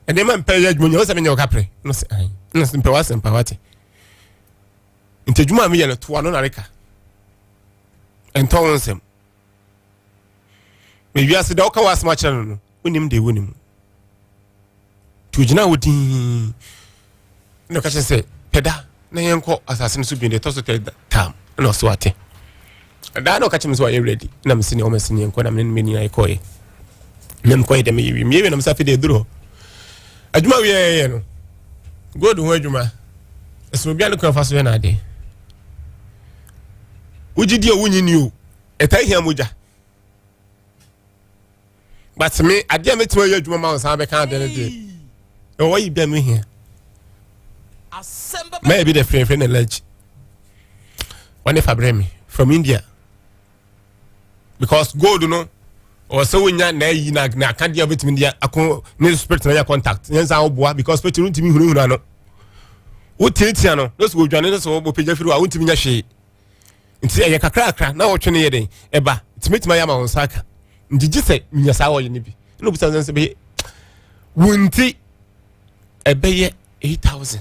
Ɛnneɛma mpɛ yɛ adwuma nyɛ wo sɛ menyɛ wo kaprɛ. No sɛ ae. Na sɛ mpɛ w'asɛm pa wate. Nti adwuma a meyɛ no toa no na reka. Ɛntɔ wo nsɛm. Na wiase da woka w'asɛm akyerɛ no no, wonim deɛ ɛwɔ ne mu. Nti ogyina hɔ dinn na ɔka kyerɛ sɛ pɛda na yɛnkɔ asase no so bio deɛ ɛtɔ so tɛ tam na ɔso ate. Daa na ɔka kyerɛ me sɛ wayɛ ready na mese nea ɔma sini yɛnkɔ na mene no mɛni ayɛ kɔɔyɛ. Na mekɔyɛ dɛ meyɛ wie meyɛ wie na mesɛ afei deɛ ɛduru hɔ. Adwuma wie yɛyɛ no gold ho adwuma ɛsono obiara ne kwan fa so yɛ n'ade. Wogye di o wonyi ni o ɛtaa hia mogya. But me adeɛ a mɛtumi ayɛ adwuma ma wo san bɛka adeɛ no deɛ ɛwɔ yi bia mehia mɛyɛ bi dɛ frɛfrɛ na lɛgye wɔne fa brɛ me from India because gold no ɔwɔ sɛ wonya na ayi na na akadeɛ a wobɛtumi de ako ne spirit na nya contact nyɛ nsa woboa because spirit no ntumi hunahuna no wotiatia no na sɛ wɔdwane no sɛ wɔpagya firi hɔ a wontumi nya hwee nti ɛyɛ kakrakra na wɔtwe no yɛ den ɛba nti mɛtumi ayɛ ama wɔn nsa aka nti gye sɛ menya saa wɔyɛ no bi ɛna obisa sɛ bɛyɛ wo nti ɛbɛyɛ 8000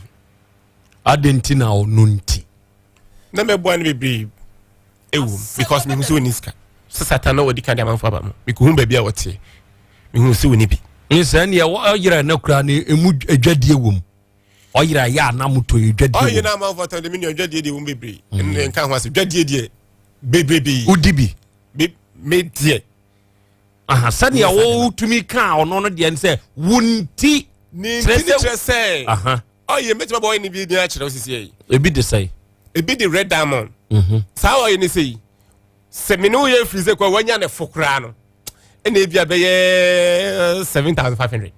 adɛn nti na ɔno nti na mɛboa no bebree ɛwom because mehu sɛ ɔni sika sɛ satan na wɔdi ka de amanfo aba mu mekɔhu baabi a wɔteɛ mehu sɛ ɔni bi sɛ neɛ ɔyerɛ no koraa no ɛmu adwadie wɔ mu ɔyerɛ yɛ a na motɔ yɛ dwadie ɔyɛ na amanfoɔ tɔn de me nua dwadie deɛ wɔn bebree mm. ɛno nka ho ase dwadie deɛ bebrebe wodi bi me deɛ aha sɛdeɛ wotumi kaa ɔno no deɛ no sɛ wo nti ne nti ne kyerɛ sɛ ɔyɛ mɛtumi abɔ ɔyɛ ne bi din akyerɛ wo sisi yi ebi de sɛ ebi de red diamond mhm. saa ɔyɛ ne sɛ yi sɛ me ne woyɛ firi sɛ kɔ wanya ne fo koraa no ɛna ebi abɛyɛ 7500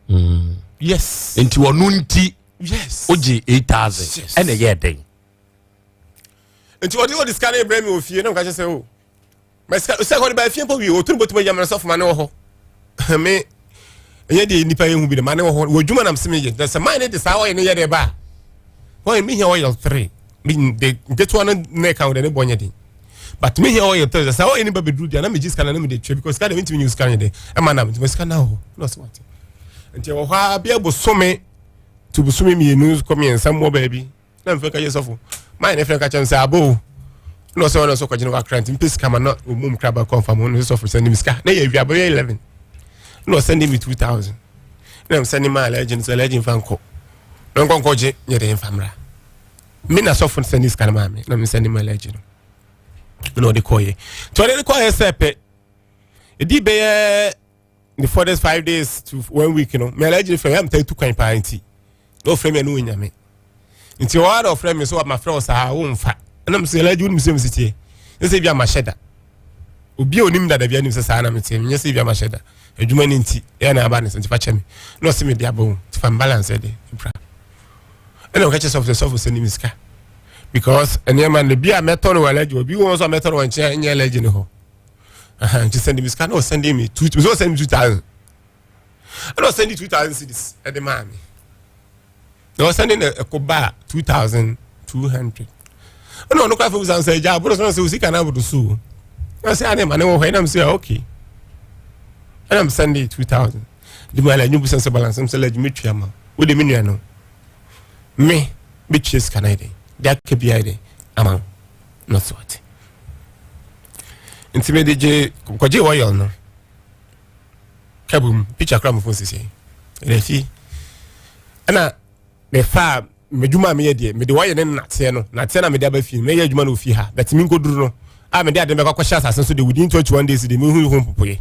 mm. yes nti ɔno nti yes wogye 8000 ɛna ɛyɛ dɛn nti ɔde ɔde sika no brɛ mi wɔ fie na mka kyerɛ sɛ o oh, ma sika sɛ ɔde ba fie mpo wie ɔturu bɔtuma yam na sɔfo ma ne wɔ hɔ me ɛnyɛ deɛ nipa yɛ hu bi de ma ne wɔ hɔ wɔ adwuma nam se me yɛ na sɛ man ne de saa ɔyɛ ne yɛ de ba wɔyɛ mehia ɔyɛ three de nketewa no na ɛka wo de ne bɔ nyɛ den but mehia ɔyɛ three sɛ ɔyɛ ne ba bɛduru deɛ na megye sika na na mede twa because sika deɛ mentumi nyɛ sika nyɛ den ɛma nam nti ma sika na wɔ hɔ na ɔsɛ wate nti ɛwɔ hɔ a bia bosome to bosome mmienu kɔ mmiɛnsa mmoɔ baabi na mfrɛ ka kyerɛ sɔfo mayɛ ne frɛ ka kyerɛ m sɛ abo o na ɔsɛ ɔno nso kɔgyina wakra nti mpɛ sika ma na ɔmum kra ba kɔmfa mu no sɔfo sɛ nim sika na yɛ awia bɛyɛ 11 na ɔsɛ ne me 2000 na sɛ ne ma alɛgye no sɛ alɛgye mfa nkɔ na nkɔ nkɔgye nyɛ de mfa mmra me na sɔfo sɛ ne sika no maa me na me sɛ ne ma alɛgye no na ɔde kɔɔyɛ nti ɔde kɔɔyɛ sɛ pɛ ɛdi bɛyɛ the furthest 5 days to one week no me alɛgye frɛ yɛ mtaa tu kwan paa nti na ɔfrɛ me ɛne ɔnya me nti ɔwɔ na ɔfrɛ me so mafrɛ wo saa womfa ɛna mesɛ alɛgye wonim sɛ mesiteɛ ne sɛ bi a mahyɛ da obi a onim dada bi anim sɛ saa na meteɛ menyɛ sɛ bi a mahyɛ da adwuma no nti ɛyɛ na aba ne sɛ nti fa kyɛ me na ɔsɛ mede aba wo nti fa balance ɛde bra ɛna ɔka kyerɛ sɔfo sɛ sɔfo sɛ nim sika because nneɛma no bi a mɛtɔ no wɔ alɛgye obi wɔ nso a mɛtɔ no wɔ nkyɛn nyɛ alɛgye ne hɔ nti sɛ nim sika na ɔsɛnde me two sɛ ɔsɛnde me 2000 ɛna ɔsɛnde 2000 cedis ɛde maa me na ɔsɛnde na ɛkɔ baa 2200 ɛna ɔno kora fɛ wusan sɛ agya aboro so na sɛ osika na aboro so na sɛ ane ma ne wɔ hɔ ɛna sɛ okay ɛna m sɛnde 2000 de mu ala nyubu sɛ sɛ balance m sɛ lɛgye metua ma wo de me nua no me metua sika na yɛ dɛn de aka biara yɛ dɛn ama wo na so ate nti mede gye kɔgye oil no kabum picture kora mo phone sisi ɛna fi ɛna mefa m'adwuma a meyɛ deɛ mede wɔyɛ ne nateɛ no nateɛ na mede aba fie meyɛ adwuma no ofie ha but me nkɔduru no a mede ade bɛkɔ akɔhyɛ asase so de within 21 days de mehu ho mpopoeɛ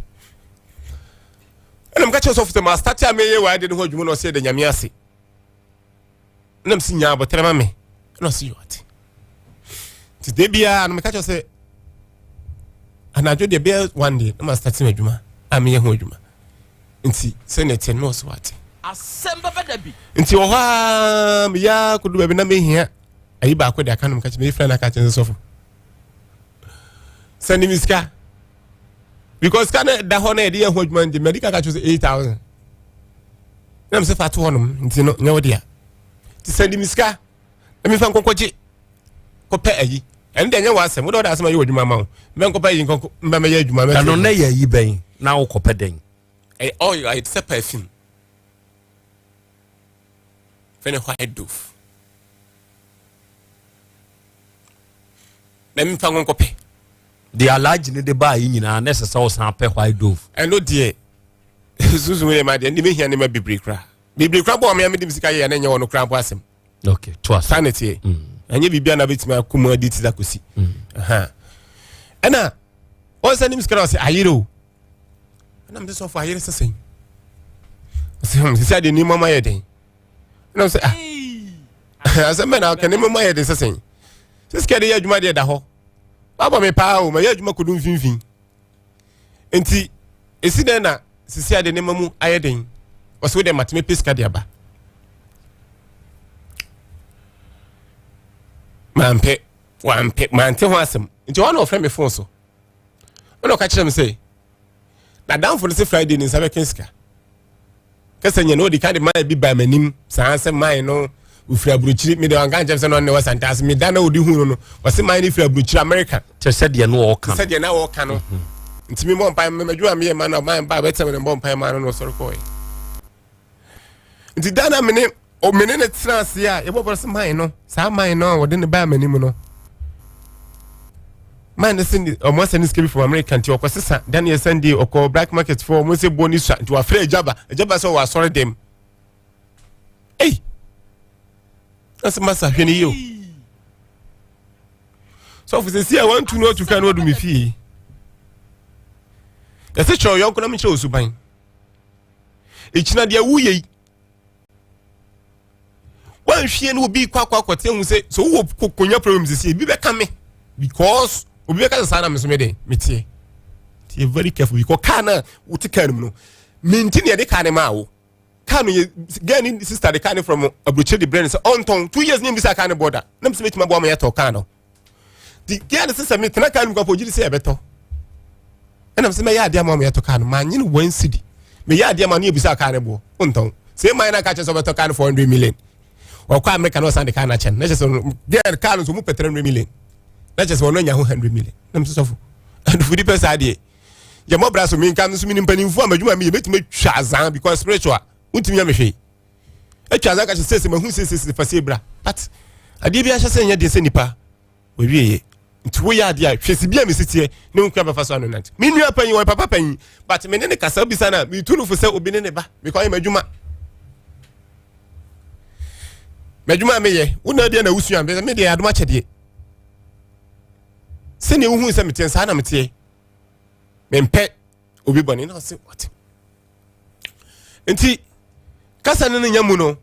ɛna meka kyerɛ sɔfo sɛ ma start a meyɛ wɔ ade no ho adwuma no ɔsɛ da nyame ase na mesi nyaa abɔterɛ ma me ɛna ɔsi yɛ ɔte nti da biara no meka kyerɛ sɛ anadwo deɛ bɛyɛ one day na ma start adwuma a meyɛ ho adwuma nti sɛnea ɛteɛ no ɔsɛ wate asɛm bɛbɛ da bi nti wɔ hɔ a meyɛ akɔdu baabi na mehia ayi baako de aka no meka kyerɛ meyɛfrɛ no aka kyerɛ sɛ sɔfo sɛ ne me sika because sika no da hɔ na yɛde yɛ ho adwuma nti madi kaka kyerɛ sɛ 8000 na mesɛ fa to hɔnom nti no nyɛ wo dea nti sɛ de me sika na mefa nkɔnkɔgye kɔpɛ ayi ɛno deɛ nyɛ w'asɛm wode wode asɛm ayɛ w'adwuma ma wo mɛnkɔpɛ ayi nkɔnkɔ mbɛmɛyɛ adwuma ɛno na yɛ ayi bɛn. Na wokɔpɛ dɛn? Ɛyɛ oil ayɛ te sɛ perfume. Fɛ ne white dove. Na memfa ngo nkɔpɛ. Deɛ alhaji no de baa yi nyinaa na ɛsɛ sɛ ɔsan pɛ white dove. Ɛno deɛ susu deɛ ma deɛ ne mehia ne ma bebree koraa. Bebree koraa bɔ ɔmea mede me sika yɛ na ɛnyɛ wɔn koraa mpo asɛm. Okay, to ase. Saa na ɛteɛ. Ɛnyɛ biribi a na bɛtumi akɔ mu adi ti da kɔsi. Ɛna wɔn sɛ ne sika na ɔsɛ ayere o. Ɛna mede sɔfo ayere sɛ sɛn. Ɔsɛ hmm sisi adeɛ nneɛma ma yɛ den. Ɛna ɔsɛ ah asɛm bɛ na ɔka nneɛma ma yɛ den sɛ sɛn. Sɛ sika de yɛ adwuma deɛ da hɔ. Wabɔ me paa o ma yɛ adwuma kɔdu mfimfini. Nti esi dɛn na sisi ade nneɛma mu ayɛ den? Ɔsɛ wo deɛ mate mepɛ sika de aba. Mampɛ, wampɛ, mante ho asɛm. Nti ɔno na ɔfrɛ me fon so. Ɔna ɔka kyerɛ me sɛ, n'adamfo no sɛ Friday ne nsa bɛka sika. Kɛsɛ nyɛ na ɔdi ka de maa bi baa m'anim saa sɛ maa no ofiri aburokyiri mi de wanka nkyɛn sɛ na ɔne wɔ santaase mi da na ɔdi hu no no ɔsɛ maa no firi aburokyiri Amerika. Kyɛ sɛ deɛ na ɔka no. Sɛ deɛ na ɔka no mhm. nti mi bɔ mpae mi adwuma mi yɛ ma na maa ba bɛtɛ mi na bɔ mpae maa no na ɔsɔre kɔɛ nti da na mi ne mene ne tena ase a yɛbɔ bɔrɔ sɛ man no saa man no a wɔde ne baa m'anim no man no sɛ ɔmo asɛ ne sika bi from America nti ɔkɔ sesa Daniel Sunday ɔkɔ black market fo ɔmo sɛ bɔ ne sua nti wafrɛ agyaba agyaba sɛ ɔwɔ asɔre dɛm ei ɛsɛ masa hwɛ ne yie o sɔfo sɛ si a wantu no atu ka no adu me fie yɛsɛ kyerɛ ɔyɔnko na mekyerɛ osuban ɛkyina deɛ woyɛ yi wanhwie ne obi kɔ akɔ akɔte ahu sɛ sɛ wowɔ konya problem sisi ebi bɛka me because obi bɛka sɛ saa na me so me de meteɛ nti yɛ very careful because car na wote car no mu no menti ne yɛde car no maa wo car no yɛ girl ne sister de car no from aburokyire de brɛ no sɛ ɔntɔn 2 years ne mbisa car no bɔda na mesɛ mɛtumi aboa ma yɛtɔ car no nti girl no sɛ sɛ metena car no mu kɔpɔ gyiri sɛ yɛbɛtɔ ɛna sɛ mɛyɛ adeɛ ama ma yɛtɔ car no manye no one cedi meyɛ adeɛ ma no yɛbisa car no boɔ wontɔn sɛ man no aka kyerɛ sɛ ɔbɛtɔ car no 400 million ɔkɔ America na ɔsan de car no akyɛ no na kyerɛ sɛ girl car no nso mu pɛ 300 million na kyerɛ sɛ ɔno anya ho 100 million na mesɛ sɔfo adufudi pɛ saa deɛ yɛmmɔ bra so menka no so menim mpanimfoɔ a madwuma meyɛ mɛtumi atwa azan because spiritual wontumi nya me hwee atwa azan ka kyerɛ sɛ sɛ mahu sɛ sɛ fa sɛ bra but adeɛ bi ahyɛ sɛ nyɛ deɛ sɛ nipa wɔwieɛ nti woyɛ adeɛ a hwɛ si bi a mesi teɛ ne wo nkura bɛfa so ano nante me nua panyin wɔyɛ papa panyin but me ne ne kasa bisa no a metu no fo sɛ obi ne ne ba mekɔ ayɛ m'adwuma m'adwuma a meyɛ wo na deɛ na wosua me deɛ adom akyɛdeɛ sɛnea wohu sɛ meteɛ saa na meteɛ mempɛ obi bɔne na ɔse ɔte nti kasa no no nya mu no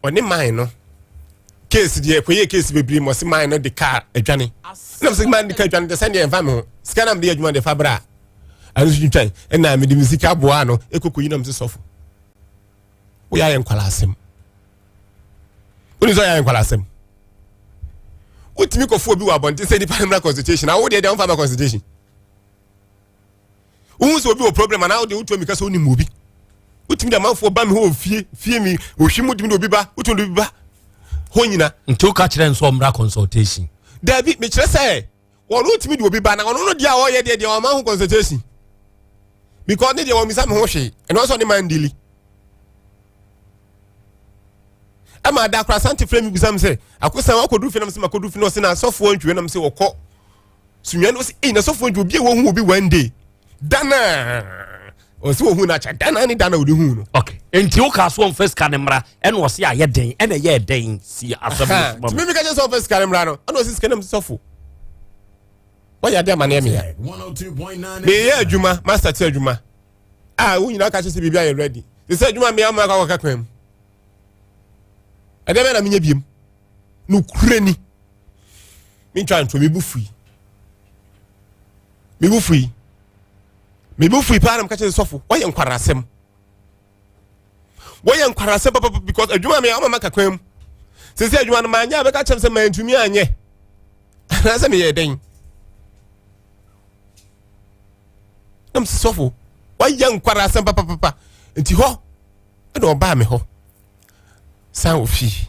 ɔne man no case deɛ kɔyɛ case bebree ma ɔse man no de kaa adwane ɛna sɛ man de kaa adwane de sɛdeɛ ɛmfa me ho sika na mede adwuma de fa bra ɛno nso twitwan ɛna mede me sika boa no ɛkɔkɔyi nam sɛ sɔfo woyɛ ayɛ nkwala asɛm wone sɛ ɔyɛ ayɛ nkwala asɛm wotumi kɔfo obi wɔ abɔnten sɛ nipa no mmra consultation awo deɛ deɛ womfa ma consultation wohu sɛ obi wɔ problem anaa wode wotu amika sɛ wonim obi wotumi de amanfoɔ ba me hɔ fie fie mi ohwi mu tumi de obi ba wotumi de obi ba hɔ nyina nti woka kyerɛ nso ɔmmra consultation daabi mekyerɛ sɛ wɔn wotumi de obi ba na ɔno no deɛ a ɔyɛ deɛ deɛ ɔma ho consultation because ne deɛ wɔn misa me ho hwee ɛno nso ne man dili ɛma ada akora sante frɛ mi bisa mi sɛ akosan wakɔdu fi nam sɛ makɔdu fi na ɔsɛ na asɔfoɔ ntwiwe nam sɛ wɔkɔ sunwan no ɔsɛ ei na sɔfoɔ ntwi obi a wɔhu obi one day dana ɔsɛ wɔhu no akyɛ dana ne dana ɔde hu no. Ok nti wo kaa so ɔmfa sika no mmra ɛna ɔse ayɛ den ɛna ɛyɛ den si asɛm no so ma. Tumi ka kyerɛ sɛ ɔmfa sika no mmra no ɛna ɔse sika no sɔfo wɔyɛ ade amaneɛ meya meyɛ adwuma master te adwuma a wo nyinaa ka kyerɛ sɛ biribi ayɛ ready te sɛ adwuma meya ma akɔ akɔka kwan mu ɛdeɛ bɛn na menyɛ biem nokorɛ ni mentwa ntorɔ mebu fui mebu fui mebu fui paa na meka kyerɛ sɔfo wɔyɛ nkwarasɛm wɔyɛ nkwarasɛm papapa because adwuma me ama maka kwan mu sɛ sɛ adwuma no manyɛ a bɛka kyerɛ sɛ mantumi anyɛ anaasɛ meyɛ dɛn na mesɛ sɔfo wɔyɛ nkwarasɛm papapapa nti hɔ ɛna ɔbaa me hɔ san wɔ fie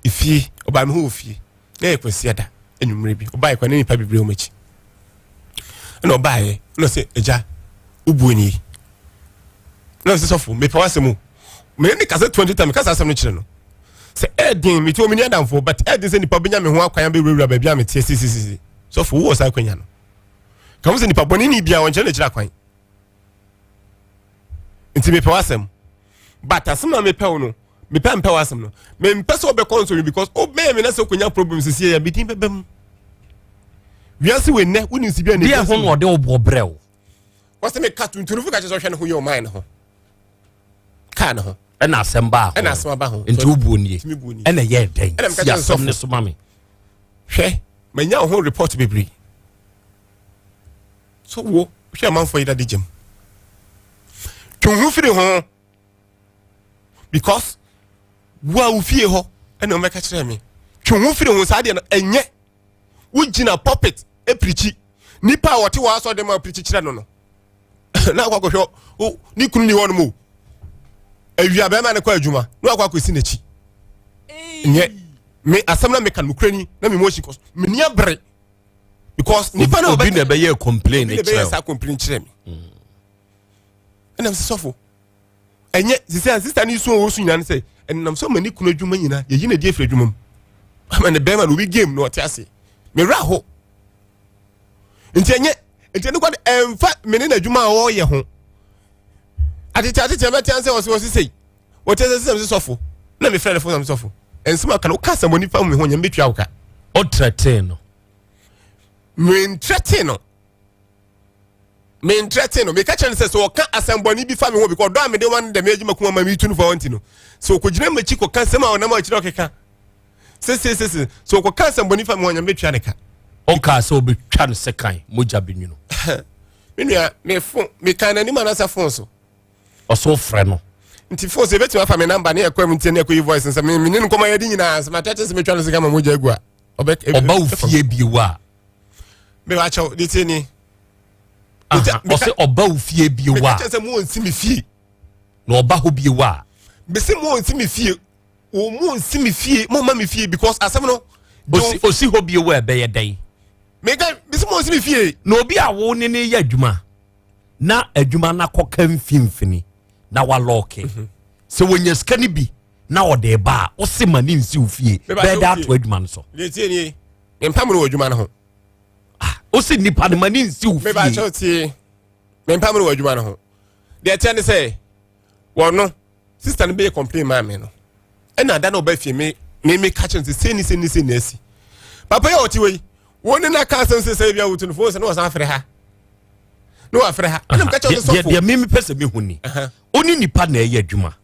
efie ɔbaa me hɔ wɔ fie na yɛ kwasi ada anwummerɛ bi ɔbaa yɛ kwa ne nipa bebree wɔn akyi. Ɛna ɔbaeɛ ɛna ɔsɛ agya wobuo nie. Na ɔsɛ sɔfo mepɛ w'asɛm o. Mene ne kasa 20 times kasa asɛm no kyerɛ no. Sɛ ɛɛden mete wɔ me ni adamfo but ɛɛden sɛ nipa bɛnya me ho akwan abɛwurawura baabi a meteɛ sisisisi. Sɔfo wowɔ saa akwanya no. Ka ho sɛ nipa bɔne ni bia wɔnkyerɛ n'akyiri akwan. Nti mepɛ w'asɛm. But asɛm a mepɛ wo no mepɛ mpɛ w'asɛm no mempɛ sɛ wobɛkɔ nsɔhwɛ because wobɛn me na sɛ wokɔnya problem sisi yɛ medin bɛba mu wiase wei nnɛ wonim si bia ne deɛ ho na ɔde wo boɔ brɛ wo wɔsɛ meka tuntunufo ka kyerɛ sɛ ɔhwɛ ne ho yɛ ɔman ne ho kaa ne ho ɛna asɛm baa ho ɛna asɛm aba ho nti wobuo nie ɛna ɛyɛ dɛn si asɛm ne so ma me hwɛ manya wo ho report bebree so wo hwɛ amanfoɔ yi dade gyam twe wo ho firi ho because wo a wo fie hɔ ɛna wɔbɛka kyerɛ me twe ho firi ho saa deɛ no ɛnyɛ wogyina puppet apirikyi nipa a wɔte wɔ asɔ de ma apirikyi kyerɛ no no na akɔ akɔhwɛ ne kunu ni hɔ nom o awia bɛrima no kɔ adwuma na wakɔ akɔsi n'akyi nyɛ me asɛm na meka nokorɛ ni na me motion kɔ so meni abere because nipa na obi na ɛbɛyɛ complain kyerɛ kyerɛ saa complain kyerɛ me ɛnam sɛ sɔfo ɛnyɛ sisi a sista ne su a wɔsu nyinaa ne sɛ ɛnam sɛ ɔma ne kunu adwuma nyinaa yɛyi na di afiri adwuma mu ama ne bɛrima na obi game na ɔte ase mewura ho nti ɛnyɛ nti ɛno kɔ ɛnfa me ne n'adwuma a ɔreyɛ ho atete atete ɛbɛte ansɛ ɔse ɔse sei wɔte sɛ sɛ sɛ sɔfo na mefrɛ ne fo sɛ sɔfo ɛnsɛm aka no woka asɛm wɔ nipa mu me ho nyɛ mbɛtua wo ka ɔtrɛtee no mentrɛtee no mentrɛte no meka kyerɛ no sɛ sɛ ɔka asɛmbɔne bi fa me ho because ɔdɔ a mede ma no dɛm adwuma kuma ma metu no fa nti no sɛ ɔkɔgyina m'akyi kɔka nsɛm a ɔnam akyirɛ ɔkeka sesesese sɛ ɔkɔka asɛmbɔne fa me ho anyame bɛtua ne ka ɔkaa sɛ ɔbɛtwa no sekan mogya bɛnwunu me nua mefo meka n'anim anasɛ fon so ɔso frɛ no nti fon so ɛbɛtumi afa me namba ne ɛkɔ mu nti ne ɛkɔyi voice nsɛ mene no nkɔma yɛde nyinaa sɛ matɛte sɛ mɛtwa no sika ma mogya agu a ɔba wo fie bio a mewɔ akyɛw de tie ni ɔsɛ ɔba wo fie bio a meka kyerɛ sɛ mo nsi me fie na ɔba hɔ bio a mese mo nsi me fie o mo nsi me fie mo ma me fie because asɛm no osi osi hɔ bio a ɛbɛyɛ dɛn meka mese mo nsi me fie na obi a wo ne ne yɛ adwuma na adwuma no akɔka mfimfini na walɔɔke mhm. sɛ wɔnya sika no bi na ɔde ba a wose ma ne nsi wo fie bɛɛ da ato adwuma no so mempam no wɔ adwuma no ho ah, wosi nipa no ma ne nsi wo fie meba kyɛw tie mempam no wɔ adwuma no ho deɛ ɛteɛ ne sɛ wɔno sister no bɛyɛ complain maa me no ɛna ada na ɔba fie me me me ka kyerɛ no sɛ sei ne sei ne sei na asi papa yi a ɔte wɔ yi wɔn ne na ka asɛm sɛ sɛ ebi a wotu no fo sɛ ne wɔsan afrɛ ha ne wɔafrɛ ha ɛna meka kyerɛ sɛ sɔfo deɛ me mepɛ sɛ mehu ni wo ne nipa na ɛyɛ adwuma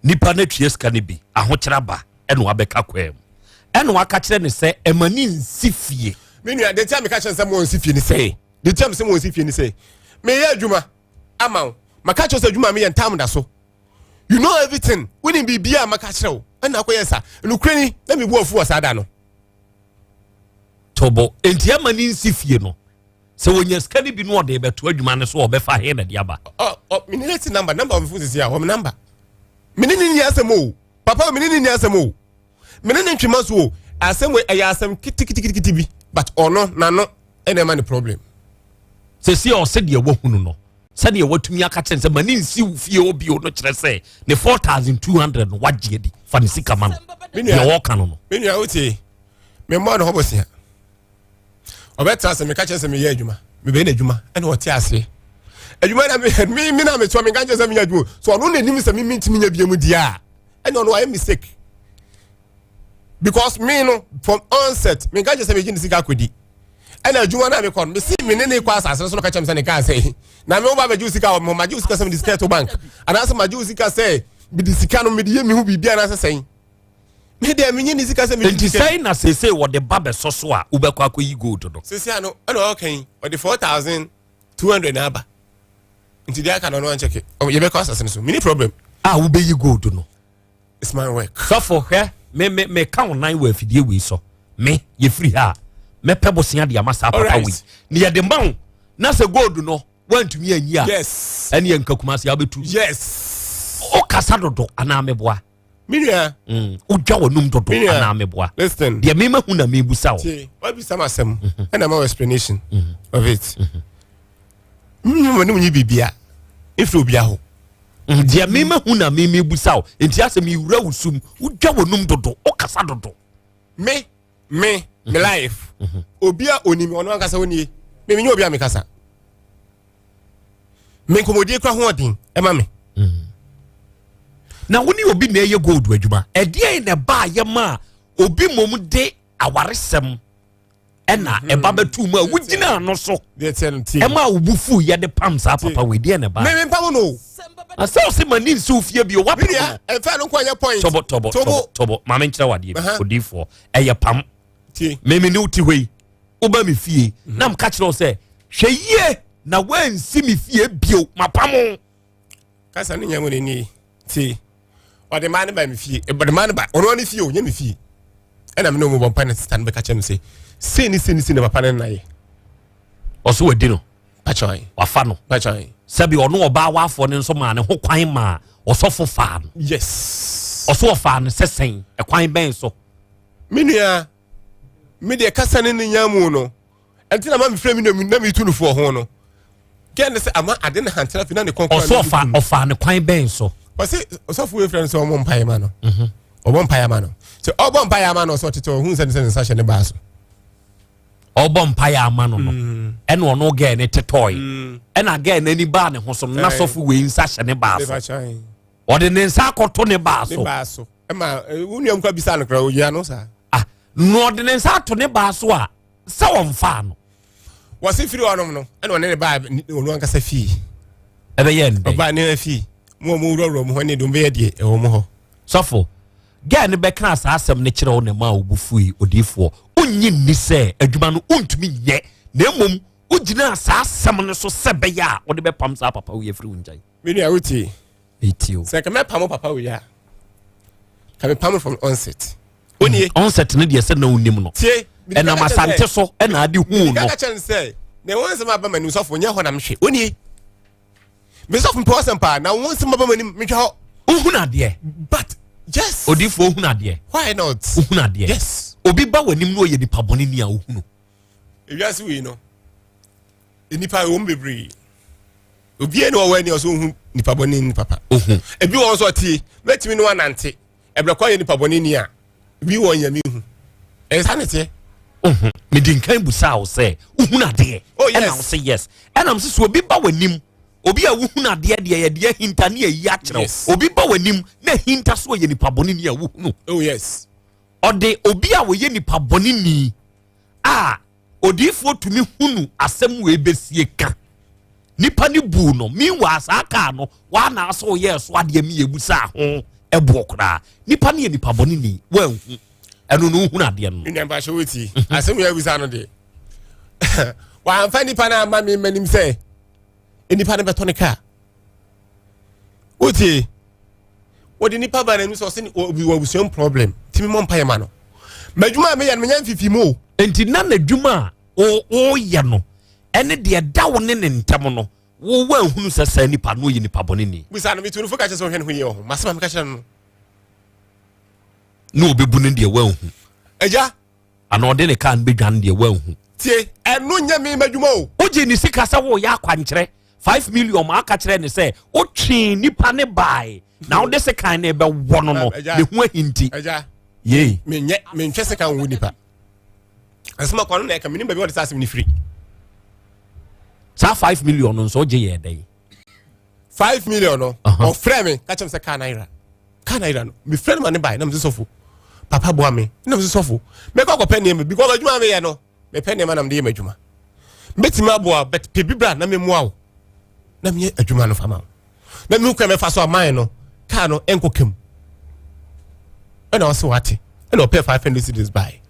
nipa no atua sika no bi ahokyerɛ aba ɛna wabɛka kwaa mu ɛna waka kyerɛ ne sɛ ɛma ne nsi fie. me nua deɛ tia meka kyerɛ sɛ mo nsi fie ne sɛ deɛ tia me sɛ mo nsi fie ne sɛ meyɛ adwuma ama wo maka kyerɛ sɛ adwuma meyɛ ntam da so you know everything wonim biribiaa maka kyerɛ wo ɛna akɔyɛ sa nokorɛ ni na mebu afu wɔ saa da no tobo enti ɛma ne nsi fie no sɛ wɔnya sika no bi no ɔde bɛto adwuma no so ɔbɛfa he na de aba mene ne ti namba namba ɔmefo sisi a wɔm namba mene ne nni asɛm o papa mene ne nni asɛm o mene ne ntwema so o asɛm wei ɛyɛ asɛm kitikitikitikiti bi but ɔno n'ano ɛna ɛma ne problem sɛsi a ɔsɛ deɛ wahunu no sɛdeɛ watumi aka kyerɛ sɛ ma ne nsi wo fie hɔ bio no kyerɛ sɛ ne 4200 no wagye adi fa ne sika ma no deɛ wɔka no no me nua wotie memmɔɔ ne hɔ bosea ɔbɛtra sɛ meka kyerɛ sɛ meyɛ adwuma mebɛyɛ n'adwuma ɛna ɔte aseɛ adwuma na me me na metoa menka kyerɛ sɛ meyɛ adwuma so ɔno na anim sɛ me mentumi nya bia mu deɛ a ɛna ɔno ayɛ mistake because me no from onset menka kyerɛ sɛ megye ne sika akɔdi ɛna adwuma no a mekɔ no mesi me ne ne kɔ asase no so no ka kyerɛ me sɛ ne kaa sɛ na me woba bɛgye wo sika wɔ me hɔ magye wo sika sɛ mede sika to bank anaasɛ magye wo sika sɛ mede sika no mede yɛ me ho biribi anaasɛ sɛn me deɛ menye ne sika sɛ mede nti sɛn na seesei wɔde ba bɛsɔ so a wobɛkɔ akɔyi gold no seesei ano ɛna ɔka yi ɔde 4200 na aba nti deɛ aka no ɔno ankyɛke yɛbɛkɔ asase no so mini problem a wobɛyi gold no it's my work sɔfo hwɛ me me me ka wo nan wɔ afidie wei so me yɛfiri ha a mɛpɛ bosea de ama saa papa wei ne yɛde ma wo na sɛ gold no woantumi anyi a yes ɛne yɛ nka kumase abɛtu yes wokasa dodo anaa meboa me nua mm, wodwa w'anum dodo anaa meboa listen deɛ mema hu na mebusa wo wabisa m asɛm mhm. ɛna ma explanation mhm. of it mhm. Mma ne nyi bibia efiri obia hɔ. Mm, deɛ mema hu na meme busa wo nti asɛ mewura wo sum wodwa w'anum dodo wokasa dodo. Me me me mhm. life mhm. obi a onim ɔno ankasa onie me menyɛ obi a mekasa me nkɔmmɔdie kora ho ɔden ɛma me. Mhm. Na wo ne obi na ɛyɛ gold adwuma ɛdeɛn na ɛbaa yɛ ma obi mmom de awaresɛm ɛna mhm. ɛba bɛtu mu a wogyina ano so ɛma wo bu fu yɛde pam saa papa wei deɛ na ɛba meme mpam no asɛ ɔse ma ne nsi fie bio wapam no ɛmfa no nkɔ ɛyɛ point tɔbɔ tɔbɔ tɔbɔ tɔbɔ maame nkyerɛ wadeɛ bi odiifoɔ ɛyɛ pam meme ne wote hɔ yi woba me fie mhm. na meka kyerɛ wo sɛ hwɛ yie na woansi me fie bio mapam kasa no nyɛ mu ne nie tie ɔde maa no ba me fie ɔde maa no ba ɔno ne fie o nyɛ me fie ɛna me ne ɔmo bɔ mpa ne sista no bɛka kyerɛ me sɛ sei ne sei ne sei na papa no nna yɛ ɔso wadi no patwɔn wafa no patwɔn sɛbi ɔno ɔbaa wafoɔ no nso maa ne ho kwan maa ɔsɔfo faa no yes ɔso ɔfaa no sɛ sɛn ɛkwan bɛn so me nua me deɛ kasa ne ne nya mu no ɛnti na ma mefrɛ me nua na metu no foɔ ho no gɛn ne sɛ ama ade ne hantena fi na ne kɔn ɔsɔ ɔfa ɔfa ne kwan bɛn so ɔse ɔsɔfo wei frɛ no sɛ ɔmɔ mpaeɛ ma no mhm. ɔbɔ mpaeɛ ama no sɛ ɔbɔ mpaeɛ ama no ɔsɛ ɔtete ɔhu sɛ ne sɛ ne nsa hyɛ ne baa so ɔbɔ mpaeɛ ama no no mm. ɛna ɔno gɛɛ ne tetɔe mm. ɛna gɛɛ n'ani baa ne ho so no na sɔfo wei nsa hyɛ ne baa so ɔde ne nsa akɔto ne baa so ɛma eh, wo nua nkwa bisa no koraa ogyina no saa ah na ɔde ne nsa ato ne baa so a sɛ wɔmfaa no wɔse firi hɔnom no ɛna ɔne ne baa ɔno ankasa fie ɛbɛyɛ ndɛ ɔbaa ne fie mu a wɔwurawura mu hɔ ne dom bɛyɛ deɛ ɛwɔ mu hɔ sɔfo gɛɛ no bɛka saa asɛm no kyerɛ wo ne ma a wobu fui odiifoɔ wonnye nni sɛ adwuma no wontumi nyɛ na mmom wogyinaa saa asɛm no so sɛ bɛyɛ a wode bɛpam saa papa wei afiri wo nkyɛn me nua wotie metie o sɛ nka mɛpam papa wei a ka mepam from onset onie hmm, onset no deɛ sɛ na wonim no tie ɛnam asante so ɛna ade huu no ka kyerɛ no sɛ na ɛwɔ nsɛm aba m'anim sɔfo nyɛ hɔ na mehwɛ onie me sɔfo mpɛ ɔsɛm paa na wo nsɛm aba m'anim mehwɛ hɔ wohunu adeɛ but yes odiifoɔ wohunu adeɛ why not wohunu adeɛ yes obi ba w'anim na ɔyɛ nipa bɔne ni a wohunu ewiase wei no nnipa ɛwɔ mu bebree obiara ni ɔwɔ ani ɔsɛ ohun nipa bɔne ni papa ebi wɔn nso ɔtie mɛtumi ne wanante ɛbrɛ kwan yɛ nipa bɔne ni a bi wɔn yɛ mi hu ɛyɛ saa ne teɛ. mede nkan busaa wo sɛ wohunu adeɛ oh, ɛna wo sɛ yes ɛna m sɛ sɛ obi ba w'anim obi a wohunu adeɛ deɛ yɛde ahinta ne ayi akyerɛ wo obi ba w'anim na ahinta so ɔyɛ nipa bɔne ni a wohunu oh, yes. ɔde obi a wɔyɛ nipa bɔne ni a Odiyifoɔ tumi hunu asɛm wei bɛsie ka. Nipa no buu no. Meanwhile saa kaa no waa na asɛ ɔyɛɛ so adeɛ mi yɛbusaa ho ɛboɔ koraa. Nipa no yɛ nipa bɔne ni wanhu. Ɛno no wohunu adeɛ no. Nua mpakyɛ wotie. Asɛm wei abusa no deɛ. Wamfa nipa no amma me manim sɛ nipa no bɛtɔ ne kaa. Wotie. Wɔde nipa ba n'anim sɛ ɔsɛ obi wɔ abusua problem timi mɔ mpaeɛ ma no. M'adwuma a meyɛ no menya mfifi mu o. Nti na n'adwuma a ɔreyɛ no ɛne deɛ ɛda wo ne ne ntam no wo wanhunu sɛ saa nipa no ɔyɛ nipa bɔne ni. Bisa no metu no fo ka kyerɛ sɛ ɔhwɛ ne ho yie wɔ ho. Masɛm a meka kyerɛ no no. Na ɔbɛbu no deɛ wanhu. Agya. Ana ɔde ne kaa no bɛdwane deɛ wanhu. Tie, ɛno nyɛ me m'adwuma o. Wogye ne sika sɛ woyɛ akwankyerɛ 5 million ma aka kyerɛ ne sɛ wotwee nipa ne bae na wode sekan ne bɛwɔ no no ne ho ahinti. Yei. Menyɛ mentwɛ sekan wo nipa. Asɛm akwa no na ɛka menim baabi wɔde saa asɛm no firi. Saa 5 million no nso wogye yɛ dɛn? 5 million no ɔfrɛ me ka kyerɛ me sɛ kaa na yera. Kaa na yera no mefrɛ no ma ne bae na mese sɔfo papa boa me na mese sɔfo mɛkɔ akɔpɛ nneɛma bi kɔ adwuma meyɛ no mepɛ nneɛma na mede yɛ m'adwuma mɛtumi aboa but pɛ bi bra na memmoa wo na meyɛ adwuma no fa ma wo na mehu kwan mɛfa so aman no kaa no ɛnkɔ kam ɛna ɔse wate ɛna ɔpɛ 500 cedis bae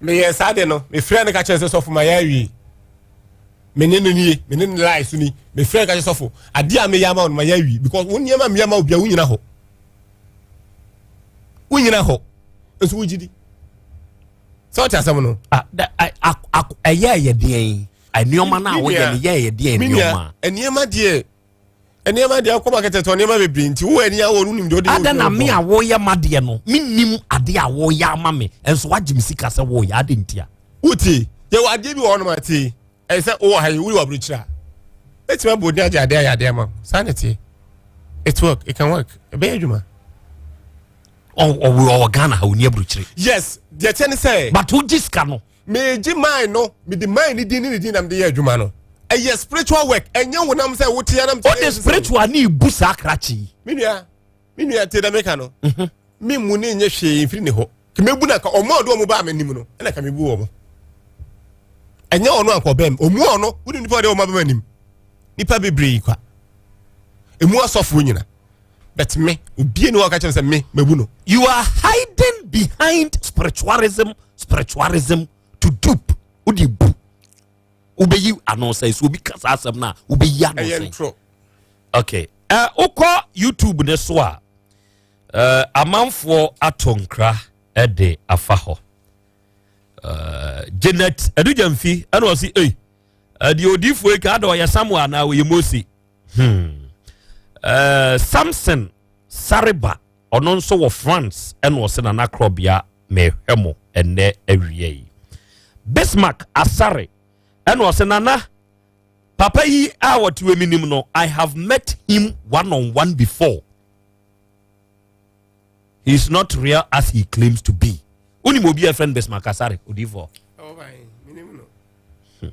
meyɛ saa de no mefrɛ no ka kyerɛ sɛ sɔfo ma yɛ awie me ne no nie me ne no lie so ni mefrɛ no ka kyerɛ sɔfo adeɛ a meyɛ ama wo no ma yɛ awie because wo nneɛma meyɛ ama wo bia wonyina hɔ wonyina hɔ nso wogye di sɛ ɔte asɛm no ɛyɛ ɛyɛ deɛn nneɛma no a woyɛ no yɛ ɛyɛ deɛn nneɛma nneɛma deɛ nneɛma deɛ akɔ market tɔ nneɛma bebree nti wo ani awɔ no nim deɛ ɔde ada na me a wɔyɛ ma deɛ no menim adeɛ a wɔyɛ ama me nso wagye me sika sɛ wɔyɛ ade ntia wotie yɛwɔ adeɛ bi wɔ hɔnom atie. Ɛyɛ sɛ wowɔ ha yi wowɔ aburokyire a ɛtumi abɔ odin agye adeɛ ayɛ adeɛ ama wo saa na ɛteɛ. It work, it can work. Ɛbɛyɛ adwuma. Ɔwɔ Ghana ha, ɔni aburokyire. Yes, deɛ kyɛ ne sɛ. But wogye sika no. Megye mine no, mede mine ne din ne ne din na mede yɛ adwuma no. Ɛyɛ spiritual work, ɛnyɛ honam sɛ wote anam. Wode spiritual ne ibu saa krakye yi. Me nua, me nua tie na meka no. Mhm. Me mu ne nyɛ hwee mfiri ne hɔ. Kmebu na ka ɔmo a ɔde ɔmo baa m'anim no, ɛna ka mebu wɔn. Ɛnyɛ ɔno anka ɔbɛn ɔmu ɔno, wode nipa ɔde ɔmo aba m'anim. Nipa bebree kwa. Emu asɔfoɔ nyina. But me, obie ne hɔ ɔka kyerɛ sɛ me, mabu no. You are hiding behind spiritualism, spiritualism to dupe. Wode bu. Wobɛyi ano sɛ so obi ka saa asɛm no a wobɛyi ano sɛ. Ɛyɛ ntorɔ. Okay. Uh, wokɔ YouTube ne so a uh, amanfoɔ ato nkra de afa hɔ. Uh, Janet Adugyamfi ɛna ɔsi ei deɛ odiifoɔ yi ka ada ɔyɛ Samuel anaa ɔyɛ Mose. Hmm. Uh, Samson Sariba ɔno nso wɔ France ɛna ɔsɛ nana korɔbea mehwɛ mo ɛnɛ awia yi. Bismarck Asare ɛna ɔsɛ nana papa yi a wɔte wɔ minim no I have met him one on one before. He is not real as he claims to be. Wonim obi a ɛfrɛ no Bismarck Asare odiifoɔ. Hmm.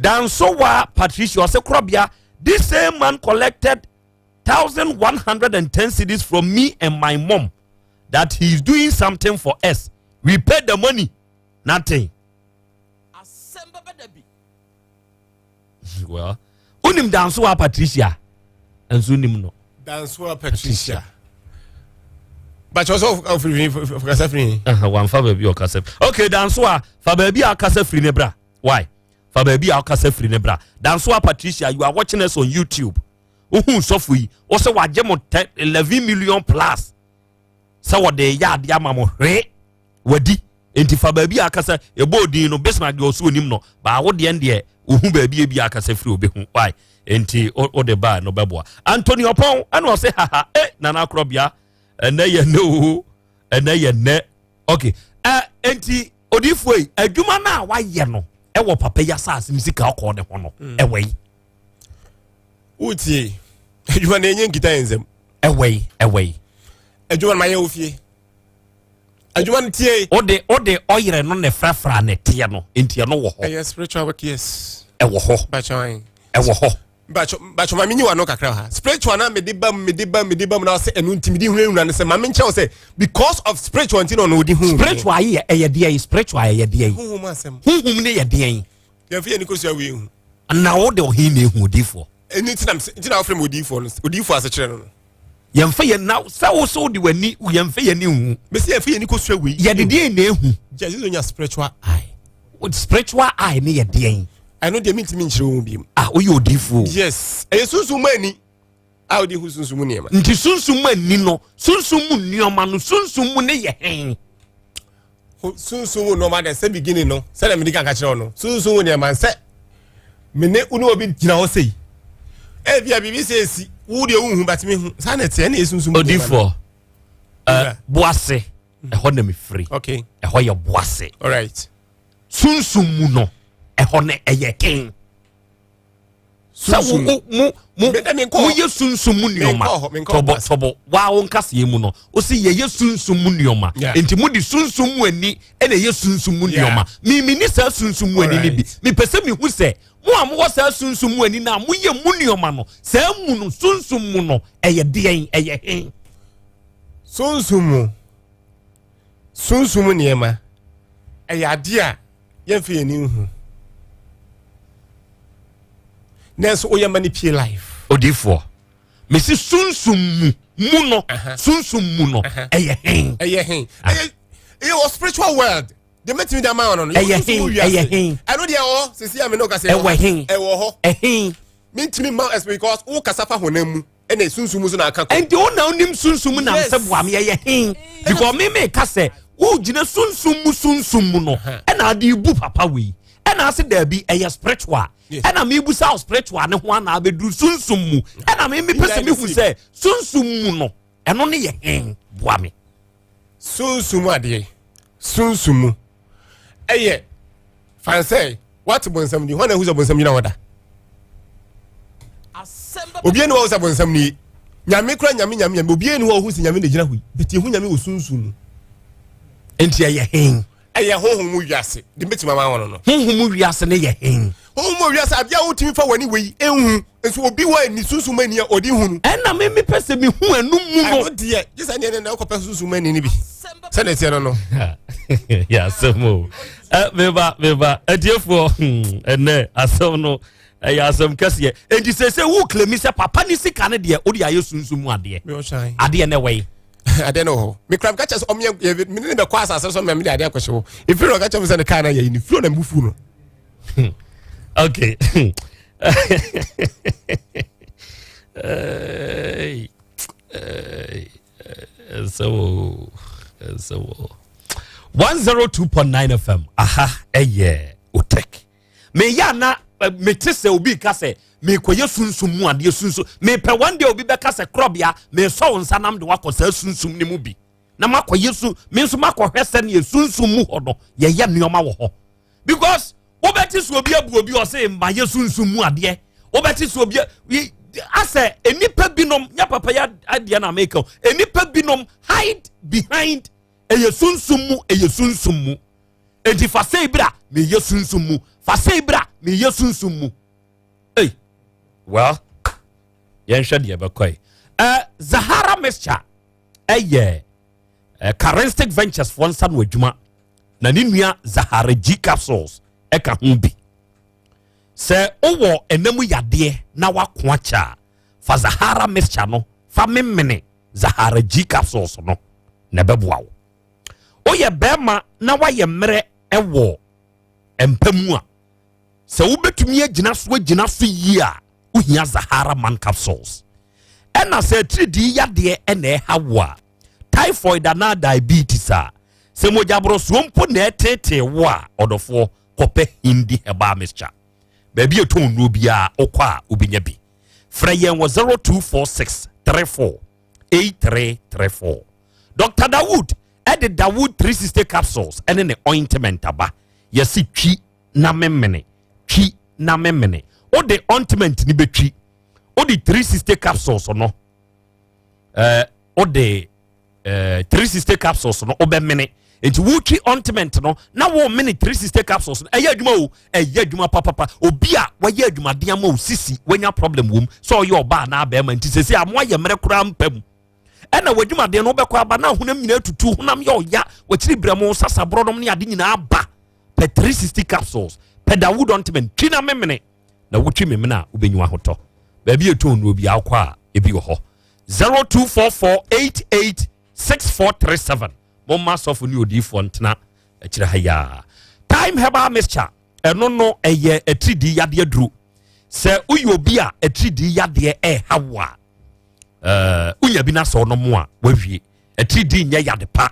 Dansowa Patricia ɔsɛ korɔbea this same man collected 1110 cedis from me and my mom that he is doing something for us. We paid the money, nothing. Well, unim Dansowa Patricia nso nim no. Dansowa Patricia. Bàtchɛ ɔsɛ ɔfiri ɔkasa firi. Wànfa baabi ɔkasa. Okay, Dansowa fa baabi a ɔkasa firi ne bra. Why? Fa baabi a ɔkasa firi ne bra. Dansowa Patricia, you are watching us on YouTube. Wohu sɔfo yi, wɔsɛ wagye mo 11 million plus. Sɛ wɔde yɛ adeɛ ama mo hwee wadi. Nti fa baabi a akasa ɛbɔ odin no Bismarck deɛ ɔso onim no baa wo deɛ deɛ ohu baabi ebi akasa firi obehu why nti o de baa no bɛboa Anthony Ɔpɔn ɛna ɔse haha e Nana Akorɔbea ɛnɛ yɛ nɛ o ɛnɛ yɛ nɛ okay ɛ nti odiifoɔ yi adwuma no a wayɛ no ɛwɔ papa yi asase ne sika ɔkɔɔ ne ho no mm. ɛwɔ yi. Wotie adwuma no ɛnyɛ nkita yɛn nsam. Ɛwɔ yi ɛwɔ yi. Adwuma no mayɛ wɔ fie. Adwuma no tie. Wode wode ɔyerɛ no na ɛfrafra na ɛteɛ no nti ɛno wɔ hɔ. Ɛyɛ spiritual work yes. Ɛwɔ hɔ. Bàtchɔ ɛwɔ hɔ. Bàtchɔ bàtchɔ maame nyi wa no kakra ha spiritual na mede ba mu mede ba mu mede ba mu na ɔsɛ ɛnu nti mede hunahuna no sɛ maame nkyɛn sɛ because of spiritual nti na ɔno odi hu. Spiritual yi yɛ ɛyɛ deɛ yi spiritual ɛyɛ deɛ yi. Huhum asɛm. Huhum ne yɛ deɛ yi. Yɛn fi yɛn ni ko sua wei hu. Na wo de ɔhen na ehu odiifoɔ. Ɛni ti na ti na wofrɛ mi odiifoɔ no odiifoɔ asekyerɛ no no. Yɛnfa yɛn na sɛ wo so de w'ani yɛnfa yɛn ni hu. Mesi yɛnfa yɛn ni ko sua wei. Yɛde deɛ na ehu. Jɛ sisan nya spiritual eye. Spiritual eye ne yɛ deɛn. Ɛno deɛ mi ntumi nkyerɛ wɔn bi mu. Ah woyɛ odiifoɔ. Yes ɛyɛ sunsun mu ani a wode hu sunsun mu nneɛma. Nti sunsun mu ani no sunsun mu nneɛma no sunsun mu ne yɛ hɛn. Sunsun mu nneɛma dɛ sɛ beginning no sɛdeɛ mede kanka kyerɛ wo no sunsun mu nneɛma sɛ me ne wo ne obi gyina hɔ sei ebi a biribi sɛ esi wo deɛ wohu but me hu saa na ɛteɛ ne yɛ sunsun mu nneɛma. Odifoɔ uh, boase ɛhɔ na mefiri okay. ɛhɔ yɛ boase. All right. Sunsun mu no ɛhɔ no ɛyɛ ken. sɛ wo wo mo mo moyɛ sunsum mu nneɛma tɔbɔ tɔbɔ waa wo nkaseɛ mu no o si yɛyɛ sunsum mu nneɛma nti mo de sunsum mu ani ɛna ɛyɛ sunsum mu nneɛma mimi ni saa sunsum mu ani ni bi mepɛ sɛ mehu sɛ mo a mowɔ saa sunsum mu ani na moyɛ mu nneɛma no saa mu no sunsum mu no ɛyɛ deɛn ɛyɛ hen. Sunsum mu sunsum mu nneɛma ɛyɛ adeɛ a yɛmfa yɛn ani nhu nanso woyɛ ma no pie life. Odiifoɔ mesi sunsum mu mu no sunsum mu no ɛyɛ hen. Ɛyɛ hen ɛyɛ ɛyɛ wɔ spiritual world deɛ mɛtumi de ama wɔn no ɛyɛ hen ɛyɛ hen ɛno deɛ ɛwɔ sisi a mi n'o kasa ɛwɔ hen ɛwɔ hɔ ɛhen mintumi ma ɛsɛ because wo kasa fa honam mu. Ɛna sunsum mu nso na aka kɔ. Ɛnti wo na wonim sunsum mu nam sɛ boa me ɛyɛ he because me me ka sɛ wogyina sunsum mu sunsum mu no ɛna ade bu papa wei ɛna ase daabi ɛyɛ spiritual ɛna me bu sa spiritual ne ho ana abɛduru sunsum mu ɛna me me pɛ sɛ mehu sɛ sunsum mu no ɛno ne yɛ he boa me. Sunsum adeɛ sunsum mu ɛyɛ fansɛ. Wate bonsam din? Hwan na ahu sɛ bonsam gyina hɔ da? Obiara ni hɔ a ɔhu sɛ bonsam nie. Nyame kora nyame nyame nyame obiara ni hɔ a ɔhu sɛ nyame na gyina hɔ yi. But yɛhu nyame wɔ sunsum mu. Nti ɛyɛ hen? Ɛyɛ honhom mu wiase. De mbɛtumi ama wɔn no. Honhom mu wiase ne yɛ hen? Honhom mu wiase adeɛ a wotumi fa w'ani wei ehu nso obi wɔ ani sunsum ani a ɔde hu no. Ɛna me mepɛ sɛ mehu ɛno mu no. Ɛno deɛ gye sɛ neɛ na wokɔpɛ sunsum ani no bi. Sɛdeɛ ɛteɛ no no. Yɛ asɛm o. Meba meba atiefoɔ hmm, ɛnɛ asɛm no ɛyɛ asɛm kɛseɛ. Enti sese wo klemi sɛ papa ne sika no deɛ wode ayɛ sunsum mu adeɛ. Adeɛ na ɛwɔ yi. Adeɛ no wɔ hɔ. Mekura meka kyerɛ sɛ ɔmeɛ mene ne bɛkɔ asase so ma mede adeɛ akɔhyɛ hɔ. Ɛfiri na ɔka kyerɛ me sɛ ne kaa no ayɛ yi ne firi na mebufu no. Okay. Ɛsɛ wo ɛsɛ wo 102.9 FM aha ɛyɛ otek meyɛ ana mete sɛ obi ka sɛ mekɔyɛ sunsum mu adeɛ sunsum mepɛ one day obi bɛka sɛ korɔbea mesɔ wo nsa nam de wakɔ saa sunsum no mu bi na makɔyɛ su me nso makɔhwɛ sɛneɛ sunsum mu hɔ no yɛyɛ nneɛma wɔ hɔ because wobɛte sɛ obi abu obi ɔse mayɛ sunsum mu adeɛ wobɛte sɛ obi asɛ nnipa binom nyɛ papa yɛ adeɛ na meka nnipa binom hide behind ɛyɛ sunsum mu ɛyɛ sunsum mu enti fa sei bra meyɛ sunsum mu fa sei bra meyɛ sunsum mu ei well yɛnhwɛ deɛ ɛbɛkɔ yi uh, zahara mixture ɛyɛ uh, charistic ventures foɔ nsa no adwuma na ne nua zahara g capsules ɛka ho bi sɛ wowɔ ɛnam yadeɛ na wako akyɛ a fa zahara mixture no fa memene zahara g capsules no na ɛbɛboa wo woyɛ bɛrima na woayɛ mmerɛ ɛwɔ mpa mu a sɛ wobɛtumi agyina so agyina so yie a wohia zahara man capsules ɛna sɛ atiridii yadeɛ ɛna ɛha wo a typhoid anaa diabetes a sɛ mogyaborosoɔ mpo na ɛtetee wo a ɔdɔfoɔ kɔpɛ hindi herbal mixture baabi a ɛtɔn nnuro biara wokɔ a wobɛnya bi frɛ yɛn wɔ 0246 34 8334 Dr. Dawood ɛde Dawood 360 capsules ɛne ne ointment aba yɛsi twi na memene twi na memene wode ointment ni bɛtwi wode 360 capsules no ɛɛ wode ɛɛ 360 capsules no wobɛmene nti wotwi ointment no na wɔmene 360 capsules no ɛyɛ adwuma o ɛyɛ adwuma papapa obi a wɔyɛ adwumaden ama o sisi wanya problem wom sɛ ɔyɛ ɔbaa anaa bɛrima nti sɛsɛ a mo ayɛ mmerɛ koraa mpa mu ɛna w'adwumaden no wobɛkɔ aba na honam nyinaa tutu honam yɛ ɔya wakyiri brɛ mo sasaborɔ nom ne ade nyinaa ba pɛ 360 capsules pɛ dawood ointment twi na memene na wotwi memene a wobɛnyi ahotɔ baabi ɛtɔn nnuro bi akɔ a ebi wɔ hɔ 0244886437 momma asɔfo ne odiyifoɔ ntena akyirɛ ha yaa time herbal mixture ɛno no ɛyɛ atiridii yadeɛ duro sɛ woyɛ obi a atiridii yadeɛ ɛɛha wo a wonya bi na sɛ ɔnom a wawie atiridii nyɛ yade pa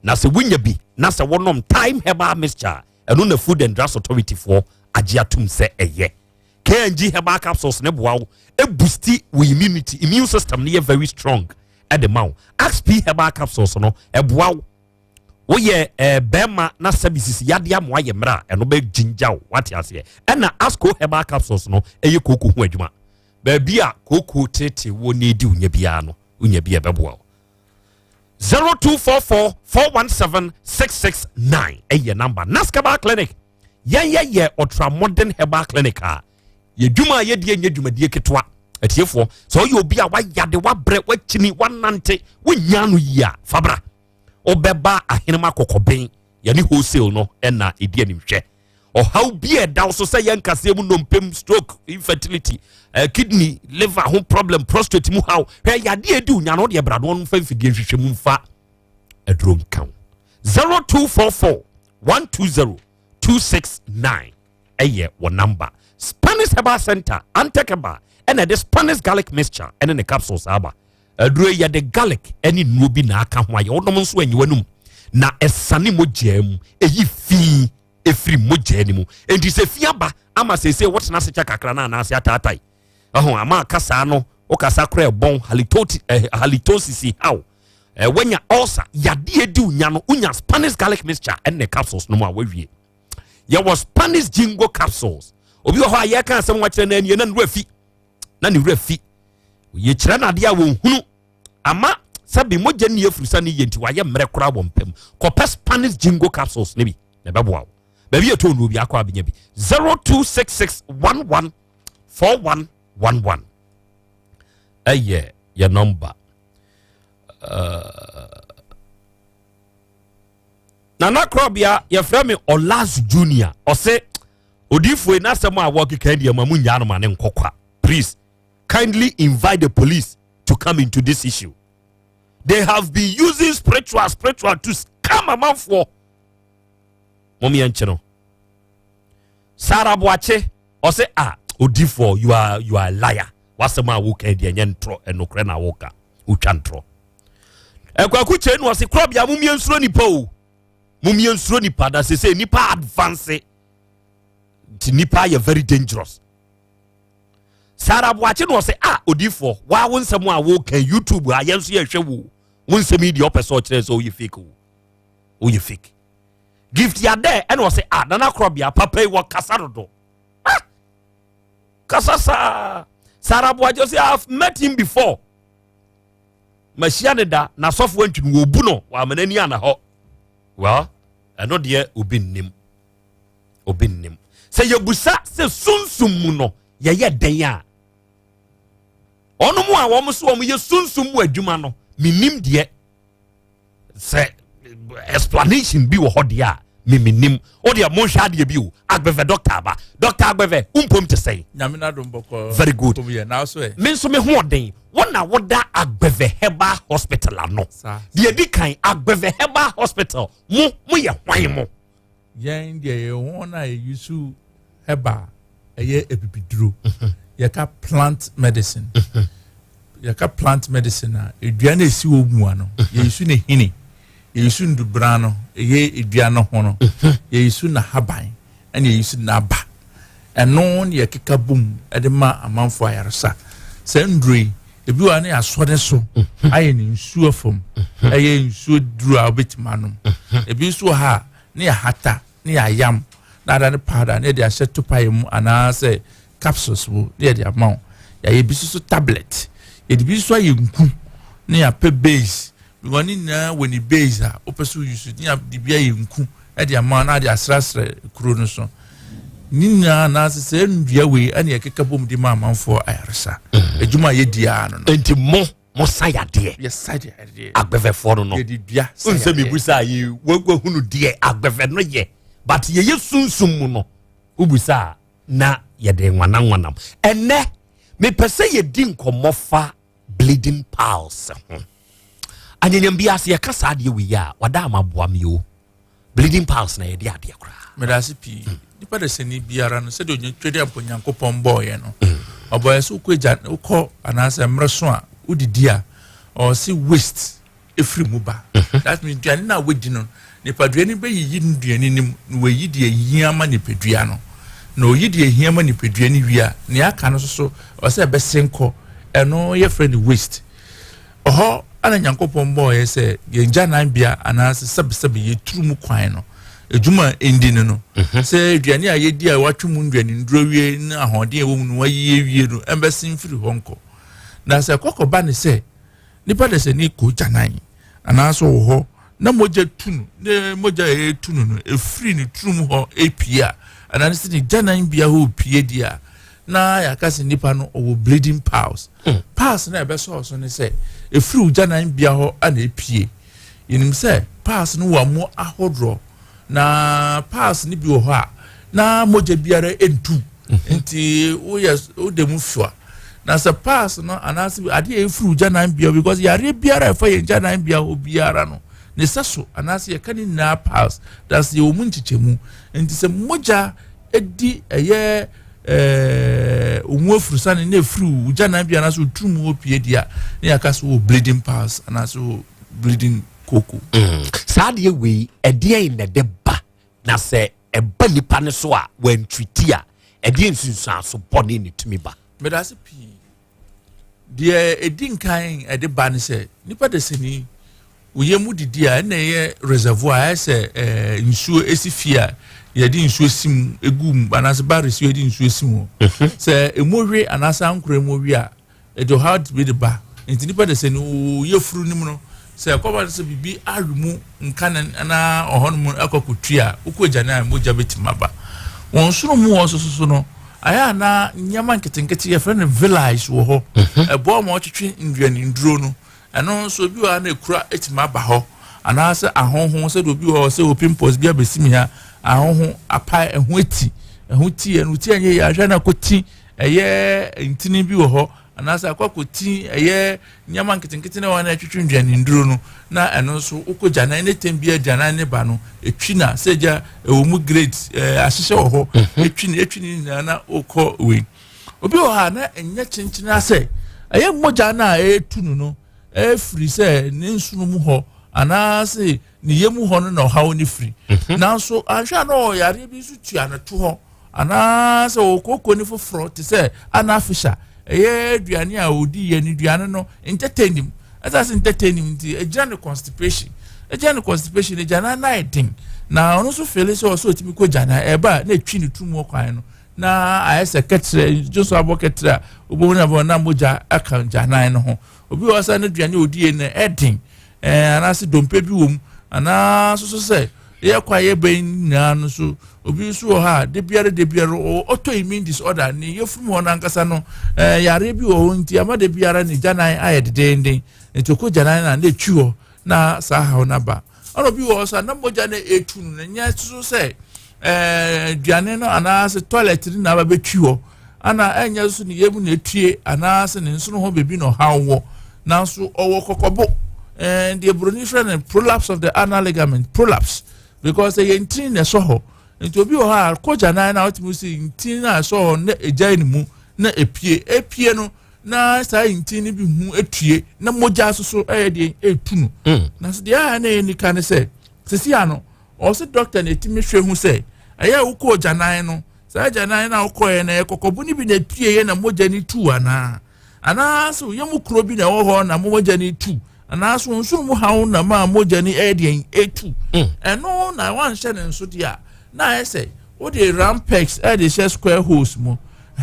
na sɛ wonya bi na sɛ wɔnom time herbal mixture ɛno na food and drugs authority foɔ agye atum sɛ ɛyɛ kng herbal capsules ne boa wo eboosti wo immunity immune system no yɛ very strong ɛde ma wo axp herbal capsules no ɛboa wo woyɛ ɛɛ bɛrima na sɛbi yadeɛ amoa yɛ mmerɛ a ɛno bɛ gyingya wo wate aseɛ ɛna asco herbal capsules no ɛyɛ kooko ho adwuma baabi a kooko tete wo ne edi wonya biara no wonya bi a ɛbɛboa wo 0244 417 669 ɛyɛ number naskaba clinic yɛn yɛ yɛ ultra modern herbal clinic a yɛdwuma a yɛdeɛ nyɛ dwumadie ketewa atiefoɔ sɛ ɔyɛ obi a wayade wabrɛ wakyini wanante wonya no yie a fabra wobɛba ahenema kɔkɔbɛn yɛne wholesale no ɛna ɛdi animhwɛ ɔhaw bi a ɛda wo so sɛ yɛn nkaseɛ mu nnompem stroke infertility kidney liver ho problem prostate mu haw hwɛ yadeɛ edi wo nya no wodeɛ bradoɔ no mfa mfidie nhwehwɛ mu mfa aduro nka wo 0244 120 269 ɛyɛ wɔ number spanish herbal center antec herbal ɛna ɛde spanish garlic mixture ɛne ne capsules aba aduro yi yɛde garlic ɛne nnuro bi na aka ho ayɛ wɔnom nso anyiwa nom na ɛsane mogyaa mu ɛyi fii ɛfiri mogyaa no mu enti sɛ fi aba ama seesei wotena ase kyɛ kakra na anaase ataatae ɛho ama aka no wokasa kora ɛbɔn halitosis haw wanya ulcer yadeɛ di wonya no wonya spanish garlic mixture ɛne capsules no mu a wawie. Yɛwɔ Spanish Jingo capsules. Obi wɔ hɔ a yɛka asɛm wakyerɛ no anie na ne werɛ fi na ne werɛ fi. Yɛkyerɛ no adeɛ a wɔnhunu ama sɛbi mogya nni afurusa ne yie nti wayɛ mmerɛ koraa wɔ mpam. Kɔpɛ Spanish Jingo capsules ne bi na ɛbɛboa wo. Baabi yɛtɔn no obi akɔ abɛnya bi. 0266 11 4111 ɛyɛ yɛ nɔmba. Uh, Nana Korɔbea yɛfrɛ me Ɔlas Junior ɔse odiifoɔ yi n'asɛm a wɔkeka deɛ ma mu nyaa no ma ne nkɔ kwa. Please kindly invite the police to come into this issue. They have been using spiritual spiritual to scam amanfoɔ. Mom yɛnkye no. Sarah Boakye ɔse ah odiifoɔ you are you are a liar. Wasɛm a woka deɛ ɛnyɛ ntorɔ ɛnokorɛ na woka wotwa ntorɔ. Ɛkwaku kyei no ɔse korɔbea mom yɛnsuro nipa o. Mom yɛnsuro nipa da sese nipa advance nti nipa yɛ very dangerous. Sarah Boakye no ɔse ah odiifoɔ waa wo nsɛm a woka YouTube a yɛn nso yɛhwɛ wo wo nsɛm yi deɛ ɔpɛ sɛ ɔkyerɛ sɛ woyɛ fake o woyɛ fake. Gift Yadɛ ɛna ɔse ah Nana Korɔbea papa yi wɔkasa dodo ah kasa saa. Sarah Boakye ɔse I have met him before mahyia ne da na asɔfoɔ ntwi no wɔbu no wɔama n'ani ana hɔ. Well ɛno deɛ obi nnim obi nnim sɛ yɛbusa sɛ sunsum mu no yɛyɛ dɛn a ɔno mu a wɔn so wɔn yɛ sunsum mu adwuma no menim deɛ sɛ explanation bi wɔ hɔ deɛ a memenim o deɛ monhwɛ adeɛ bi o. Agbɛvɛ doctor aba. Doctor Agbɛvɛ wompom te sɛn? Nyame no adom bɔkɔ. Very good. Pom yɛ na so ɛ. Me nso me ho ɔden. Wo na woda Agbɛvɛ Herbal Hospital ano. Deɛ di kan Agbɛvɛ Herbal Hospital mo moyɛ hwan mo? Yɛn deɛ yɛ wɔn a yɛyi herbal ɛyɛ abibiduro. Yɛka plant medicine. Yɛka plant medicine a edua no esi wɔ mua no yɛyi so ne hini, yɛyi so ndubran no ɛyɛ edua no ho no, yɛyi so n'ahaban ɛna yɛyi so n'aba. Ɛno ne yɛkeka bom ɛde ma amanfo ayaresa. Sɛ nduro yi ebi wɔ ne asɔ ne so ayɛ ne nsuo fam ɛyɛ nsuo duro a wobɛtumi anom. Ebi nso wɔ ha a ne yɛahata ne yɛayam na ada ne powder ne yɛde ahyɛ topaeɛ mu anaasɛ capsules mu ne yɛde ama wo. Yɛayɛ bi nso so tablet, yɛde bi nso ayɛ nku ne yɛapɛ base because ne nyinaa wɔ ne base a wopɛ sɛ woyi so ne yɛde bi ayɛ nku ɛde ama wo na ade asrasra kuro no so ne nyinaa anaasɛ sɛ nnua wei ɛne yɛkeka bom de ma amanfoɔ ayaresa. Adwuma a yɛdi ara no no. Enti mo mo sa yadeɛ. Yɛsa yadeɛ. Agbɛvɛfoɔ no no. Yɛde dua sa Nsɛ yadeɛ. mebusa yi wahunu deɛ agbɛvɛ no yɛ but yɛyɛ sunsum mu no wobusa a na yɛde nwananwanam. Ɛnɛ mepɛ sɛ yɛdi nkɔmmɔ fa bleeding piles ho. Anyanyam bi ase yɛka saa adeɛ wei a wada ama aboa me o. Bleeding piles na yɛde adeɛ koraa. Medase pii. Nipa de sɛni biara no sɛdeɛ onya twɛde ampo Nyankopɔn bɔɔyɛ no ɔbɔyɛ sɛ wokɔ agya wokɔ anaasɛ mmerɛ so a wodidi a ɔse waste ɛfiri mu ba. That means aduane no a wadi no nipadua no bɛyiyi no duane no mu na wayi deɛ ɛhia ma nipadua no na ɔyi deɛ ɛhia ma nipadua no wie a nea aka no soso ɔsɛ ɛbɛsen kɔ ɛno yɛfrɛ no waste. Ɔhɔ ana Nyankopɔn bɔɔyɛ sɛ yɛn gyananbea anaasɛ sɛbesɛbe yɛturu mu kwan no edwuma ndi no no sɛ aduane a yɛdi a watwe mu nduane nduro wie ne ahoɔden a ɛwɔ mu no wayi awie no ɛmbɛsen firi hɔ nkɔ. Na sɛ kɔkɔba ne sɛ nipa de sɛ ne kɔ gyanan anaasɛ wɔ hɔ na mogya tu no ne mogya a ɛtu no no ɛfiri ne turum hɔ ɛpie a anaasɛ ne gyanan bea hɔ pie di a na yɛaka sɛ nipa no ɔwɔ bleeding piles. Piles na ɛbɛsɔɔ so ne sɛ ɛfiri wo gyanan bea hɔ ana ɛpie. Yɛnim sɛ piles no wɔ mu ahodoɔ na piles no bi wɔ hɔ a na mogya biara ɛntu nti woyɛ wode mu fua na sɛ piles no anaasɛ adeɛ a ɛfiri wo gyanan bea because yareɛ biara a ɛfa yɛn gyanan bea hɔ biara no ne sɛ so anaasɛ yɛka ne nyinaa piles that's yɛwɔ mu nkyekyɛmu nti sɛ mogya ɛdi ɛyɛ ɔmu afurusane na ɛfiri wo gyanan bea anaasɛ woturu mu hɔ pie di a ne yɛaka sɛ wɔ bleeding piles anaasɛ wɔ bleeding koko. Saa adeɛ wei ɛdeɛn na ɛde ba na sɛ ɛba nipa no so a wantwiti a ɛdeɛ nsunsuanso bɔne ne tumi ba? Medase pii. Deɛ ɛdi nkan ɛde ba ne sɛ nipa de sani Wo yam didi a, ɛna ɛyɛ reservoir, ayɛ sɛ ɛɛ nsuo esi fie a yɛde nsuo si mu egu mu anaasɛ barrel si yɛde nsuo si mu. Mhm. Sɛ emu hwe anaasɛ ankora emu hwe a, ɛde ɔhaw bi de ba. Nti nipa de sɛ ne yɛfuru no mu no, sɛ ɛkɔba sɛ biribi awe mu nka ne anaa ɔhɔ no mu akɔ akɔtwi a, wokɔ agya no a mogya bɛtumi aba. Wɔn soro mu hɔ nso so no, ayɛ a na nneɛma nketenkete yɛfrɛ no villi wɔ hɔ. Mhm. Ɛboa ma wɔtwetwe nnuane nduro no. Ɛno nso obi wɔ ha na ekura etumi aba hɔ anaasɛ ahonho sɛdeɛ obi wɔ hɔ sɛ o pimples bi abɛsi mi ha ahonho apae ɛho eti ɛho ti ɛno ti ɛnyɛ yɛ ahwɛ na akɔ ti ɛyɛ ntini bi wɔ hɔ anaasɛ akɔ akɔ ti ɛyɛ nneɛma nketenkete na wɔn na ɛtwitwi nduane nduro no na ɛno nso wokɔ gya nan ne tɛm bi agya nan ne ba no etwi na sɛ gya ɛwɔ mu grade ɛɛ ahyehyɛ wɔ hɔ mhm. etwi ne etwi ne nyinaa na wokɔ wei. Obi wɔ hɔ a na ɛnyɛ kyenkyen ara sɛ ɛyɛ mogya no a ɛretu no no ɛfiri sɛ ne nsono mu hɔ anaasɛ ne yam hɔ no na ɔhaw no firi. Mhm. Nanso anhwɛ a na ɔwɔ yareɛ bi nso tua no to hɔ anaasɛ ɔwɔ kooko ne foforɔ te sɛ anafisha ɛyɛ aduane a ɔdi yɛ ne duane no ntɛtɛ nim ɛsɛ sɛ ntɛtɛ nim nti ɛgyina ne constipation ɛgyina ne constipation ɛgya na na ɛden na ɔno nso fele sɛ ɔsɛ ɔtumi kɔ gya na ɛba na ɛtwi ne tumu kwan no na ayɛ sɛ kɛtrɛ dwonsɔ abɔ kɛtrɛ a wobɛhu na bɔ na mogya aka gyanan no ho obi wɔ sɛ ne duane a odie no ɛden ɛɛ anaasɛ dompe bi wɔ mu anaa nso so sɛ yɛ kɔ a yɛbɛn nyinaa no so obi nso wɔ hɔ a de biara de biara ɔwɔ autoimmune disorder ne yɛfunu hɔ n'ankasa no ɛɛ yareɛ bi wɔ hɔ nti ama de biara ne gyanan ayɛ dedenden nti okɔ gyanan na na etwi hɔ na saa haw no aba Ɛna obi wɔ hɔ sɛ na mogya no etu no na nyɛ so sɛ ɛɛ aduane no anaasɛ toilet no na aba bɛtwi hɔ ana ɛnyɛ so ne yam na etue anaasɛ ne nsono ho baabi na ɔhaw wɔ nanso ɔwɔ kɔkɔbo ɛɛ deɛ buroni frɛ no prolapse of the anal ligament prolapse because ɛyɛ ntini na ɛsɔ hɔ nti obi wɔ hɔ a kogya nan na ɔtumi si ntini na ɛsɔ hɔ na egyae ne mu na epie epie no na saa ntin no bi ho atue na mogya nso so ɛyɛ deɛ ɛretu no hmm. na so deɛ a na ɛyɛ nika ne sɛ sisi ano ɔsɛ dɔkta na ɛtumi hwɛ hu sɛ ɛyɛ wokɔ gyanan no saa gyanan no a wokɔɛ no ɛyɛ kɔkɔbo no bi na ɛpue yɛ na mogya no tu anaa anaasɛ woyɛ mu kuro bi na ɛwɔ hɔ na mogya no tu anaasɛ nso mu haw na ma mogya no ɛyɛ deɛ ɛtu hmm. ɛno na wanhyɛ ne nso deɛ a na ayɛ sɛ wode rampex ɛde hyɛ square holes mu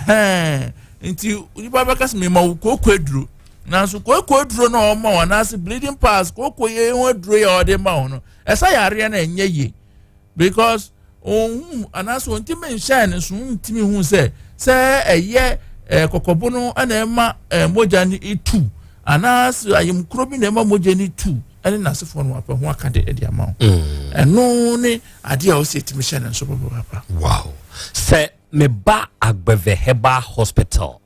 hɛn nti nipa bɛka sɛ mema wo kooko aduro nanso kooko aduro na ɔma wo anaasɛ bleeding pass kooko yɛ ho aduro yɛ ɔde ma wo no ɛsa yareɛ no ɛnyɛ yie because ohun anaasɛ ontumi nhyɛn ne so ntumi hu sɛ sɛ ɛyɛ ɛɛ kɔkɔbo no ɛna ɛma ɛɛ mogya no etu anaasɛ ayamkuro bi na ɛma mogya no tu ɛne n'asefoɔ no wapɛ ho aka de ɛde ama wo mm. ɛno ne adeɛ a ɔsɛ ɛtumi hyɛ ne nso papaapa. Wow sɛ meba Agbeve Herbal Hospital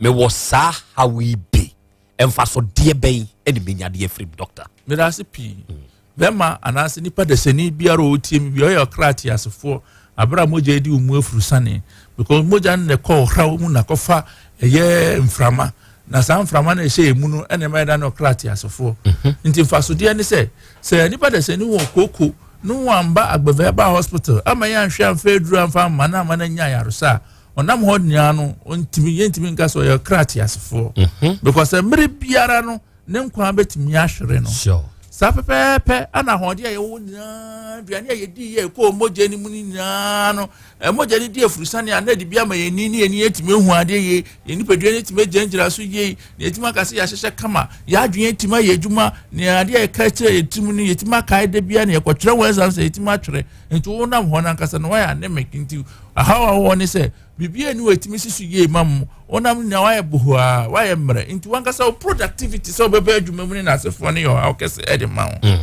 mewɔ saa haw yi bi mfasodeɛ bɛn ɛne menya de afiri mu doctor? Meda ase pii. Bɛrima anaasɛ nipa dasani biara a ɔtie mi bi ɔyɛ ɔkra teasefoɔ abere a mogya edi wɔn mu afurusane because mogya no na ɛkɔ ɔhraw mu na kɔfa ɛyɛ mframa na saa mframa no ɛhyɛ emu no ɛna ɛma yɛda no ɔkra teasefoɔ mhm. nti mfasodeɛ ne sɛ sɛ nipa dasani wɔ kooko no wamba agbɛvɛ ba hospital ama yɛ anhwɛ amfa aduru amfa amma no ama no anya ayaresa a ɔnam hɔ nyinaa no ɔntumi yɛntumi nka sɛ ɔyɛ ɔkra teasefoɔ mhm. because mmerɛ biara no ne nkwa bɛtumi ahwere no saa pɛpɛɛpɛ ana ahoɔden a yɛwɔ nyinaa aduane a yɛdi yɛ ɛkɔɔ mogya no mu no nyinaa no mogya no di afurusane a na ɛde bi ama yɛn ani ne yɛn ani atumi ahu adeɛ yie yɛn nipadua no atumi agyinagyina so yie na yɛtumi aka sɛ yɛahyehyɛ kama yɛn adwene atumi ayɛ adwuma na adeɛ a yɛka kyerɛ yɛn tirim no yɛtumi akae da biara na yɛkɔtwerɛ wɔn exam sɛ yɛtumi atwerɛ nti wonam hɔ no ankasa no wayɛ anemic nti ahaw a wɔwɔ ne sɛ biribiara ni wɔ ɛtumi si so yie ma mo wonam nyinaa wayɛ bohoa wayɛ mmerɛ nti wankasa wo productivity sɛ wobɛbɛ adwuma mu ne n'asefoɔ no yɛ ɔhaw kɛse ɛde ma wo mm.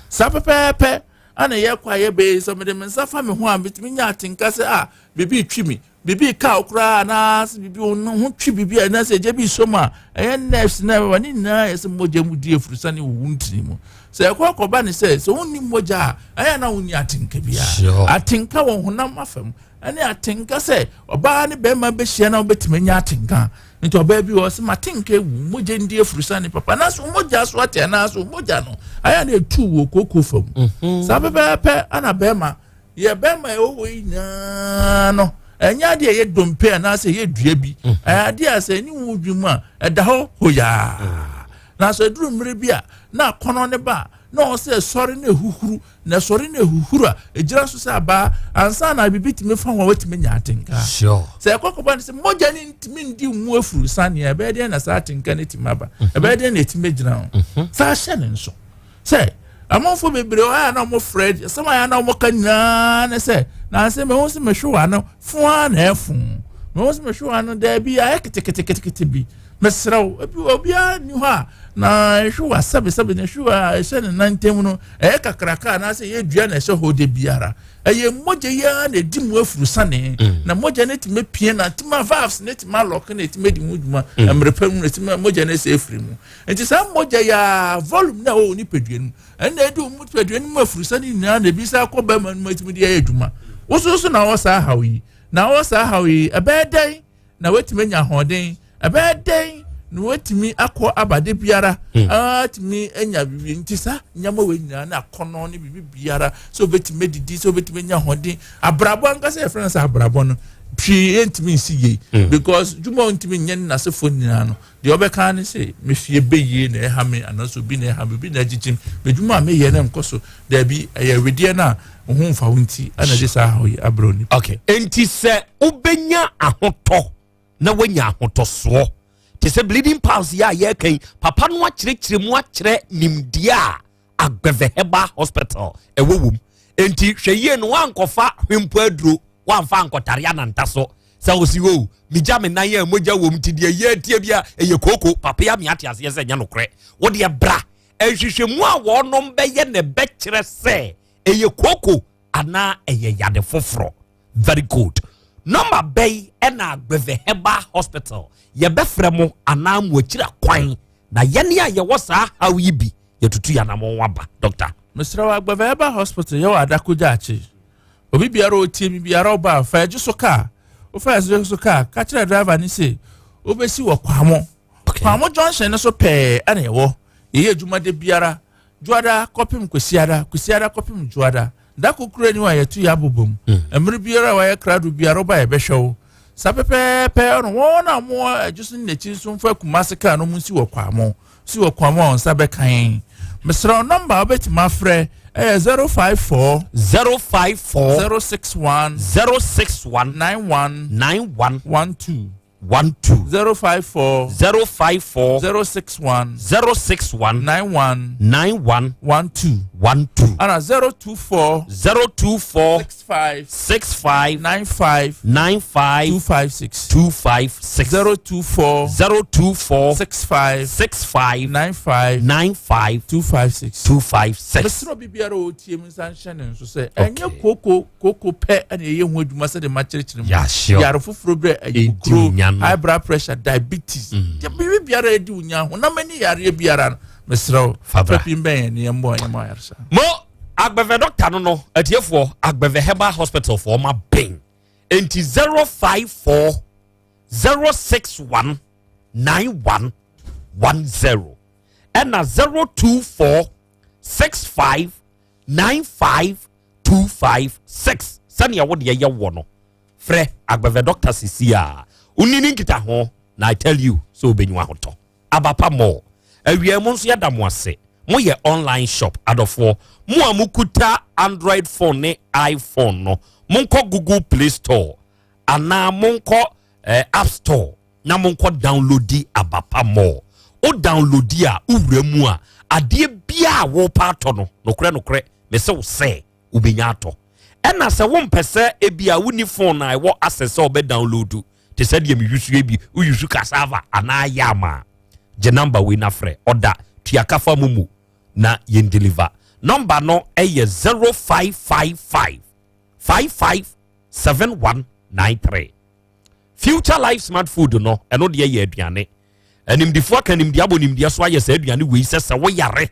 saa pɛpɛɛpɛ ana yɛkɔ a yɛbɛyi sɛ mede me nsa fa me ho a metumi nya atenka sɛ a biribi twi me biribi ka wo koraa anaasɛ biribi wo ho twi biribi a anaasɛ ɛgya bi som a ɛyɛ nerves na ɛbɛba ne nyinaa yɛ sɛ mogya mu di afurusane wɔ wo ntini mu sɛ ɛkɔ akɔba ne sɛ sɛ wonni mogya a ɛyɛ na wonni atenka biara atenka wɔ honam afam ɛne atenka sɛ ɔbaa ne bɛrima bɛhyia na wobɛtumi anya atenka nti ɔbaa bi wɔ sɛ matenka ewu mogya ndi afurusa ne papa nanso mogya so ate anaasɛ mogya no ayɛ na etu wɔ kooko fam mhm. saa pɛpɛɛpɛ ana bɛrima yɛ bɛrima ɛwɔ hɔ yi nyinaa no ɛnyɛ adeɛ ɛyɛ dompe anaasɛ ɛyɛ dua bi mhm. ɛyɛ adeɛ a sɛ ɛne wo dwi mu a ɛda hɔ hoyaa mhm. nanso ɛduru mmere bi a na akɔnɔ ne ba a na ɔwɔ sɛ ɛsɔre na ɛhuhuru, na ɛsɔre na ɛhuhuru a, ɛgyina so sɛ abaa ansa na biribi tumi fa ho a watumi anya atenka. Sɛ ɛkɔ kɔba no sɛ mogya no ntumi ndi mu afuru saneɛ, ɛbɛyɛ dɛn na saa atenka no atumi aba? Mhm. Ɛbɛyɛ dɛn na ɛtumi agyina ho? Mhm. Saa hyɛ ne nso sɛ amanfoɔ bebree hɔ a na wɔfrɛ asɛm a na wɔka nyinaa ne sɛ na asɛ mehu sɛ mehwe wɔ ano fo ara na ɛfo mehu sɛ mehwe wɔ ano daabi ayɛ keteketekete bi mesrɛ wo ebi obiara nni hɔ a na ehwe wɔ asɛbesɛbe na ehwe wɔ a ɛhyɛ ne nan ntam no ɛyɛ kakraka anaasɛ ɛyɛ dua na ɛhyɛ hɔ de biara ɛyɛ mogya yi ara na ɛdi mu afurusane mm. na mogya no tumi pie na tuma valves no tumi alɔke na ɛtumi di mu dwuma mm. mmerɛ pa mu na ɛtumi mogya no sɛ afiri mu nti saa mogya yi ara volume no a ɛwɔ nipadua no mu ɛnna ɛdi wɔn nipadua no mu afurusane nyinaa na ebi sa akɔ bɛrima no mu ɛtumi de ayɛ adwuma wososo na ɔwɔ saa haw yi na ɔwɔ saa haw yi ɛbɛyɛ dɛn na watumi anya ahoɔden ɛbɛyɛ dɛn na watumi akɔ abade biara hmm. atumi anya biribi nti saa nneɛma wɔ nyinaa na akɔnɔ ne biribi biara sɛ obetumi adidi sɛ obetumi anya ahoɔden abrabɔ ankasa yɛfrɛ no sɛ abrabɔ no pii ntumi nsi yie hmm. because dwuma ntumi nyɛ ne n'asefo nyinaa no Deɛ ɔbɛka ara ne sɛ, me fie bɛyie na ɛha me anaasɛ obi na ɛha me, obi na agyigye me, m'adwuma a meyɛ no nkɔ so. Daabi, ɛyɛ wedeɛ no a wo ho mfa wo nti na ɛde saa haw yi abrɛ onipa. Okay. Enti sɛ wobɛnya ahotɔ na woanya ahotɔsoɔ te sɛ bleeding piles yi a yɛreka yi, papa no akyerɛkyerɛ mu akyerɛ nimdeɛ a Agbeve Herbal Hospital ɛwɔ wom. Enti hwɛ yie no woankɔfa hwempo aduro woamfa ankɔtare ananta so sɛ wosi o oh, megya me nan a mogya wom nti deɛ yɛ atie bi a ɛyɛ kooko papa ya me ate aseɛ sɛ ɛnyɛ nokorɛ wodeɛ bra nhwehwɛmu a wɔnom bɛyɛ na ɛbɛkyerɛ sɛ ɛyɛ kooko anaa ɛyɛ yade foforɔ very good nɔmba bɛyi ɛna Agbeve Herbal Hospital yɛbɛfrɛ mo anaa mo akyira kwan na yɛne a yɛwɔ saa haw yi bi yɛtutu yɛn anamɔn aba dɔkta. Mesrɛ wo Agbeve Herbal Hospital yɛwɔ Adako Gyaakye. Obi biara a ɔtie me biara ɔba a fa agye so kaa. Wofa agye so kaa ka kyerɛ driver no se wobɛsi wɔ Kwamo. Kwamo junction no so pɛɛ ɛna yɛwɔ. Yɛyɛ adwuma da biara Dwoada kɔpem Kwasiada, Kwasiada kɔpem Dwoada. Da kokoro ni hɔ a yɛto yɛ abobɔ mu. Hmm. Mmere biara a wɔayɛ krado biara woba yɛbɛhwɛ wo. Saa pɛpɛɛpɛ no wɔn a wɔwɔ adwo so ne n'akyi nso mfa Kumase kaa no mu nsi wɔ Kwamo. Si wɔ Kwamo a wɔn nsa bɛka yɛn. Mesrɛ wo nɔmba a wobɛtumi afrɛ ɛyɛ 054 054 061 061 91 91 12 12 054 054 061 061 91 91 12 12 ana 024 024 65 65 95 95 256 256 024 024 65 65 95 95 256 256 mesrɛ biribiara a ɔtie mu nsa nhyɛ ne nso sɛ ɛnyɛ koko koko pɛ na ɛyɛ ho adwuma sɛdeɛ makyerɛkyerɛ mu yare foforɔ bi a ɛyɛ kuro high blood pressure diabetes mm. biribi biara ɛdi wo nya honam ani yareɛ biara no mesrɛ wo fapim bɛn yɛn ne yɛmmɔ yɛn ma ayaresa mo agbɛvɛ dɔkta no no atiefoɔ agbɛvɛ herbal hospital foɔ ma bɛn nti 054 061 91 10 ɛna 024 65 95 256 sɛnea wo deɛ yɛ wɔ no frɛ agbɛvɛ doctor sisi a wonni ne nkita ho na I tell you sɛ wobɛnyu ahotɔ abapa mall awia mu nso yɛda mo ase moyɛ online shop adɔfoɔ mo a mokuta android phone ne iphone no monkɔ google play store anaa monkɔ eh, app store na monkɔ downloadi abapa mall wo downloadi a wowura mu a adeɛ biaa a wopa atɔ no nokorɛ nokorɛ mese wo sɛ wobɛnya atɔ ɛna sɛ wompɛ sɛ ebi a wonni phone a ɛwɔ access sɛ wɔbɛ download te sɛ deɛ meyusu ebi woyusu cassava anaa yam a gye number wei na frɛ ɔda tuakafa mu mu na yɛn deliver number no ɛyɛ 0555 55 7193 Future Life Smart Food no, ɛno deɛ yɛ aduane. Animdefoɔ aka nimdeɛ abɔ nimdeɛ so ayɛ saa aduane wei sɛ sɛ woyare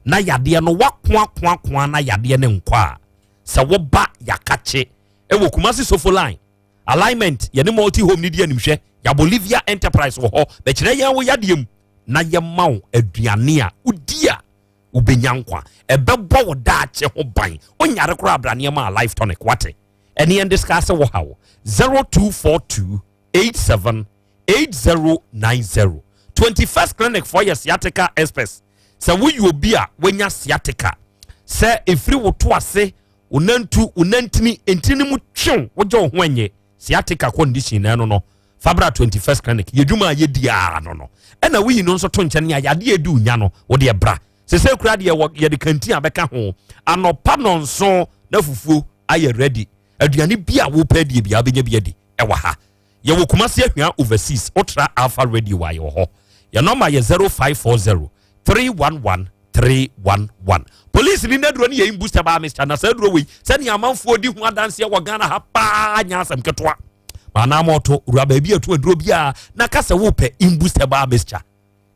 na yadeɛ no wakoakoakoa na yadeɛ no nkɔ a, sɛ woba yakakye ɛwɔ Kumasi Sofo Line alignment yɛne multi home ne di animhwɛ yɛ Bolivia Enterprise wɔ hɔ bɛkyerɛ yɛn wo yadeɛ mu na yɛma wo aduane a wodi a wobɛnya nkwa ɛbɛbɔ wo daakye ho ban wonyare koraa bra nneɛma a life tonic wate ɛne yɛn discuss wɔ ha wɔ 0242 87 8090 21st clinic for yɛ sciatica experts. Sɛ woyɛ obi a wanya sciatica, sɛ ɛfiri wo to ase, wo nantu, wo nantini, ntini no mu twew, wogye wo ho ɛnyɛ sciatica condition na ɛno no, Fabra 21st Clinic yɛ dwuma a yɛdi a no, ɛna woyi no nso to nkyɛn a yadeɛ edi wo nya no, wo deɛ bra. Sese kura deɛ wɔ yɛde kantin abɛka ho anɔpa 7 na fufuo ayɛ ready. Aduane bi a wopɛ die bi a wobɛnya bi adi ɛwɔ ha. Yɛwɔ Kumasi Ahwea Overseas, wotra Alpha Radio a yɛwɔ hɔ. Yɛ nɔma yɛ 0540 311 311. Police ni n'aduro no yɛ imboost herbal mixture, na saa aduro wei sɛnea amanfoɔ di ho adanseɛ wɔ Ghana ha paa nya asɛm ketewa. Maanaa mɔto wura baabi atu aduro biara na ka sɛ wopɛ imboost herbal mixture,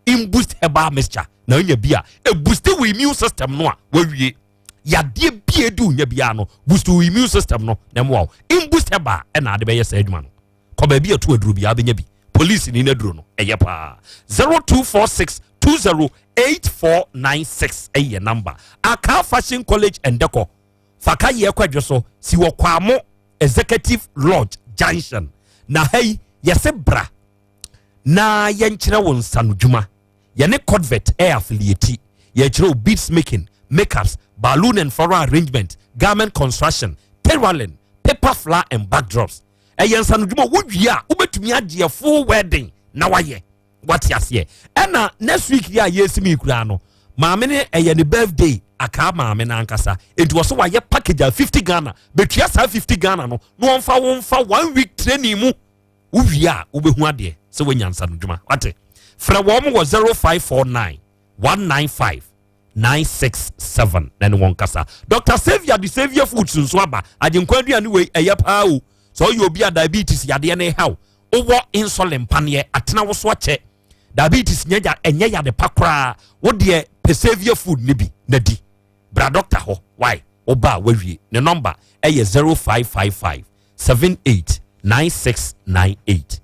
imboost herbal mixture, na wonya bi a ɛboost wo immune system no a wawie yadeɛ bi edi wo nya biara no, boost wo immune system no na ɛmoa wo. Imboost herbal ɛna ade bɛyɛ saa adwuma no. Kɔ baabi atu aduro biara bɛnya bi. Police ni n'aduro no ɛyɛ paa. 0246 208496 ɛyɛ number. Aka Fashion College and Decor, faka yɛ kwadwo so si wɔ Kwamo Executive Lodge Junction. Na ha yi yɛsɛ bra na yɛnkyerɛ wo nsanodwuma. Yɛne Codvet air affiliate. Yɛkyerɛ wo beads making, makeups, balloon and floral arrangement, garment construction, tailoring, paper flower and backdrops. Ɛyɛ nsanodwuma wowie a wobɛtumi agye full wedding na wayɛ wate aseɛ. Ɛna next week yi a yɛsi mi kura no, maame ne ɛyɛ ne birthday aka maame n'ankasa, nti wɔso wayɛ package a 50 Ghana betua. Saa 50 Ghana no na wɔmfa wɔn fa one week training mu. Wowie a wobɛhu adeɛ sɛ woanya nsanodwuma. Wate, frɛ wɔn wɔ 0549 195 967 na ne wɔn kasa. Dr Saviour de Saviour Foods nso aba. Agyenkwa aduane wei ɛyɛ paa o. Sɛ ɔyɛ obi a diabetes yadeɛ ne haw, wowɔ insulin paneɛ atena wo so akyɛ, diabetes nyɛ ya ɛnyɛ yade pa koraa, wo deɛ pɛ Saviour Food ne bi na di. Bra doctor hɔ why woba a wawie. Ne number ɛyɛ 0555 78 9698.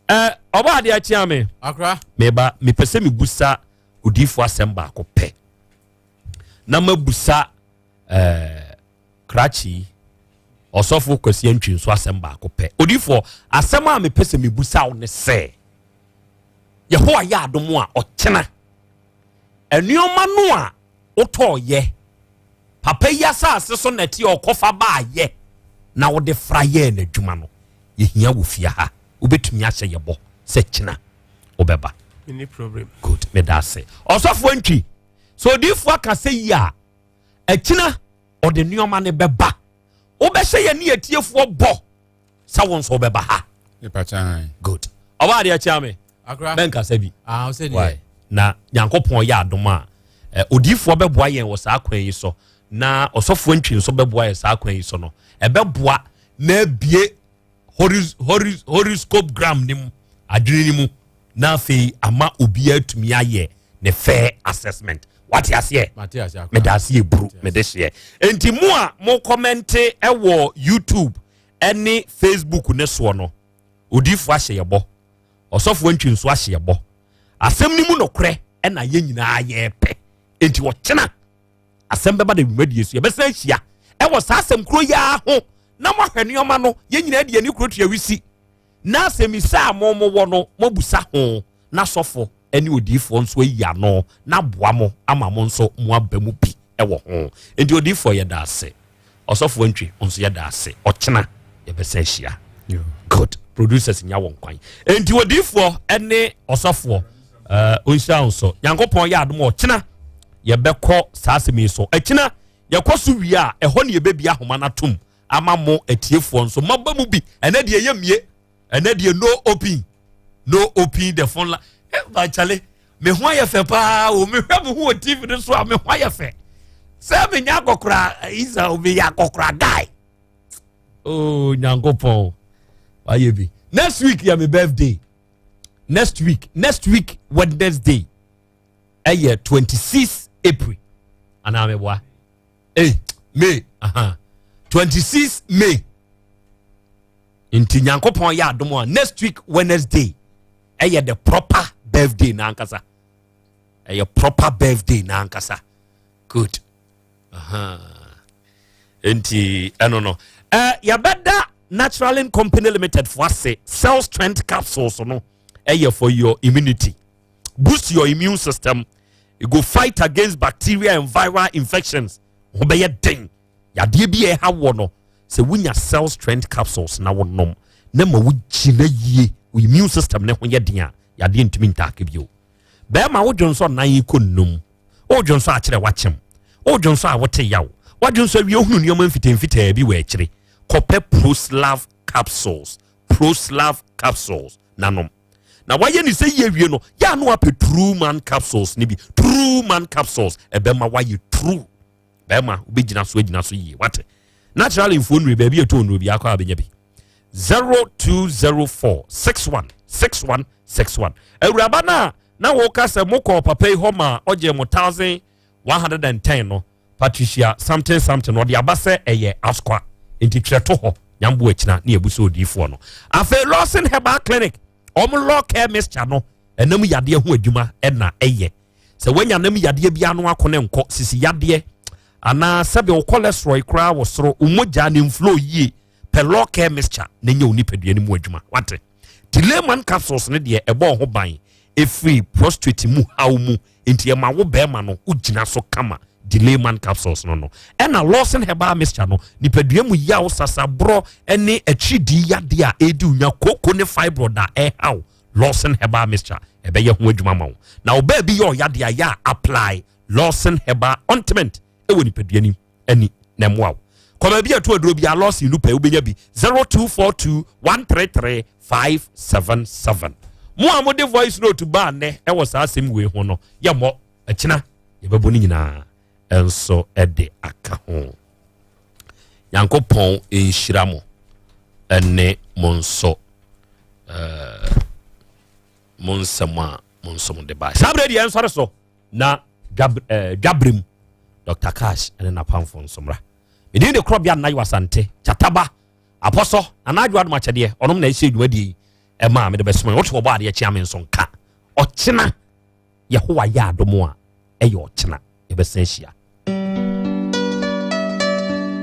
Ɔba adeɛ akyea me. Akora. Meba, mepɛ sɛ mebusa odiifoɔ asɛm baako pɛ na mabusa krakye ɔsɔfo Kwasi Antwi nso asɛm baako pɛ. Odiifoɔ, asɛm a mepɛ sɛ mebusa wo ne sɛ, Yehowa yɛ adom a ɔkyena nneɛma no a wotɔɔyɛ papa yi asase so na ɛte ɔkɔfa baayɛ na wode fra yɛɛ n'adwuma no, yɛhia wɔ fie ha. Wobɛtumi ahyɛ yɛ bɔ sɛ kyena wobɛba? Any problem. Good, meda ase. Ɔsɔfoɔ Ntwi, sɛ odiifoɔ aka sɛ yi a ɛkyina ɔde nneɛma no bɛba, wobɛhyɛ yɛ ne yɛtiefoɔ bɔ sɛ wo nso wobɛba ha? Good. Ɔba adeɛ kyea me. Akora. Mɛnkasa bi. Ah, wo sɛ deɛ. Why? Na Nyankopɔn yɛ adom a odiifoɔ bɛboa yɛn wɔ saa kwan yi so na ɔsɔfoɔ Ntwi nso bɛboa yɛn saa kwan yi so no, ɛbɛboa na abie horoscope gram ne mu adwene ne mu na afei ama obiara atumi ayɛ ne fair assessment. Wate aseɛ? Mate ase, akora. Meda ase. Eburu mede hyeɛ. Nti mu a mo comment ɛwɔ YouTube ɛne Facebook ne soɔ no, odiifoɔ ahyɛ yɛ bɔ, ɔsɔfoɔ Ntwi nso ahyɛ yɛ bɔ. Asɛm no mu nokorɛ ɛna yɛn nyinaa yɛrepɛ. Nti ɔkyena asɛm bɛba da dwumadie so, yɛbɛsan ahyia ɛwɔ saa asɛm kuro yi ara ho na moahwɛ nneɛma no. Yɛn nyinaa de yɛn kuro tua wisi na asɛmisa a mo mo wɔ no, moabusa ho na sɔfo ne odiifoɔ nso ayi ano na aboa mo ama mo nso mo aba mu bi ɛwɔ ho. Nti odiifoɔ, yɛda ase. Ɔsɔfoɔ Ntwi nso, yɛda ase. Ɔkyena yɛbɛsan ahyia. Good. Producers nya wɔn kwan. Nti odiifoɔ ne ɔsɔfoɔ, ɔnhyira wo so. Nyankopɔn yɛ adom a ɔkyena yɛbɛkɔ saa asɛm yi so. Ɛkyena yɛkɔ so wie a, ɛhɔ ne yɛbɛbi ahoma no atom ama mo atiefoɔ nso maba mu bi. Ɛnɛ deɛ yɛ mmie, ɛnɛ deɛ no open, no open the phone line. Eh, kyale, me ho ayɛ fɛ paa o. Mehwɛ me ho wɔ TV no so a, me ho ayɛ fɛ sɛ menya akɔkora isa o, meyɛ akɔkora guy oh. Nyankopɔn wayɛ bi. Next week yɛ me birthday. Next week, next week Wednesday ɛyɛ 26 April anaa meboa? Eh, May. Aha, 26 May. Nti Nyankopɔn yɛ adom a next week Wednesday ɛyɛ the proper birthday n'ankasa, ɛyɛ proper birthday n'ankasa. Good. Aha. Nti ɛno no yɛbɛda Naturalin Company Limited fo ase. Cell Strength capsules no ɛyɛ for your immunity, boost your immune system. It go fight against bacteria and viral infections. Ho bɛyɛ den. Yadeɛ bi a ɛha wɔ no, sɛ wonya cell strength capsules na wonom na ma wogyina yie, wo immune system ne ho yɛ den a, yadeɛ ntumi ntaake bio. Bɛrima wodwo nso nan yi kɔ nnum, wodwo nso akyerɛ wakyem, wodwo nso a wote yaw, wadwo nso awie ohunu nneɛma mfitamfitaa bi wɔ akyire, kɔpɛ Proslav capsules. Proslav capsules nanom na wayɛ ne sɛ yie wie no yɛ ano apɛ True Man capsules ne bi. True Man capsules ɛbɛma wayɛ true bɛrima, wobɛgyina so agyina so yie. Wate naturally mfuo nnure baabi ɛtɔ nnuro bi akɔ a bɛnya bi. 0204 61 61 61. Awuraba no a na wɔka sɛ mokɔ papa yi hɔ ma ɔgye mo 1110 no, Patricia something something, ɔde aba sɛ ɛyɛ askwa nti twerɛ to hɔ nyambo akyina ne yɛbu sɛ odiifoɔ no. Afei Lawson Herbal Clinic, ɔmo law care mixture no, ɛnam yadeɛ ho adwuma ɛna ɛyɛ sɛ woanya nam yadeɛ bi ano ako ne nkɔ sisi yadeɛ anaa sɛbi wo cholesterol koraa wɔ soro, wo mogya ne mflow yie, pɛ law care mixture na nya wo nipadua no mu adwuma. Wate Delayman capsules ne deɛ ɛbɔ ho ban ɛfiri prostate mu haw mu, nti ɛma wo bɛrima no wogyina so kama. Delayman capsules no ɛna Lawson Herbal mixture no, nipadua mu yaw, sasaborɔ ne akyidii yadeɛ a ɛdi wo nya, koko ne fibroid a ɛhaw, Lawson Herbal mixture ɛbɛyɛ ho adwuma ma wo. Na ɔbaa bi yɛ ɔyadeɛ a yɛ a apply Lawson Herbal ointment ɛwɔ nipadua nim ani na ɛmmoa wo. Kɔma bi ato aduro bi a Lawson no pɛ wobɛnya bi. 0242 133 577. Mo a mode voice note baa nnɛ ɛwɔ saa asɛm wei ho no, yɛmmɔ akyina, yɛbɛbɔ no nyinaa ɛnso ɛde aka ho. Nyankopɔn nhyira mo ɛne mo nso mo nsɛm a mo nso mo de baa saa berɛ deɛ ɛnsɔre so na dwaberem Dr Cash ɛne napamfo nso mmra. Medin de korɔbea Nna Yɛ Asante Kyataba Apɔsɔ anadwo adom akyɛdeɛ ɔnom na ɛhyɛ dwumadie yi ɛma a mede bɛsoma. Wote wɔbɔ adeɛ kyea me nso nka ɔkyena. Yɛhowa yɛ adom a ɛyɛ ɔkyena yɛbɛsan ahyia.